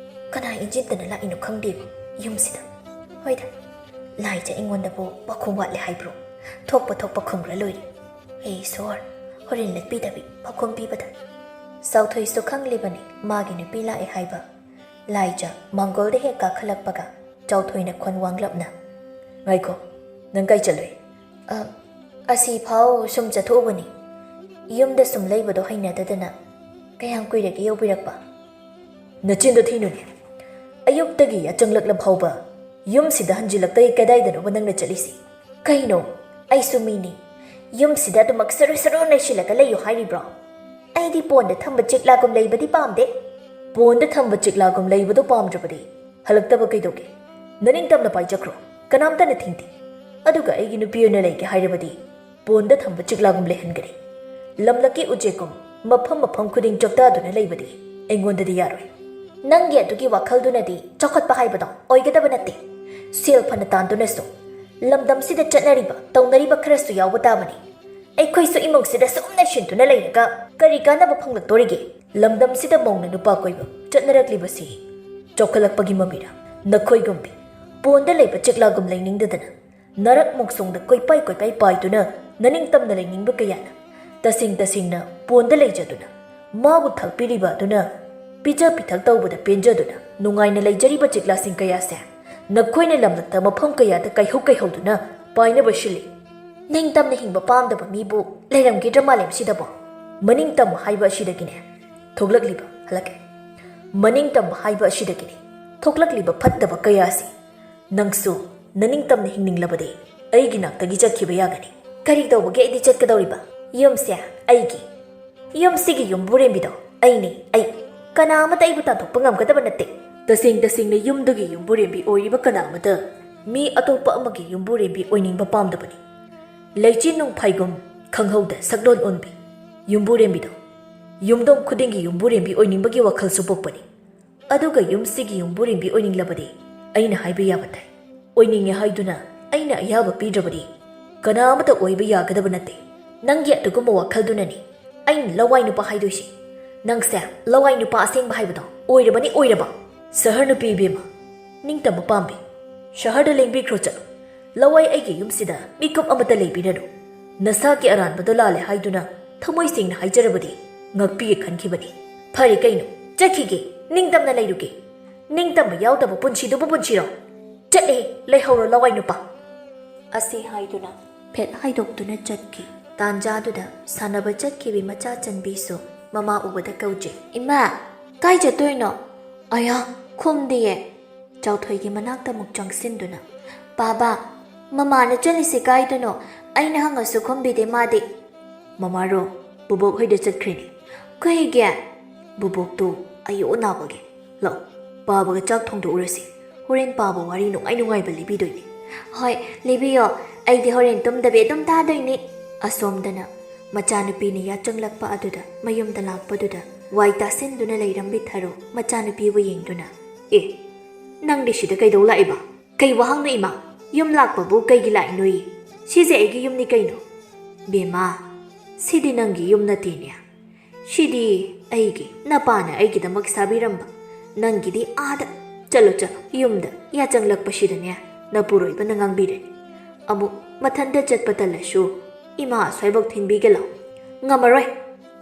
ꯀꯅꯥ ꯏꯟꯖꯤꯟꯗꯅ ꯂꯥꯛꯏꯅꯣ ꯈꯪꯗꯦꯕ ꯌꯨꯝꯁꯤꯗ꯫ ꯍꯣꯏꯗ, ꯂꯥꯏꯖ ꯑꯩꯉꯣꯟꯗꯕꯨ ꯄꯥꯈꯨꯝ ꯋꯥꯠꯂꯦ ꯍꯥꯏꯕ꯭ꯔꯣ? ꯊꯣꯛꯄ ꯊꯣꯛꯄ ꯈꯨꯝꯈ꯭ꯔ ꯂꯣꯏꯔꯦ꯫ ꯍꯦ ꯏꯁꯣꯔ, ꯍꯣꯔꯦꯟ ꯂꯠꯄꯤꯗꯕꯤ ꯄꯥꯈꯨꯝ ꯄꯤꯕꯗ꯫ ꯆꯥꯎꯊꯣꯏꯁꯨ ꯈꯪꯂꯤꯕꯅꯤ ꯃꯥꯒꯤ ꯅꯨꯄꯤ ꯂꯥꯛꯑꯦ ꯍꯥꯏꯕ꯫ ꯂꯥꯏꯖ ꯃꯥꯡꯒꯣꯜꯗ ꯍꯦꯛ ꯀꯥꯈꯠꯂꯛꯄꯒ ꯆꯥꯎꯊꯣꯏꯅ ꯈꯣꯟ ꯋꯥꯡꯂꯞꯅ, "ꯉꯥꯏꯈꯣ, ꯅꯪ ꯀꯥꯏ ꯆꯠꯂꯨꯏ?" "ꯑ, ꯑꯁꯤꯐꯥꯎ ꯁꯨꯝ ꯆꯠꯊꯣꯛꯎꯕꯅꯤ꯫ ꯌꯨꯝꯗ ꯁꯨꯝ ꯂꯩꯕꯗꯣ ꯍꯩꯅꯗꯗꯅ꯫ ꯀꯌꯥꯝ ꯀꯨꯏꯔꯒꯦ ꯌꯧꯕꯤꯔꯛꯄ?" "ꯅꯆꯤꯟꯗꯣ ꯊꯤꯅꯨꯅꯦ꯫ ꯑꯌꯨꯛꯇꯒꯤ ꯌꯥꯆꯪꯂꯛꯂ ꯐꯥꯎꯕ ꯌꯨꯝꯁꯤꯗ ꯍꯟꯖꯤꯜꯂꯛꯇꯦ, ꯀꯗꯥꯏꯗꯅꯣꯕ ꯅꯪꯅ ꯆꯠꯂꯤꯁꯤ?" "ꯀꯩꯅꯣ? ꯑꯩꯁꯨ ꯃꯤꯅꯤ꯫ ꯌꯨꯝꯁꯤꯗ ꯑꯗꯨꯃꯛ ꯁꯔꯨ ꯁꯔꯨ ꯅꯩꯁꯤꯜꯂꯒ ꯂꯩꯌꯨ ꯍꯥꯏꯔꯤꯕ꯭ꯔꯣ? ꯑꯩꯗꯤ ꯄꯣꯟꯗ ꯊꯝꯕ ꯆꯤꯛꯂꯥꯒꯨꯝ ꯂꯩꯕꯗꯤ ꯄꯥꯝꯗꯦ꯫" "ꯄꯣꯟꯗ ꯊꯝꯕ ꯆꯤꯛꯂꯥꯒꯨꯝ ꯂꯩꯕꯗꯣ ꯄꯥꯝꯗ꯭ꯔꯕꯗꯤ ꯍꯜꯂꯛꯇꯕ ꯀꯩꯗꯧꯒꯦ? ꯅꯅꯤꯡꯇꯝꯅ ꯄꯥꯏꯖꯈ꯭ꯔꯣ, ꯀꯅꯥꯝꯇꯅ ꯊꯤꯡꯗꯦ꯫ ꯑꯗꯨꯒ ꯑꯩꯒꯤ ꯅꯨꯄꯤ ꯑꯣꯏꯅ ꯂꯩꯒꯦ ꯍꯥꯏꯔꯕꯗꯤ ꯄꯣꯟꯗ ꯊꯝꯕ ꯆꯤꯛꯂꯥꯒꯨꯝ ꯂꯩꯍꯟꯒꯅꯤ꯫ ꯂꯝꯂꯛꯀꯤ ꯎꯆꯦꯛꯀꯨꯝ ꯃꯐꯝ ꯃꯐꯝ ꯈꯨꯗꯤꯡ ꯆꯥꯛꯇꯥꯗꯨꯅ ꯂꯩꯕꯗꯤ ꯑꯩꯉꯣꯟꯗꯗꯤ ꯌꯥꯔꯣꯏ꯫" "ꯅꯪꯒꯤ ꯑꯗꯨꯒꯤ ꯋꯥꯈꯜꯗꯨꯅꯗꯤ ꯆꯥꯎꯈꯠꯄ ꯍꯥꯏꯕꯗꯣ ꯑꯣꯏꯒꯗꯕ ꯅꯠꯇꯦ꯫ ꯁꯦꯜ ꯐꯅ ꯇꯥꯟꯗꯨꯅꯁꯨ ꯂꯝꯗꯝꯁꯤꯗ ꯆꯠꯅꯔꯤꯕ ꯇꯧꯅꯔꯤꯕ ꯈꯔꯁꯨ ꯌꯥꯎꯕ ꯇꯥꯕꯅꯤ꯫ ꯑꯩꯈꯣꯏꯁꯨ ꯏꯃꯨꯡꯁꯤꯗ ꯁꯨꯝ ꯂꯩꯁꯤꯟꯗꯨꯅ ꯂꯩꯔꯒ ꯀꯔꯤ ꯀꯥꯟꯅꯕ ꯐꯪꯂꯛꯇꯣꯔꯤꯒꯦ? ꯂꯝꯗꯝꯁꯤꯗ ꯃꯧꯅ ꯅꯨꯄꯥ ꯀꯣꯏꯕ ꯆꯠꯅꯔꯛꯂꯤꯕꯁꯤ ꯆꯥꯎꯈꯠꯂꯛꯄꯒꯤ ꯃꯃꯤꯔ? ꯅꯈꯣꯏꯒꯨꯝꯕꯤ ꯄꯣꯟꯗ ꯂꯩꯕ ꯆꯤꯛꯂꯥꯒꯨꯝ ꯂꯩꯅꯤꯡꯗꯗꯅ ꯅꯔꯛ ꯃꯣꯡꯁꯣꯡꯗ ꯀꯣꯏꯄꯥꯏ ꯀꯣꯏꯄꯥꯏ ꯄꯥꯏꯗꯨꯅ ꯅꯅꯤꯡꯇꯝꯅ ꯂꯩꯅꯤꯡꯕ ꯀꯌꯥꯅ ꯇꯁꯦꯡ ꯇꯁꯦꯡꯅ ꯄꯣꯟꯗ ꯂꯩꯖꯗꯨꯅ ꯃꯥꯕꯨ ꯊꯥꯛꯄꯤꯔꯤꯕ ꯑꯗꯨꯅ ꯄꯤꯖ ꯄꯤꯊꯛ ꯇꯧꯕꯗ ꯄꯦꯟꯖꯗꯨꯅ ꯅꯨꯡꯉꯥꯏꯅ ꯂꯩꯖꯔꯤꯕ ꯆꯤꯛꯂꯥꯁꯤꯡ ꯀꯌꯥꯁꯦ ꯅꯈꯣꯏꯅ ꯂꯝꯂꯛꯇ ꯃꯐꯝ ꯀꯌꯥꯗ ꯀꯥꯏꯍꯧ ꯀꯥꯏꯍꯧꯗꯨꯅ ꯄꯥꯏꯅꯕ ꯁꯤꯜꯂꯤ꯫ ꯅꯤꯡꯇꯝꯅ ꯍꯤꯡꯕ ꯄꯥꯝꯗꯕ ꯃꯤꯕꯨ ꯂꯩꯔꯝꯒꯗ꯭ꯔꯥ ꯃꯥꯂꯦꯝꯁꯤꯗꯕꯣ?" ꯃꯅꯤꯡꯇꯝ ꯍꯥꯏꯕ ꯑꯁꯤꯗꯒꯤꯅꯦ ꯊꯣꯛꯂꯛꯂꯤꯕ, ꯍꯜꯂꯛꯀꯦ꯫ ꯃꯅꯤꯡꯇꯝ ꯍꯥꯏꯕ ꯑꯁꯤꯗꯒꯤꯅꯦ ꯊꯣꯛꯂꯛꯂꯤꯕ ꯐꯠꯇꯕ ꯀꯌꯥ ꯑꯁꯤ꯫ ꯅꯪꯁꯨ ꯅꯅꯤꯡꯇꯝꯅ ꯍꯤꯡꯅꯤꯡꯂꯕꯗꯤ ꯑꯩꯒꯤ ꯅꯥꯛꯇꯒꯤ ꯆꯠꯈꯤꯕ ꯌꯥꯒꯅꯤ꯫ "ꯀꯔꯤ ꯇꯧꯕꯒꯤ ꯑꯩꯗꯤ ꯆꯠꯀꯗꯧꯔꯤꯕ? ꯌꯨꯝꯁꯦ ꯑꯩꯒꯤ꯫ ꯌꯨꯝꯁꯤꯒꯤ ꯌꯨꯝꯕꯨꯔꯦꯝꯕꯤꯗꯣ ꯑꯩꯅꯤ, ꯑꯩ꯫ ꯀꯅꯥ ꯑꯃꯠꯇ ꯑꯩꯕꯨ ꯇꯥꯟꯊꯣꯛꯄ ꯉꯝꯒꯗꯕ ꯅꯠꯇꯦ꯫ ꯇꯁꯦꯡ ꯇꯁꯦꯡꯅ ꯌꯨꯝꯗꯨꯒꯤ ꯌꯨꯝꯕꯨꯔꯦꯝꯕꯤ ꯑꯣꯏꯔꯤꯕ ꯀꯅꯥ ꯑꯃꯠꯇ ꯃꯤ ꯑꯇꯣꯞꯄ ꯑꯃꯒꯤ ꯌꯨꯝꯕꯨꯔꯦꯝꯕꯤ ꯑꯣꯏꯅꯤꯡꯕ ꯄꯥꯝꯗꯕꯅꯤ꯫ ꯂꯩꯆꯤꯟ ꯅꯣꯡꯐꯥꯏꯒꯨꯝ ꯈꯪꯍꯧꯗ ꯁꯛꯂꯣꯟ ꯑꯣꯟꯕꯤ ꯌꯨꯝꯕꯨꯔꯦꯝꯕꯤꯗꯣ꯫ ꯌꯨꯝꯊꯣꯡ ꯈꯨꯗꯤꯡꯒꯤ ꯌꯨꯝꯕꯨꯔꯦꯝꯕꯤ ꯑꯣꯏꯅꯤꯡꯕꯒꯤ ꯋꯥꯈꯜꯁꯨ ꯄꯣꯛꯄꯅꯤ꯫ ꯑꯗꯨꯒ ꯌꯨꯝꯁꯤꯒꯤ ꯌꯨꯝꯕꯨꯔꯦꯝꯕꯤ ꯑꯣꯏꯅꯤꯡꯂꯕꯗꯤ ꯑꯩꯅ ꯍꯥꯏꯕ ꯌꯥꯕ ꯇꯥꯏ꯫ ꯑꯣꯏꯅꯤꯡꯉꯦ ꯍꯥꯏꯗꯨꯅ ꯑꯩꯅ ꯑꯌꯥꯕ ꯄꯤꯗ꯭ꯔꯕꯗꯤ ꯀꯅꯥ ꯑꯃꯠꯇ ꯑꯣꯏꯕ ꯌꯥꯒꯗꯕ ꯅꯠꯇꯦ꯫ ꯅꯪꯒꯤ ꯑꯗꯨꯒꯨꯝꯕ ꯋꯥꯈꯜꯗꯨꯅꯅꯤ ꯑꯩꯅ ꯂꯋꯥꯏ ꯅꯨꯄꯥ ꯍꯥꯏꯗꯣꯏꯁꯤ꯫ ꯅꯪꯁꯦ ꯂꯋꯥꯏ ꯅꯨꯄꯥ ꯑꯁꯦꯡꯕ ꯍꯥꯏꯕꯗꯣ ꯑꯣꯏꯔꯕꯅꯤ, ꯑꯣꯏꯔꯕ꯫ ꯁꯍꯔ ꯅꯨꯄꯤ ꯏꯕꯦꯝꯃ, ꯅꯤꯡꯇꯝꯕ ꯄꯥꯝꯕꯤ꯫ ꯁꯍꯔꯗ ꯂꯦꯡꯕꯤꯈ꯭ꯔꯣ ꯆꯠꯂꯣ꯫ ꯂꯋꯥꯏ ꯑꯩꯒꯤ ꯌꯨꯝꯁꯤꯗ ꯃꯤꯀꯨꯞ ꯑꯃꯠꯇ ꯂꯩꯕꯤꯔꯅꯨ꯫ ꯅꯁꯥꯒꯤ ꯑꯔꯥꯟꯕꯗꯣ ꯂꯥꯜꯂꯦ ꯍꯥꯏꯗꯨꯅ ꯊꯃꯣꯏ ꯁꯦꯡꯅ ꯍꯥꯏꯖꯔꯕꯗꯤ ꯉꯥꯛꯄꯤꯒꯦ ꯈꯟꯈꯤꯕꯅꯤ꯫ ꯐꯔꯦ ꯀꯩꯅꯣ, ꯆꯠꯈꯤꯒꯦ, ꯅꯤꯡꯇꯝꯅ ꯂꯩꯔꯨꯒꯦ꯫ ꯅꯤꯡꯇꯝꯕ ꯌꯥꯎꯗꯕ ꯄꯨꯟꯁꯤꯗꯨꯕꯨ ꯄꯨꯟꯁꯤꯔꯣ? ꯆꯠꯂꯦ, ꯂꯩꯍꯧꯔꯣ ꯂꯋꯥꯏ ꯅꯨꯄꯥ꯫ ꯑꯁꯤ ꯍꯥꯏꯗꯨꯅ ꯐꯦꯠ ꯍꯥꯏꯗꯣꯛꯇꯨꯅ ꯆꯠꯈꯤ꯫ ꯇꯥꯟꯖꯥꯗꯨꯗ ꯁꯥꯟꯅꯕ ꯆꯠꯈꯤꯕꯤ ꯃꯆꯥ ꯆꯟꯕꯤꯁꯨ ꯃꯃꯥ ꯎꯕꯗ ꯀꯧꯖꯩ꯫ "ꯏꯃꯥ, ꯀꯥꯏ ꯆꯠꯇꯣꯏꯅꯣ?" "ꯑꯌꯥ, ꯈꯨꯝꯗꯤꯌꯦ꯫" ꯆꯥꯎꯊꯣꯏꯒꯤ ꯃꯅꯥꯛꯇ ꯑꯃꯨꯛ ꯆꯪꯁꯤꯟꯗꯨꯅ, "ꯄꯥꯕ, ꯃꯃꯥꯅ ꯆꯠꯂꯤꯁꯤ ꯀꯥꯏꯗꯅꯣ? ꯑꯩꯅ ꯍꯪꯉꯁꯨ ꯈꯨꯝꯕꯤꯗꯦ ꯃꯥꯗꯤ꯫" "ꯃꯃꯥꯔꯣ? ꯕꯨꯕꯣꯛ ꯍꯣꯏꯗ ꯆꯠꯈ꯭ꯔꯤꯅꯤ꯫" "ꯀꯩꯒꯤ?" "ꯕꯨꯕꯣꯛꯇꯨ ꯑꯌꯣ ꯅꯥꯕꯒꯤ꯫ ꯂꯥꯛꯑꯣ, ꯄꯥꯕꯒ ꯆꯥꯛ ꯊꯣꯡꯗꯣꯛꯎꯔꯁꯤ꯫ ꯍꯣꯔꯦꯟ ꯄꯥꯕ ꯋꯥꯔꯤ ꯅꯨꯡꯉꯥꯏ ꯅꯨꯡꯉꯥꯏꯕ ꯂꯤꯕꯤꯗꯣꯏꯅꯤ꯫" "ꯍꯣꯏ, ꯂꯤꯕꯤꯌꯣ꯫ ꯑꯩꯗꯤ ꯍꯣꯔꯦꯟ ꯇꯨꯝꯗꯕꯤ ꯑꯗꯨꯝ ꯇꯥꯗꯣꯏꯅꯤ꯫" ꯑꯁꯣꯝꯗꯅ ꯃꯆꯥꯅꯨꯄꯤꯅ ꯌꯥꯆꯪꯂꯛꯄ ꯑꯗꯨꯗ ꯃꯌꯨꯝꯗ ꯂꯥꯛꯄꯗꯨꯗ ꯋꯥꯏ ꯇꯥꯁꯤꯟꯗꯨꯅ ꯂꯩꯔꯝꯕꯤ ꯊꯔꯣ ꯃꯆꯥꯅꯨꯄꯤꯕꯨ ꯌꯦꯡꯗꯨꯅ, "ꯑꯦ, ꯅꯪꯗꯤ ꯁꯤꯗ ꯀꯩꯗꯧ ꯂꯥꯛꯏꯕ? ꯀꯩ ꯋꯥꯍꯪꯅꯣ ꯏꯃꯥ? ꯌꯨꯝ ꯂꯥꯛꯄꯕꯨ ꯀꯩꯒꯤ ꯂꯥꯛꯏꯅꯣꯌꯦ? ꯁꯤꯁꯦ ꯑꯩꯒꯤ ꯌꯨꯝꯅꯤ ꯀꯩꯅꯣ꯫" "ꯕꯦꯝꯃ, ꯁꯤꯗꯤ ꯅꯪꯒꯤ ꯌꯨꯝ ꯅꯠꯇꯦꯅꯦ꯫ ꯁꯤꯗꯤ ꯑꯩꯒꯤ, ꯅꯄꯥꯅ ꯑꯩꯒꯤꯗꯃꯛ ꯁꯥꯕꯤꯔꯝꯕ꯫ ꯅꯪꯒꯤꯗꯤ ꯑꯥꯗ꯫ ꯆꯠꯂꯣ, ꯆꯠꯂꯣ, ꯌꯨꯝꯗ ꯌꯥꯆꯪꯂꯛꯄꯁꯤꯗꯅꯦ, ꯅꯄꯨꯔꯣꯏꯕꯅ ꯉꯥꯡꯕꯤꯔꯅꯤ꯫ ꯑꯃꯨꯛ ꯃꯊꯟꯇ ꯆꯠꯄ ꯇꯜꯂꯁꯨ ꯏꯃꯥ ꯑꯁ꯭ꯋꯥꯏꯐꯥꯎ ꯊꯤꯟꯕꯤꯒꯦ ꯂꯥꯎ꯫" "ꯉꯝꯃꯔꯣꯏ꯫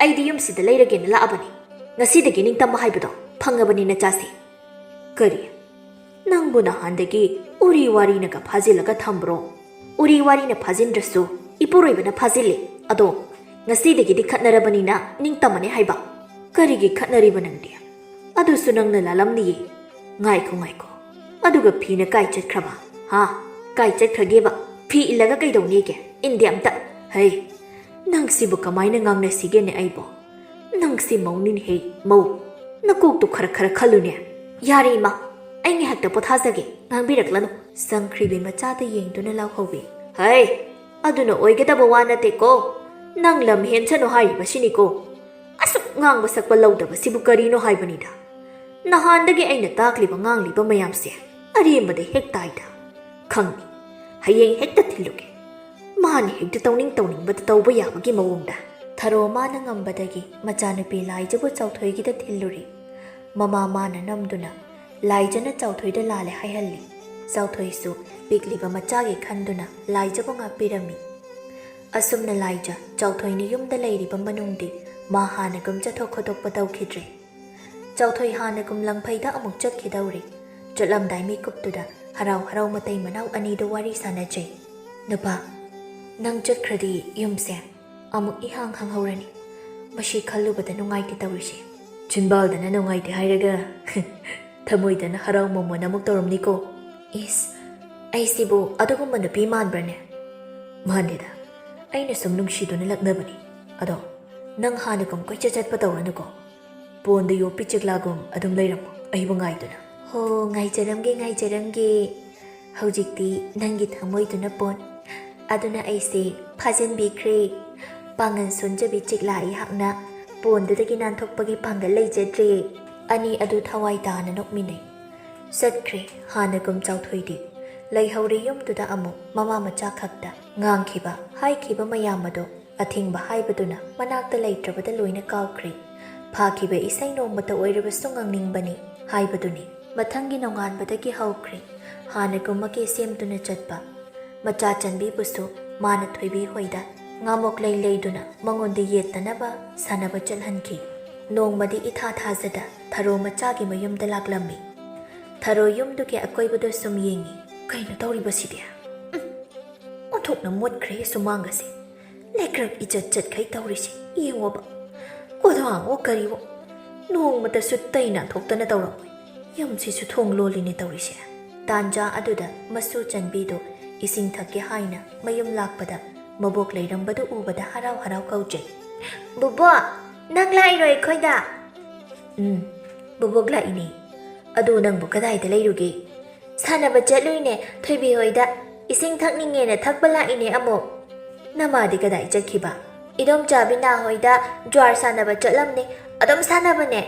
ꯑꯩꯗꯤ ꯌꯨꯝꯁꯤꯗ ꯂꯩꯔꯒꯦꯅ ꯂꯥꯛꯑꯕꯅꯤ꯫ ꯉꯁꯤꯗꯒꯤ ꯅꯤꯡꯇꯝꯕ ꯍꯥꯏꯕꯗꯣ ꯐꯪꯉꯕꯅꯤ ꯅꯆꯥꯁꯦ꯫" "ꯀꯔꯤ? ꯅꯪꯕꯨ ꯅꯍꯥꯟꯗꯒꯤ ꯎꯔꯤ ꯋꯥꯔꯤꯅꯒ ꯐꯥꯖꯤꯜꯂꯒ ꯊꯝꯕ꯭ꯔꯣ?" "ꯎꯔꯤ ꯋꯥꯔꯤꯅ ꯐꯥꯖꯤꯟꯗ꯭ꯔꯁꯨ ꯏꯄꯨꯔꯣꯏꯕꯅ ꯐꯥꯖꯤꯜꯂꯤ꯫ ꯑꯗꯣ ꯉꯁꯤꯗꯒꯤꯗꯤ ꯈꯠꯅꯔꯕꯅꯤꯅ ꯅꯤꯡꯇꯝꯃꯅꯤ ꯍꯥꯏꯕ꯫" "ꯀꯔꯤꯒꯤ ꯈꯠꯅꯔꯤꯕ ꯅꯪꯗꯤ? ꯑꯗꯨꯁꯨ ꯅꯪꯅ ꯂꯥꯜꯂꯝꯅꯤꯌꯦ꯫" "ꯉꯥꯏꯈꯣ, ꯉꯥꯏꯈꯣ꯫ ꯑꯗꯨꯒ ꯐꯤꯅ ꯀꯥꯏ ꯆꯠꯈ꯭ꯔꯕ? ꯍꯥ? ꯀꯥꯏ ꯆꯠꯈ꯭ꯔꯒꯦꯕ? ꯐꯤ ꯏꯜꯂꯒ ꯀꯩꯗꯧꯅꯦꯒꯦ? ꯏꯟꯗꯦ ꯑꯝꯇ꯫ ꯍꯩ, "ꯅꯪꯁꯤꯕꯨ ꯀꯃꯥꯏꯅ ꯉꯥꯡꯅꯁꯤꯒꯦꯅꯦ ꯑꯩꯕꯣ? ꯅꯪꯁꯤ ꯃꯧꯅꯤꯅꯦꯍꯦ, ꯃꯧ꯫ ꯅꯀꯣꯛꯇꯨ ꯈꯔ ꯈꯔ ꯈꯜꯂꯨꯅꯦ꯫ ꯌꯥꯔꯦ ꯏꯃꯥ, ꯑꯩ ꯉꯥꯏꯍꯥꯛꯇ ꯄꯣꯊꯥꯖꯒꯦ, ꯉꯥꯡꯕꯤꯔꯛꯂꯅꯨ"꯫ ꯁꯪꯈ꯭ꯔꯤꯕꯤ ꯃꯆꯥꯗ ꯌꯦꯡꯗꯨꯅ ꯂꯥꯎꯍꯧꯋꯤ꯫ "ꯍꯩ, ꯑꯗꯨꯅ ꯑꯣꯏꯒꯗꯕ ꯋꯥ ꯅꯠꯇꯦꯀꯣ꯫ ꯅꯪ ꯂꯝ ꯍꯦꯟꯁꯅꯨ ꯍꯥꯏꯔꯤꯕꯁꯤꯅꯤꯀꯣ꯫ ꯑꯁꯨꯛ ꯉꯥꯡꯕ ꯁꯛꯄ ꯂꯧꯗꯕꯁꯤꯕꯨ ꯀꯔꯤꯅꯣ ꯍꯥꯏꯕꯅꯤꯗ꯫ ꯅꯍꯥꯟꯗꯒꯤ ꯑꯩꯅ ꯇꯥꯛꯂꯤꯕ ꯉꯥꯡꯂꯤꯕ ꯃꯌꯥꯝꯁꯦ ꯑꯔꯦꯝꯕꯗ ꯍꯦꯛ ꯇꯥꯏꯗ꯫ ꯈꯪꯅꯤ, ꯍꯌꯦꯡ ꯍꯦꯛꯇ ꯊꯤꯜꯂꯨꯒꯦ꯫ ꯃꯥꯅ ꯍꯦꯛꯇ ꯇꯧꯅꯤꯡ ꯇꯧꯅꯤꯡꯕꯗ ꯇꯧꯕ ꯌꯥꯕꯒꯤ ꯃꯑꯣꯡꯗ"꯫ ꯊꯔꯣ ꯃꯥꯅ ꯉꯝꯕꯗꯒꯤ ꯃꯆꯥꯅꯨꯄꯤ ꯂꯥꯏꯖꯕꯨ ꯆꯥꯎꯊꯣꯏꯒꯤꯗ ꯊꯤꯜꯂꯨꯔꯤ꯫ ꯃꯃꯥ ꯃꯥꯅ ꯅꯝꯗꯨꯅ ꯂꯥꯏꯖꯅ ꯆꯥꯎꯊꯣꯏꯗ ꯂꯥꯜꯂꯦ ꯍꯥꯏꯍꯜꯂꯤ꯫ ꯆꯥꯎꯊꯣꯏꯁꯨ ꯄꯤꯛꯂꯤꯕ ꯃꯆꯥꯒꯤ ꯈꯟꯗꯨꯅ ꯂꯥꯏꯖꯕꯨ ꯉꯥꯛꯄꯤꯔꯝꯃꯤ꯫ ꯑꯁꯨꯝꯅ ꯂꯥꯏꯖ ꯆꯥꯎꯊꯣꯏꯅ ꯌꯨꯝꯗ ꯂꯩꯔꯤꯕ ꯃꯅꯨꯡꯗꯤ ꯃꯥ ꯍꯥꯟꯅꯒꯨꯝ ꯆꯠꯊꯣꯛ ꯈꯣꯠꯇꯣꯛꯄ ꯇꯧꯈꯤꯗ꯭ꯔꯦ꯫ ꯆꯥꯎꯊꯣꯏ ꯍꯥꯟꯅꯒꯨꯝ ꯂꯪꯐꯩꯗ ꯑꯃꯨꯛ ꯆꯠꯈꯤꯗꯧꯔꯦ꯫ ꯆꯠꯂꯝꯗꯥꯏ ꯃꯤꯀꯨꯞꯇꯨꯗ ꯍꯔꯥꯎ ꯍꯔꯥꯎ ꯃꯇꯩ ꯃꯅꯥꯎ ꯑꯅꯤꯗꯨ ꯋꯥꯔꯤ ꯁꯥꯟꯅꯖꯩ꯫ "ꯅꯨꯄꯥ, ꯅꯪ ꯆꯠꯈ꯭ꯔꯗꯤ ꯌꯨꯝꯁꯦ ꯑꯃꯨꯛ ꯏꯍꯥꯡ ꯍꯥꯡꯍꯧꯔꯅꯤ꯫ ꯃꯁꯤ ꯈꯜꯂꯨꯕꯗ ꯅꯨꯡꯉꯥꯏꯇꯦ ꯇꯧꯔꯤꯁꯦ"꯫ "ꯆꯤꯟꯕꯥꯜꯗꯅ ꯅꯨꯡꯉꯥꯏꯇꯦ ꯍꯥꯏꯔꯒ ꯊꯃꯣꯏꯗꯅ ꯍꯔꯥꯎ ꯃꯃꯣꯟ ꯑꯃꯨꯛ ꯇꯧꯔꯝꯅꯤꯀꯣ꯫ ꯏꯁ, ꯑꯩꯁꯤꯕꯨ ꯑꯗꯨꯒꯨꯝꯕ ꯅꯨꯄꯤ ꯃꯥꯟꯕ꯭ꯔꯅꯦ?" "ꯃꯥꯟꯗꯦꯗ, ꯑꯩꯅ ꯁꯨꯝ ꯅꯨꯡꯁꯤꯗꯨꯅ ꯂꯛꯅꯕꯅꯤ꯫ ꯑꯗꯣ ꯅꯪ ꯍꯥꯟꯅꯒꯨꯝ ꯀꯣꯏꯆꯠ ꯆꯠꯄ ꯇꯧꯔꯅꯨꯀꯣ꯫ ꯄꯣꯟꯗ ꯌꯣꯠꯄꯤ ꯆꯤꯛꯂꯥꯒꯨꯝ ꯑꯗꯨꯝ ꯂꯩꯔꯝꯃꯣ, ꯑꯩꯕꯨ ꯉꯥꯏꯗꯨꯅ"꯫ "ꯍꯣ, ꯉꯥꯏꯖꯔꯝꯒꯦ, ꯉꯥꯏꯖꯔꯝꯒꯦ꯫ ꯍꯧꯖꯤꯛꯇꯤ ꯅꯪꯒꯤ ꯊꯃꯣꯏꯗꯨꯅ ꯄꯣꯟ꯫ ꯑꯗꯨꯅ ꯑꯩꯁꯦ ꯐꯥꯖꯤꯟꯕꯤꯈ꯭ꯔꯦ꯫ ꯄꯥꯡꯒꯜ ꯁꯣꯟꯖꯕꯤ ꯆꯤꯛꯂꯥ ꯑꯩꯍꯥꯛꯅ ꯄꯣꯟꯗꯨꯗꯒꯤ ꯅꯥꯟꯊꯣꯛꯄꯒꯤ ꯄꯥꯡꯒꯜ ꯂꯩꯖꯗ꯭ꯔꯦ"꯫ ꯑꯅꯤ ꯑꯗꯨ ꯊꯋꯥꯏ ꯇꯥꯅ ꯅꯣꯛꯃꯤꯟꯅꯩ꯫ ꯆꯠꯈ꯭ꯔꯦ ꯍꯥꯟꯅꯒꯨꯝ ꯆꯥꯎꯊꯣꯏꯗꯤ꯫ ꯂꯩꯍꯧꯔꯦ ꯌꯨꯝꯗꯨꯗ ꯑꯃꯨꯛ ꯃꯃꯥ ꯃꯆꯥ ꯈꯛꯇ꯫ ꯉꯥꯡꯈꯤꯕ, ꯍꯥꯏꯈꯤꯕ ꯃꯌꯥꯝ ꯑꯗꯣ ꯑꯊꯤꯡꯕ ꯍꯥꯏꯕꯗꯨꯅ ꯃꯅꯥꯛꯇ ꯂꯩꯇ꯭ꯔꯕꯗ ꯂꯣꯏꯅ ꯀꯥꯎꯈ꯭ꯔꯦ꯫ ꯐꯥꯈꯤꯕ ꯏꯁꯩ ꯅꯣꯡꯃꯇ ꯑꯣꯏꯔꯕꯁꯨ ꯉꯪꯅꯤꯡꯕꯅꯤ ꯍꯥꯏꯕꯗꯨꯅꯤ꯫ ꯃꯊꯪꯒꯤ ꯅꯣꯡꯉꯥꯟꯕꯗꯒꯤ ꯍꯧꯈ꯭ꯔꯦ ꯍꯥꯟꯅꯒꯨꯝ ꯃꯀꯦ ꯁꯦꯝꯗꯨꯅ ꯆꯠꯄ꯫ ꯃꯆꯥ ꯆꯟꯕꯤꯕꯨꯁꯨ ꯃꯥꯅ ꯊꯣꯏꯕꯤ ꯍꯣꯏꯗ ꯉꯥꯃꯣꯛ ꯂꯩ ꯂꯩꯗꯨꯅ ꯃꯉꯣꯟꯗ ꯌꯦꯠꯇꯅꯕ ꯁꯥꯟꯅꯕ ꯆꯠꯍꯟꯈꯤ꯫ ꯅꯣꯡꯃꯗꯤ ꯏꯊꯥ ꯊꯥꯖꯗ ꯊꯔꯣ ꯃꯆꯥꯒꯤ ꯃꯌꯨꯝꯗ ꯂꯥꯛꯂꯝꯃꯤ꯫ ꯊꯔꯣ ꯌꯨꯝꯗꯨꯒꯤ ꯑꯀꯣꯏꯕꯗ ꯁꯨꯝ ꯌꯦꯡꯉꯤ꯫ "ꯀꯩꯅꯣ ꯇꯧꯔꯤꯕꯁꯤꯗꯤ? ꯎꯝ, ꯑꯣꯟꯊꯣꯛꯅ ꯃꯣꯠꯈ꯭ꯔꯦ ꯁꯨꯃꯥꯡꯒꯁꯦ꯫ ꯂꯩꯀ꯭ꯔꯛ ꯏꯆꯠ ꯆꯠꯈꯩ ꯇꯧꯔꯤꯁꯤ ꯌꯦꯡꯉꯣꯕ꯫ ꯀꯣꯗꯥꯡꯋꯣ ꯀꯔꯤꯋꯣ, ꯅꯣꯡꯃꯇꯁꯨ ꯇꯩ ꯅꯥꯟꯊꯣꯛꯇꯅ ꯇꯧꯔꯝꯃꯣꯏ꯫ ꯌꯨꯝꯁꯤꯁꯨ ꯊꯣꯡ ꯂꯣꯜꯂꯤꯅꯦ ꯇꯧꯔꯤꯁꯦ"꯫ ꯇꯥꯟꯖꯥ ꯑꯗꯨꯗ ꯃꯁꯨ ꯆꯟꯕꯤꯗꯨ ꯏꯁꯤꯡ ꯊꯛꯀꯦ ꯍꯥꯏꯅ ꯃꯌꯨꯝ ꯂꯥꯛꯄꯗ ꯃꯕꯣꯛ ꯂꯩꯔꯝꯕꯗꯨ ꯎꯕꯗ ꯍꯔꯥꯎ ꯍꯔꯥꯎ ꯀꯧꯖꯩ꯫ "ꯕꯨꯕꯣꯛ, ꯅꯪ ꯂꯥꯛꯏꯔꯣ ꯑꯩꯈꯣꯏꯗ?" "ꯎꯝ, ꯕꯨꯕꯣꯛ ꯂꯥꯛꯏꯅꯦ꯫ ꯑꯗꯨ ꯅꯪꯕꯨ ꯀꯗꯥꯏꯗ ꯂꯩꯔꯨꯒꯦ?" "ꯁꯥꯟꯅꯕ ꯆꯠꯂꯨꯏꯅꯦ ꯊꯣꯏꯕꯤ ꯍꯣꯏꯗ꯫ ꯏꯁꯤꯡ ꯊꯛꯅꯤꯡꯉꯦꯅ ꯊꯛꯄ ꯂꯥꯛꯏꯅꯦ ꯑꯃꯨꯛ꯫" "ꯅꯃꯥꯗꯤ ꯀꯗꯥꯏ ꯆꯠꯈꯤꯕ?" "ꯏꯗꯣꯝꯆꯥ ꯕꯤꯅꯥ ꯍꯣꯏꯗ ꯖ꯭ꯋꯥꯔ ꯁꯥꯟꯅꯕ ꯆꯠꯂꯝꯅꯦ꯫ ꯑꯗꯨꯝ ꯁꯥꯟꯅꯕꯅꯦ꯫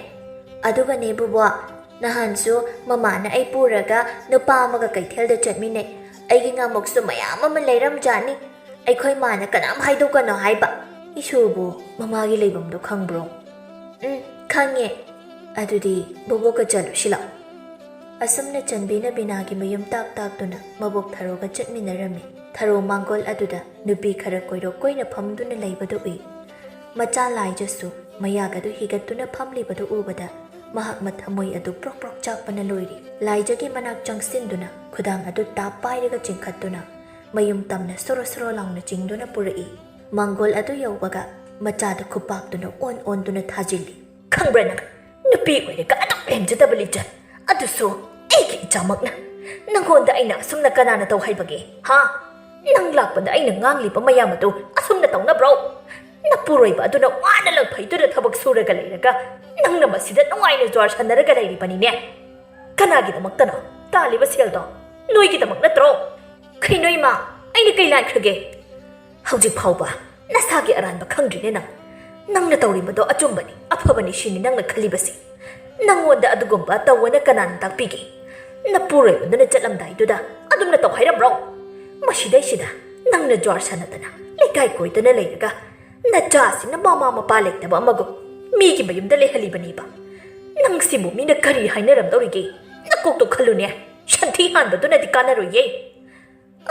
ꯑꯗꯨꯒꯅꯦ ꯕꯨꯕꯣꯛ, ꯅꯍꯥꯟꯁꯨ ꯃꯃꯥꯅ ꯑꯩ ꯄꯨꯔꯒ ꯅꯨꯄꯥ ꯑꯃꯒ ꯀꯩꯊꯦꯜꯗ ꯆꯠꯃꯤꯟꯅꯩ꯫ ꯑꯩꯒꯤ ꯉꯥꯃꯨꯛꯁꯨ ꯃꯌꯥꯝ ꯑꯃ ꯂꯩꯔꯝꯖꯥꯠꯅꯤ꯫ ꯑꯩꯈꯣꯏ ꯃꯥꯅ ꯀꯅꯥꯝ ꯍꯥꯏꯗꯣꯛꯀꯅꯣ ꯍꯥꯏꯕ꯫" "ꯏꯁꯨꯕꯨ ꯃꯃꯥꯒꯤ ꯂꯩꯐꯝꯗꯣ ꯈꯪꯕ꯭ꯔꯣ?" "ꯎꯝ, ꯈꯪꯉꯦ꯫" "ꯑꯗꯨꯗꯤ ꯕꯣꯕꯣꯛꯀ ꯆꯠꯂꯨꯁꯤ ꯂꯥꯛꯑꯣ꯫" ꯑꯁꯨꯝꯅ ꯆꯟꯕꯤꯅ ꯕꯤꯅꯥꯒꯤ ꯃꯌꯨꯝ ꯇꯥꯛ ꯇꯥꯛꯇꯨꯅ ꯃꯕꯣꯛ ꯊꯔꯣꯒ ꯆꯠꯃꯤꯟꯅꯔꯝꯃꯤ꯫ ꯊꯔꯣ ꯃꯥꯡꯒꯣꯜ ꯑꯗꯨꯗ ꯅꯨꯄꯤ ꯈꯔ ꯀꯣꯏꯔꯣꯛ ꯀꯣꯏꯅ ꯐꯝꯗꯨꯅ ꯂꯩꯕꯗꯨ ꯎꯏ꯫ ꯃꯆꯥ ꯂꯥꯏꯖꯁꯨ ꯃꯌꯥꯒꯗꯨ ꯍꯤꯒꯠꯇꯨꯅ ꯐꯝꯂꯤꯕꯗꯨ ꯎꯕꯗ ꯃꯍꯥꯛ ꯃꯊꯃꯣꯏ ꯑꯗꯨ ꯄ꯭ꯔꯣꯛ ꯄ꯭ꯔꯣꯛ ꯆꯥꯛꯄꯅ ꯂꯣꯏꯔꯤ꯫ ꯂꯥꯏꯖꯒꯤ ꯃꯅꯥꯛ ꯆꯪꯁꯤꯟꯗꯨꯅ ꯈꯨꯗꯥꯡ ꯑꯗꯨ ꯇꯥꯞ ꯄꯥꯏꯔꯒ ꯆꯤꯡꯈꯠꯇꯨꯅ ꯃꯌꯨꯝ ꯇꯝꯅ ꯁꯣꯔꯣ ꯁꯣꯔꯣ ꯂꯥꯎꯅ ꯆꯤꯡꯗꯨꯅ ꯄꯨꯔꯛꯏ꯫ ꯃꯥꯡꯒꯣꯜ ꯑꯗꯨ ꯌꯧꯕꯒ ꯃꯆꯥꯗ ꯈꯨꯄꯥꯛꯇꯨꯅ ꯑꯣꯟ ꯑꯣꯟꯗꯨꯅ ꯊꯥꯖꯤꯜꯂꯤ꯫ "ꯈꯪꯕ꯭ꯔꯥ ꯅꯪ, ꯅꯨꯄꯤ ꯑꯣꯏꯔꯒ ꯑꯗꯨꯛ ꯂꯦꯝꯖꯗꯕ ꯂꯤꯆꯠ, ꯑꯗꯨꯁꯨ ꯑꯩꯒꯤ ꯏꯆꯥꯃꯛꯅ? ꯅꯪꯉꯣꯟꯗ ꯑꯩꯅ ꯑꯁꯨꯝꯅ ꯀꯅꯥꯅ ꯇꯧ ꯍꯥꯏꯕꯒꯦ, ꯍꯥ? ꯅꯪ ꯂꯥꯛꯄꯗ ꯑꯩꯅ ꯉꯥꯡꯂꯤꯕ ꯃꯌꯥꯝ ꯑꯗꯨ ꯑꯁꯨꯝꯅ ꯇꯧꯅꯕ꯭ꯔꯣ? ꯅꯄꯨꯔꯣꯏꯕ ꯑꯗꯨꯅ ꯋꯥꯅ ꯂꯪꯐꯩꯗꯨꯅ ꯊꯕꯛ ꯁꯨꯔꯒ ꯂꯩꯔꯒ ꯅꯪꯅ ꯃꯁꯤꯗ ꯅꯨꯡꯉꯥꯏꯅ ꯖ꯭ꯋꯥꯔ ꯁꯥꯟꯅꯔꯒ ꯂꯩꯔꯤꯕꯅꯤꯅꯦ꯫ ꯀꯅꯥꯒꯤꯗꯃꯛꯇꯅꯣ ꯇꯥꯜꯂꯤꯕ ꯁꯦꯜꯗꯣ? ꯅꯣꯏꯒꯤꯗꯃꯛ ꯅꯠꯇ꯭ꯔꯣ?" "ꯀꯩꯅꯣ ꯏꯃꯥ, ꯑꯩꯅ ꯀꯩ ꯂꯥꯟꯈ꯭ꯔꯒꯦ?" "ꯍꯧꯖꯤꯛ ꯐꯥꯎꯕ ꯅꯁꯥꯒꯤ ꯑꯔꯥꯟꯕ ꯈꯪꯗ꯭ꯔꯤꯅꯦ ꯅꯪ꯫ ꯅꯪꯅ ꯇꯧꯔꯤꯕꯗꯣ ꯑꯆꯨꯝꯕꯅꯤ, ꯑꯐꯕꯅꯤ ꯁꯤꯅꯤ ꯅꯪꯅ ꯈꯜꯂꯤꯕꯁꯤ꯫ ꯅꯪꯉꯣꯟꯗ ꯑꯗꯨꯒꯨꯝꯕ ꯇꯧꯑꯣꯅ ꯀꯅꯥꯅ ꯇꯥꯛꯄꯤꯒꯦ? ꯅꯄꯨꯔꯣꯏꯕꯗꯨꯅ ꯆꯠꯂꯝꯗꯥꯏꯗꯨꯗ ꯑꯗꯨꯝꯅ ꯇꯧ ꯍꯥꯏꯔꯝꯕ꯭ꯔꯣ? ꯃꯁꯤꯗꯩꯁꯤꯗ ꯅꯪꯅ ꯖ꯭ꯋꯥꯔ ꯁꯥꯟꯅꯗꯅ, ꯂꯩꯀꯥꯏ ꯀꯣꯏꯗꯅ ꯂꯩꯔꯒ, ꯅꯆꯥꯁꯤꯡꯅ ꯃꯃꯥ ꯃꯄꯥ ꯂꯩꯇꯕ ꯑꯃꯒꯨꯝ ꯃꯤꯒꯤ ꯃꯌꯨꯝꯗ ꯂꯩꯍꯜꯂꯤꯕꯅꯦꯕ꯫ ꯅꯪꯁꯤꯕꯨ ꯃꯤꯅ ꯀꯔꯤ ꯍꯥꯏꯅꯔꯝꯗꯧꯔꯤꯒꯦ? ꯅꯀꯣꯛꯇꯣ ꯈꯜꯂꯨꯅꯦ꯫ ꯁꯟꯊꯤ ꯍꯥꯟꯕꯗꯨꯅꯗꯤ ꯀꯥꯟꯅꯔꯣꯏꯌꯦ꯫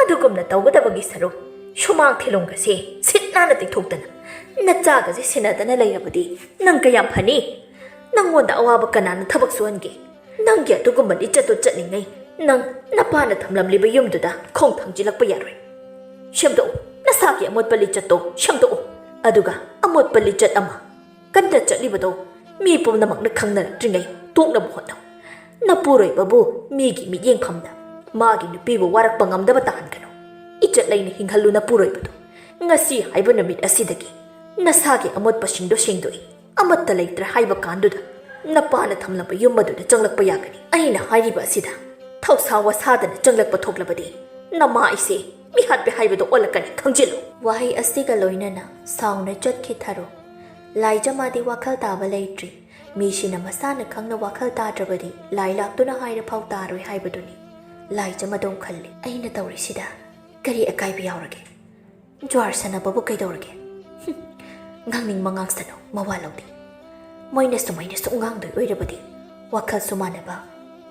ꯑꯗꯨꯒꯨꯝꯅ ꯇꯧꯒꯗꯕꯒꯤ ꯁꯔꯨꯛ ꯁꯨꯃꯥꯡ ꯊꯤꯂꯣꯡꯒꯁꯦ ꯁꯤꯠ ꯅꯥꯟꯅ ꯇꯩꯊꯣꯛꯇꯅ, ꯅꯆꯥꯒꯁꯦ ꯁꯦꯟꯅꯗꯅ ꯂꯩꯔꯕꯗꯤ ꯅꯪ ꯀꯌꯥꯝ ꯐꯅꯤ? ꯅꯪꯉꯣꯟꯗ ꯑꯋꯥꯕ ꯀꯅꯥꯅ ꯊꯕꯛ ꯁꯨꯍꯟꯒꯦ? ꯅꯪꯒꯤ ꯑꯗꯨꯒꯨꯝꯕ ꯂꯤꯆꯠꯇꯣ ꯆꯠꯅꯤꯡꯉꯩ ꯅꯪ ꯅꯄꯥꯅ ꯊꯝꯂꯝꯂꯤꯕ ꯌꯨꯝꯗꯨꯗ ꯈꯣꯡ ꯊꯥꯡꯖꯤꯜꯂꯛꯄ ꯌꯥꯔꯣꯏ꯫ ꯁꯦꯝꯗꯣꯛꯎ, ꯅꯁꯥꯒꯤ ꯑꯃꯣꯠꯄ ꯂꯤꯆꯠꯇꯣ ꯁꯦꯝꯗꯣꯛꯎ꯫ ꯑꯗꯨꯒ ꯑꯃꯣꯠꯄ ꯂꯤꯆꯠ ꯑꯃ ꯀꯟꯅ ꯆꯠꯂꯤꯕꯗꯣ ꯃꯤ ꯄꯨꯝꯅꯃꯛꯅ ꯈꯪꯅꯔꯛꯇ꯭ꯔꯤꯉꯩ ꯇꯣꯛꯅꯕ ꯍꯣꯠꯅꯧ꯫ ꯅꯄꯨꯔꯣꯏꯕꯕꯨ ꯃꯤꯒꯤ ꯃꯤꯠꯌꯦꯡꯐꯝꯗ ꯃꯥꯒꯤ ꯅꯨꯄꯤꯕꯨ ꯋꯥꯔꯛꯄ ꯉꯝꯗꯕ ꯇꯥꯍꯟꯒꯅꯨ꯫ ꯏꯖꯠ ꯂꯩꯅ ꯍꯤꯡꯍꯜꯂꯨ ꯅꯄꯨꯔꯣꯏꯕꯗꯨ꯫ "ꯉꯁꯤ ꯍꯥꯏꯕ ꯅꯨꯃꯤꯠ ꯑꯁꯤꯗꯒꯤ ꯅꯁꯥꯒꯤ ꯑꯃꯣꯠꯄꯁꯤꯡꯗꯣ ꯁꯦꯡꯗꯣꯛꯏ꯫ ꯑꯃꯠꯇ ꯂꯩꯇ꯭ꯔꯦ ꯍꯥꯏꯕ ꯀꯥꯟꯗꯨꯗ ꯅꯄꯥꯅ ꯊꯝꯂꯝꯕ ꯌꯨꯝ ꯑꯗꯨꯗ ꯆꯪꯂꯛꯄ ꯌꯥꯒꯅꯤ꯫ ꯑꯩꯅ ꯍꯥꯏꯔꯤꯕ ꯑꯁꯤꯗ ꯊꯧꯁꯥ ꯋꯥꯁꯥꯗꯅ ꯆꯪꯂꯛꯄ ꯊꯣꯛꯂꯕꯗꯤ ꯅꯃꯥ ꯑꯩꯁꯦ ꯃꯤꯍꯥꯠꯄꯤ ꯍꯥꯏꯕꯗꯣ ꯑꯣꯜꯂꯛꯀꯅꯤ, ꯈꯪꯖꯤꯜꯂꯨ"꯫ ꯋꯥꯍꯩ ꯑꯁꯤꯒ ꯂꯣꯏꯅꯅ ꯁꯥꯎꯅ ꯆꯠꯈꯤ ꯊꯔꯣ꯫ ꯂꯥꯏꯖꯃꯥꯗꯤ ꯋꯥꯈꯜ ꯇꯥꯕ ꯂꯩꯇ꯭ꯔꯤ꯫ ꯃꯤꯁꯤꯅ ꯃꯁꯥꯅ ꯈꯪꯅ ꯋꯥꯈꯜ ꯇꯥꯗ꯭ꯔꯕꯗꯤ ꯂꯥꯏ ꯂꯥꯛꯇꯨꯅ ꯍꯥꯏꯔ ꯐꯥꯎ ꯇꯥꯔꯣꯏ ꯍꯥꯏꯕꯗꯨꯅꯤ꯫ ꯂꯥꯏꯖꯃꯗꯣꯡ ꯈꯜꯂꯤ, "ꯑꯩꯅ ꯇꯧꯔꯤꯁꯤꯗ ꯀꯔꯤ ꯑꯀꯥꯏꯕ ꯌꯥꯎꯔꯒꯦ? ꯖ꯭ꯋꯥꯔ ꯁꯥꯟꯅꯕꯕꯨ ꯀꯩꯗꯧꯔꯒꯦ? ꯍꯨꯝ, ꯉꯥꯡꯅꯤꯡꯕ ꯉꯥꯡꯁꯅꯨ, ꯃꯋꯥ ꯂꯧꯗꯦ꯫ ꯃꯣꯏꯅ ꯁꯨꯃꯥꯏꯅ ꯁꯨꯝ ꯉꯥꯡꯗꯣꯏ ꯑꯣꯏꯔꯕꯗꯤ ꯋꯥꯈꯜꯁꯨ ꯃꯥꯟꯅꯕ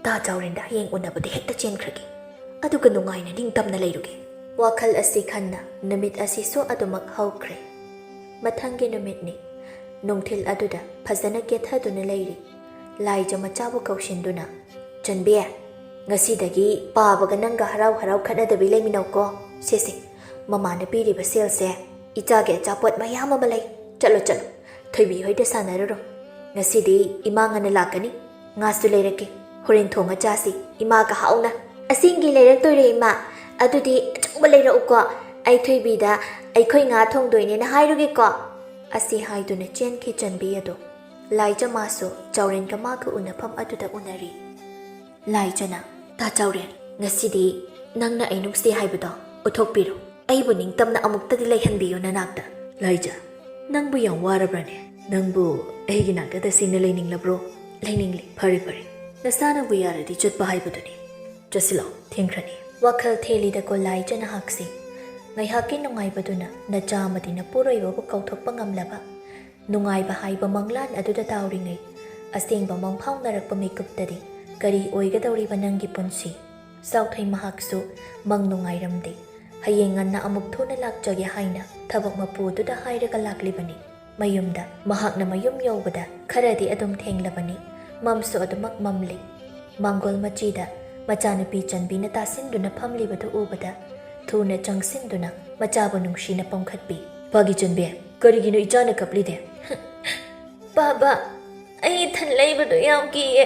ꯇꯥ ꯆꯥꯎꯔꯦꯟꯗ ꯍꯌꯦꯡ ꯎꯅꯕꯗ ꯍꯦꯛꯇ ꯆꯦꯟꯈ꯭ꯔꯒꯦ꯫ ꯑꯗꯨꯒ ꯅꯨꯡꯉꯥꯏꯅ ꯅꯤꯡꯇꯝꯅ ꯂꯩꯔꯨꯒꯦ"꯫ ꯋꯥꯈꯜ ꯑꯁꯤ ꯈꯟꯅ ꯅꯨꯃꯤꯠ ꯑꯁꯤꯁꯨ ꯑꯗꯨꯃꯛ ꯍꯧꯈ꯭ꯔꯦ꯫ ꯃꯊꯪꯒꯤ ꯅꯨꯃꯤꯠꯅꯤ꯫ ꯅꯨꯡꯊꯤꯜ ꯑꯗꯨꯗ ꯐꯖꯅ ꯀꯦꯊꯗꯨꯅ ꯂꯩꯔꯤ꯫ ꯂꯥꯏꯖ ꯃꯆꯥꯕꯨ ꯀꯧꯁꯤꯟꯗꯨꯅ, "ꯆꯟꯕꯤ, ꯉꯁꯤꯗꯒꯤ ꯄꯥꯕꯒ ꯅꯪꯒ ꯍꯔꯥꯎ ꯍꯔꯥꯎ ꯈꯠꯅꯗꯕꯤ ꯂꯩꯃꯤꯟꯅꯧꯀꯣ꯫ ꯁꯦ ꯁꯦ, ꯃꯃꯥꯅ ꯄꯤꯔꯤꯕ ꯁꯦꯜꯁꯦ, ꯏꯆꯥꯒꯤ ꯑꯆꯥꯄꯣꯠ ꯃꯌꯥꯝ ꯑꯃ ꯂꯩ꯫ ꯆꯠꯂꯣ ꯆꯠꯂꯣ, ꯊꯣꯏꯕꯤ ꯍꯣꯏꯗ ꯁꯥꯟꯅꯔꯨꯔꯣ꯫ ꯉꯁꯤꯗꯤ ꯏꯃꯥ ꯉꯟꯅ ꯂꯥꯛꯀꯅꯤ꯫ ꯉꯥꯁꯨ ꯂꯩꯔꯛꯀꯦ꯫ ꯍꯣꯔꯦꯟ ꯊꯣꯡꯉ ꯆꯥꯁꯤ ꯏꯃꯥꯒ ꯍꯥꯎꯅ"꯫ "ꯑꯁꯦꯡꯒꯤ ꯂꯩꯔꯛꯇꯣꯏꯔꯦ ꯏꯃꯥ? ꯑꯗꯨꯗꯤ ꯑꯆꯧꯕ ꯂꯩꯔꯛꯎꯀꯣ꯫ ꯑꯩ ꯊꯣꯏꯕꯤꯗ ꯑꯩꯈꯣꯏ ꯉꯥ ꯊꯣꯡꯗꯣꯏꯅꯦꯅ ꯍꯥꯏꯔꯨꯒꯦꯀꯣ"꯫ ꯑꯁꯤ ꯍꯥꯏꯗꯨꯅ ꯆꯦꯟꯈꯤ ꯆꯟꯕꯤ ꯑꯗꯣ꯫ ꯂꯥꯏꯖ ꯃꯥꯁꯨ ꯆꯥꯎꯔꯦꯟꯒ ꯃꯥꯒ ꯎꯅꯐꯝ ꯑꯗꯨꯗ ꯎꯅꯔꯤ꯫ ꯂꯥꯏꯖꯅ, "ꯇꯥ ꯆꯥꯎꯔꯦꯟ, ꯉꯁꯤꯗꯤ ꯅꯪꯅ ꯑꯩ ꯅꯨꯡꯁꯤ ꯍꯥꯏꯕꯗꯣ ꯎꯠꯊꯣꯛꯄꯤꯔꯣ꯫ ꯑꯩꯕꯨ ꯅꯤꯡꯇꯝꯅ ꯑꯃꯨꯛꯇꯗꯤ ꯂꯩꯍꯟꯕꯤꯌꯨ ꯅꯅꯥꯛꯇ"꯫ "ꯂꯥꯏꯖ, ꯅꯪꯕꯨ ꯌꯥꯝ ꯋꯥꯔꯕ꯭ꯔꯅꯦ? ꯅꯪꯕꯨ ꯑꯩꯒꯤ ꯅꯥꯛꯇ ꯇꯁꯦꯡꯅ ꯂꯩꯅꯤꯡꯂꯕ꯭ꯔꯣ?" "ꯂꯩꯅꯤꯡꯂꯤ"꯫ "ꯐꯔꯦ ꯐꯔꯦ, ꯅꯁꯥꯅꯕꯨ ꯌꯥꯔꯗꯤ ꯆꯠꯄ ꯍꯥꯏꯕꯗꯨꯅꯤ꯫ ꯆꯠꯁꯤꯜꯂꯣ, ꯊꯦꯡꯈ꯭ꯔꯅꯤ"꯫ ꯋꯥꯈꯜ ꯊꯦꯜꯂꯤꯗꯀꯣ ꯂꯥꯏꯖ ꯅꯍꯥꯛꯁꯤ꯫ ꯉꯥꯏꯍꯥꯛꯀꯤ ꯅꯨꯡꯉꯥꯏꯕꯗꯨꯅ ꯅꯆꯥ ꯑꯃꯗꯤ ꯅꯄꯨꯔꯣꯏꯕꯕꯨ ꯀꯥꯎꯊꯣꯛꯄ ꯉꯝꯂꯕ ꯅꯨꯡꯉꯥꯏꯕ ꯍꯥꯏꯕ ꯃꯪꯂꯥꯟ ꯑꯗꯨꯗ ꯇꯥꯎꯔꯤꯉꯩ, ꯑꯁꯦꯡꯕ ꯃꯪꯐꯥꯎꯅꯔꯛꯄ ꯃꯤꯀꯨꯞꯇꯗꯤ ꯀꯔꯤ ꯑꯣꯏꯒꯗꯧꯔꯤꯕ ꯅꯪꯒꯤ ꯄꯨꯟꯁꯤ? ꯆꯥꯎꯊꯩ ꯃꯍꯥꯛꯁꯨ ꯃꯪ ꯅꯨꯡꯉꯥꯏꯔꯝꯗꯦ꯫ ꯍꯌꯦꯡ ꯉꯟꯅ ꯑꯃꯨꯛ ꯊꯨꯅ ꯂꯥꯛꯆꯒꯦ ꯍꯥꯏꯅ ꯊꯕꯛ ꯃꯄꯨꯗꯨꯗ ꯍꯥꯏꯔꯒ ꯂꯥꯛꯂꯤꯕꯅꯤ꯫ ꯃꯌꯨꯝꯗ ꯃꯍꯥꯛꯅ ꯃꯌꯨꯝ ꯌꯧꯕꯗ ꯈꯔꯗꯤ ꯑꯗꯨꯝ ꯊꯦꯡꯂꯕꯅꯤ꯫ ꯃꯝꯁꯨ ꯑꯗꯨꯃꯛ ꯃꯝꯂꯤ꯫ ꯃꯥꯡꯒꯣꯜ ꯃꯆꯤꯗ ꯃꯆꯥꯅꯨꯄꯤ ꯆꯟꯕꯤꯅ ꯇꯥꯁꯤꯟꯗꯨꯅ ꯐꯝꯂꯤꯕꯗꯨ ꯎꯕꯗ ꯊꯨꯅ ꯆꯪꯁꯤꯟꯗꯨꯅ ꯃꯆꯥꯕꯨ ꯅꯨꯡꯁꯤꯅ ꯄꯝꯈꯠꯄꯤ꯫ "ꯄꯥꯒꯤ ꯆꯟꯕꯤ, ꯀꯔꯤꯒꯤꯅꯣ ꯏꯆꯥꯅ ꯀꯞꯂꯤꯗꯦ?" "ꯄꯥꯕ, ꯑꯩ ꯏꯊꯟ ꯂꯩꯕꯗꯣ ꯌꯥꯝ ꯀꯤꯌꯦ꯫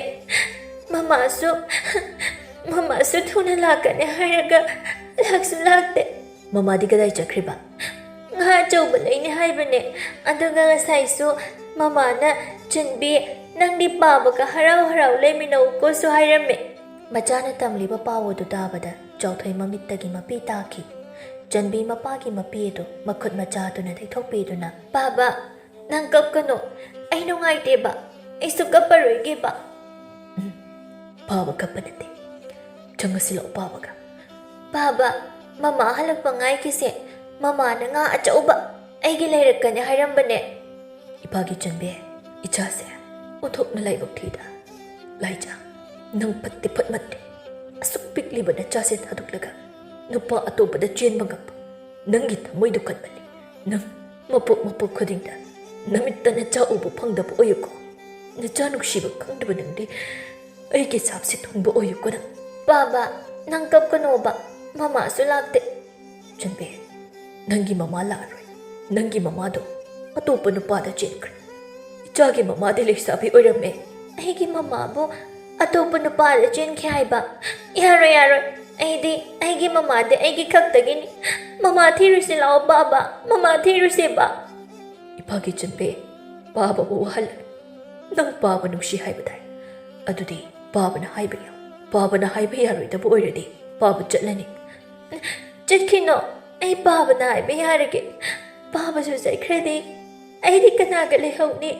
ꯃꯃꯥꯁꯨ, ꯃꯃꯥꯁꯨ ꯊꯨꯅ ꯂꯥꯛꯀꯅꯤ ꯍꯥꯏꯔꯒ ꯂꯥꯛꯁꯨ ꯂꯥꯛꯇꯦ"꯫ "ꯃꯃꯥꯗꯤ ꯀꯗꯥꯏ ꯆꯠꯈ꯭ꯔꯤꯕ?" ꯉꯥ ꯑꯆꯧꯕ ꯂꯩꯅꯤ ꯍꯥꯏꯕꯅꯦ꯫ ꯑꯗꯨꯒ ꯉꯁꯥꯏꯁꯨ ꯃꯃꯥꯅ, "ꯆꯟꯕꯤ, ꯅꯪꯗꯤ ꯄꯥꯕꯒ ꯍꯔꯥꯎ ꯍꯔꯥꯎ ꯂꯩꯃꯤꯟꯅꯧꯀꯣꯁꯨ" ꯍꯥꯏꯔꯝꯃꯦ꯫ ꯃꯆꯥꯅ ꯇꯝꯂꯤꯕ ꯄꯥꯎ ꯑꯗꯨ ꯇꯥꯕꯗ ꯆꯥꯎꯊꯣꯏ ꯃꯃꯤꯠꯇꯒꯤ ꯃꯄꯤ ꯇꯥꯈꯤ꯫ ꯆꯟꯕꯤ ꯃꯄꯥꯒꯤ ꯃꯄꯤ ꯑꯗꯨ ꯃꯈꯨꯠ ꯃꯆꯥ ꯑꯗꯨꯅ ꯇꯩꯊꯣꯛꯄꯤꯗꯨꯅ, "ꯄꯥꯕ, ꯅꯪ ꯀꯞꯀꯅꯨ꯫ ꯑꯩ ꯅꯨꯡꯉꯥꯏꯇꯦꯕ꯫ ꯑꯩꯁꯨ ꯀꯞꯄꯔꯣꯏꯒꯦꯕ꯫" "ꯎꯝ, ꯄꯥꯕ ꯀꯞꯄ ꯅꯠꯇꯦ꯫ ꯆꯪꯉꯁꯤ ꯂꯥꯛꯑꯣ ꯄꯥꯕꯒ꯫" "ꯄꯥꯕ, ꯃꯃꯥ ꯍꯜꯂꯛꯄ ꯉꯥꯏꯈꯤꯁꯦ꯫ ꯃꯃꯥꯅ ꯉꯥ ꯑꯆꯧꯕ ꯑꯩꯒꯤ ꯂꯩꯔꯛꯀꯅꯤ ꯍꯥꯏꯔꯝꯕꯅꯦ꯫" "ꯏꯄꯥꯒꯤ ꯆꯟꯕꯤ, ꯏꯆꯥꯁꯦ ꯑꯣꯟꯊꯣꯛꯅ ꯂꯥꯏꯕꯛ ꯊꯤꯗ꯫ ꯂꯥꯏꯖꯥ, ꯅꯪ ꯐꯠꯇꯤ ꯐꯠꯃꯟꯗꯦ꯫ ꯑꯁꯨꯛ ꯄꯤꯛꯂꯤꯕ ꯅꯆꯥꯁꯦ ꯊꯥꯗꯣꯛꯂꯒ ꯅꯨꯄꯥ ꯑꯇꯣꯞꯄꯗ ꯆꯦꯟꯕ ꯉꯝꯕ ꯅꯪꯒꯤ ꯊꯃꯣꯏꯗꯨ ꯀꯟꯃꯜꯂꯤ꯫ ꯅꯪ ꯃꯄꯣꯛ ꯃꯄꯣꯛ ꯈꯨꯗꯤꯡꯗ ꯅꯃꯤꯠꯇ ꯅꯆꯥ ꯎꯕ ꯐꯪꯗꯕ ꯑꯣꯏꯌꯨꯀꯣ꯫ ꯅꯆꯥ ꯅꯨꯡꯁꯤꯕ ꯈꯪꯗꯕ ꯅꯪꯗꯤ ꯑꯩꯒꯤ ꯁꯥꯞꯁꯦ ꯊꯨꯡꯕ ꯑꯣꯏꯌꯨꯀꯣ ꯅꯪ꯫" "ꯄꯥꯕ, ꯅꯪ ꯀꯞꯀꯅꯣꯕ꯫ ꯃꯃꯥꯁꯨ ꯂꯥꯛꯇꯦ꯫" "ꯆꯟꯕꯤ, ꯅꯪꯒꯤ ꯃꯃꯥ ꯂꯥꯛꯑꯔꯣꯏ꯫ ꯅꯪꯒꯤ ꯃꯃꯥꯗꯣ ꯑꯇꯣꯞꯄ ꯅꯨꯄꯥꯗ ꯆꯦꯟꯈ꯭ꯔꯦ꯫ ꯏꯆꯥꯒꯤ ꯃꯃꯥꯗꯤ ꯂꯩꯁꯥꯕꯤ ꯑꯣꯏꯔꯝꯃꯦ꯫" "ꯑꯩꯒꯤ ꯃꯃꯥꯕꯨ ꯑꯇꯣꯞꯄ ꯅꯨꯄꯥꯗ ꯆꯦꯟꯈꯤ ꯍꯥꯏꯕ? ꯌꯥꯔꯣꯏ, ꯌꯥꯔꯣꯏ꯫ ꯑꯩꯗꯤ, ꯑꯩꯒꯤ ꯃꯃꯥꯗꯤ ꯑꯩꯒꯤ ꯈꯛꯇꯒꯤꯅꯤ꯫ ꯃꯃꯥ ꯊꯤꯔꯨꯁꯤ ꯂꯥꯛꯑꯣ ꯄꯥꯕ, ꯃꯃꯥ ꯊꯤꯔꯨꯁꯦꯕ꯫" "ꯏꯄꯥꯒꯤ ꯆꯟꯕꯤ, ꯄꯥꯕꯕꯨ ꯋꯥꯍꯜꯂꯅꯨ꯫ ꯅꯪ ꯄꯥꯕ ꯅꯨꯡꯁꯤ ꯍꯥꯏꯕ ꯇꯥꯏ꯫ ꯑꯗꯨꯗꯤ ꯄꯥꯕꯅ ꯍꯥꯏꯕ ꯌꯥ-, ꯄꯥꯕꯅ ꯍꯥꯏꯕ ꯌꯥꯔꯣꯏꯗꯕ ꯑꯣꯏꯔꯗꯤ ꯄꯥꯕ ꯆꯠꯂꯅꯤ꯫" "ꯆꯠꯈꯤꯅꯣ꯫ ꯑꯩ ꯄꯥꯕꯅ ꯍꯥꯏꯕ ꯌꯥꯔꯒꯦ꯫ ꯄꯥꯕꯁꯨ ꯆꯠꯈ꯭ꯔꯗꯤ ꯑꯩꯗꯤ ꯀꯅꯥꯒ ꯂꯩꯍꯧꯅꯤ?"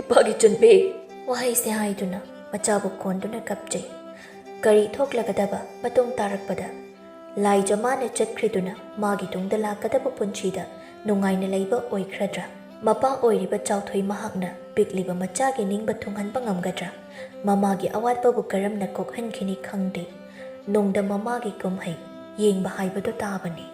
"ꯏꯄꯥꯒꯤ ꯆꯟꯕꯤ!" ꯋꯥꯍꯩꯁꯦ ꯍꯥꯏꯗꯨꯅ ꯃꯆꯥꯕꯨ ꯀꯣꯟꯗꯨꯅ ꯀꯞꯆꯩ꯫ ꯀꯔꯤ ꯊꯣꯛꯂꯒꯗꯕ ꯃꯇꯨꯡ ꯇꯥꯔꯛꯄꯗ? ꯂꯥꯏꯖ ꯃꯥꯅ ꯆꯠꯈ꯭ꯔꯤꯗꯨꯅ ꯃꯥꯒꯤ ꯇꯨꯡꯗ ꯂꯥꯛꯀꯗꯕ ꯄꯨꯟꯁꯤꯗ ꯅꯨꯡꯉꯥꯏꯅ ꯂꯩꯕ ꯑꯣꯏꯈ꯭ꯔꯗ꯭ꯔꯥ? ꯃꯄꯥ ꯑꯣꯏꯔꯤꯕ ꯆꯥꯎꯊꯣꯏ ꯃꯍꯥꯛꯅ ꯄꯤꯛꯂꯤꯕ ꯃꯆꯥꯒꯤ ꯅꯤꯡꯕ ꯊꯨꯡꯍꯟꯕ ꯉꯝꯒꯗ꯭ꯔꯥ? ꯃꯃꯥꯒꯤ ꯑꯋꯥꯠꯄꯕꯨ ꯀꯔꯝꯅ ꯀꯣꯛꯍꯟꯈꯤꯅꯤ ꯈꯪꯗꯦ꯫ ꯅꯨꯡꯗ ꯃꯃꯥꯒꯤ ꯀꯨꯝꯍꯩ ꯌꯦꯡꯕ ꯍꯥꯏꯕꯗꯨ ꯇꯥꯕꯅꯤ꯫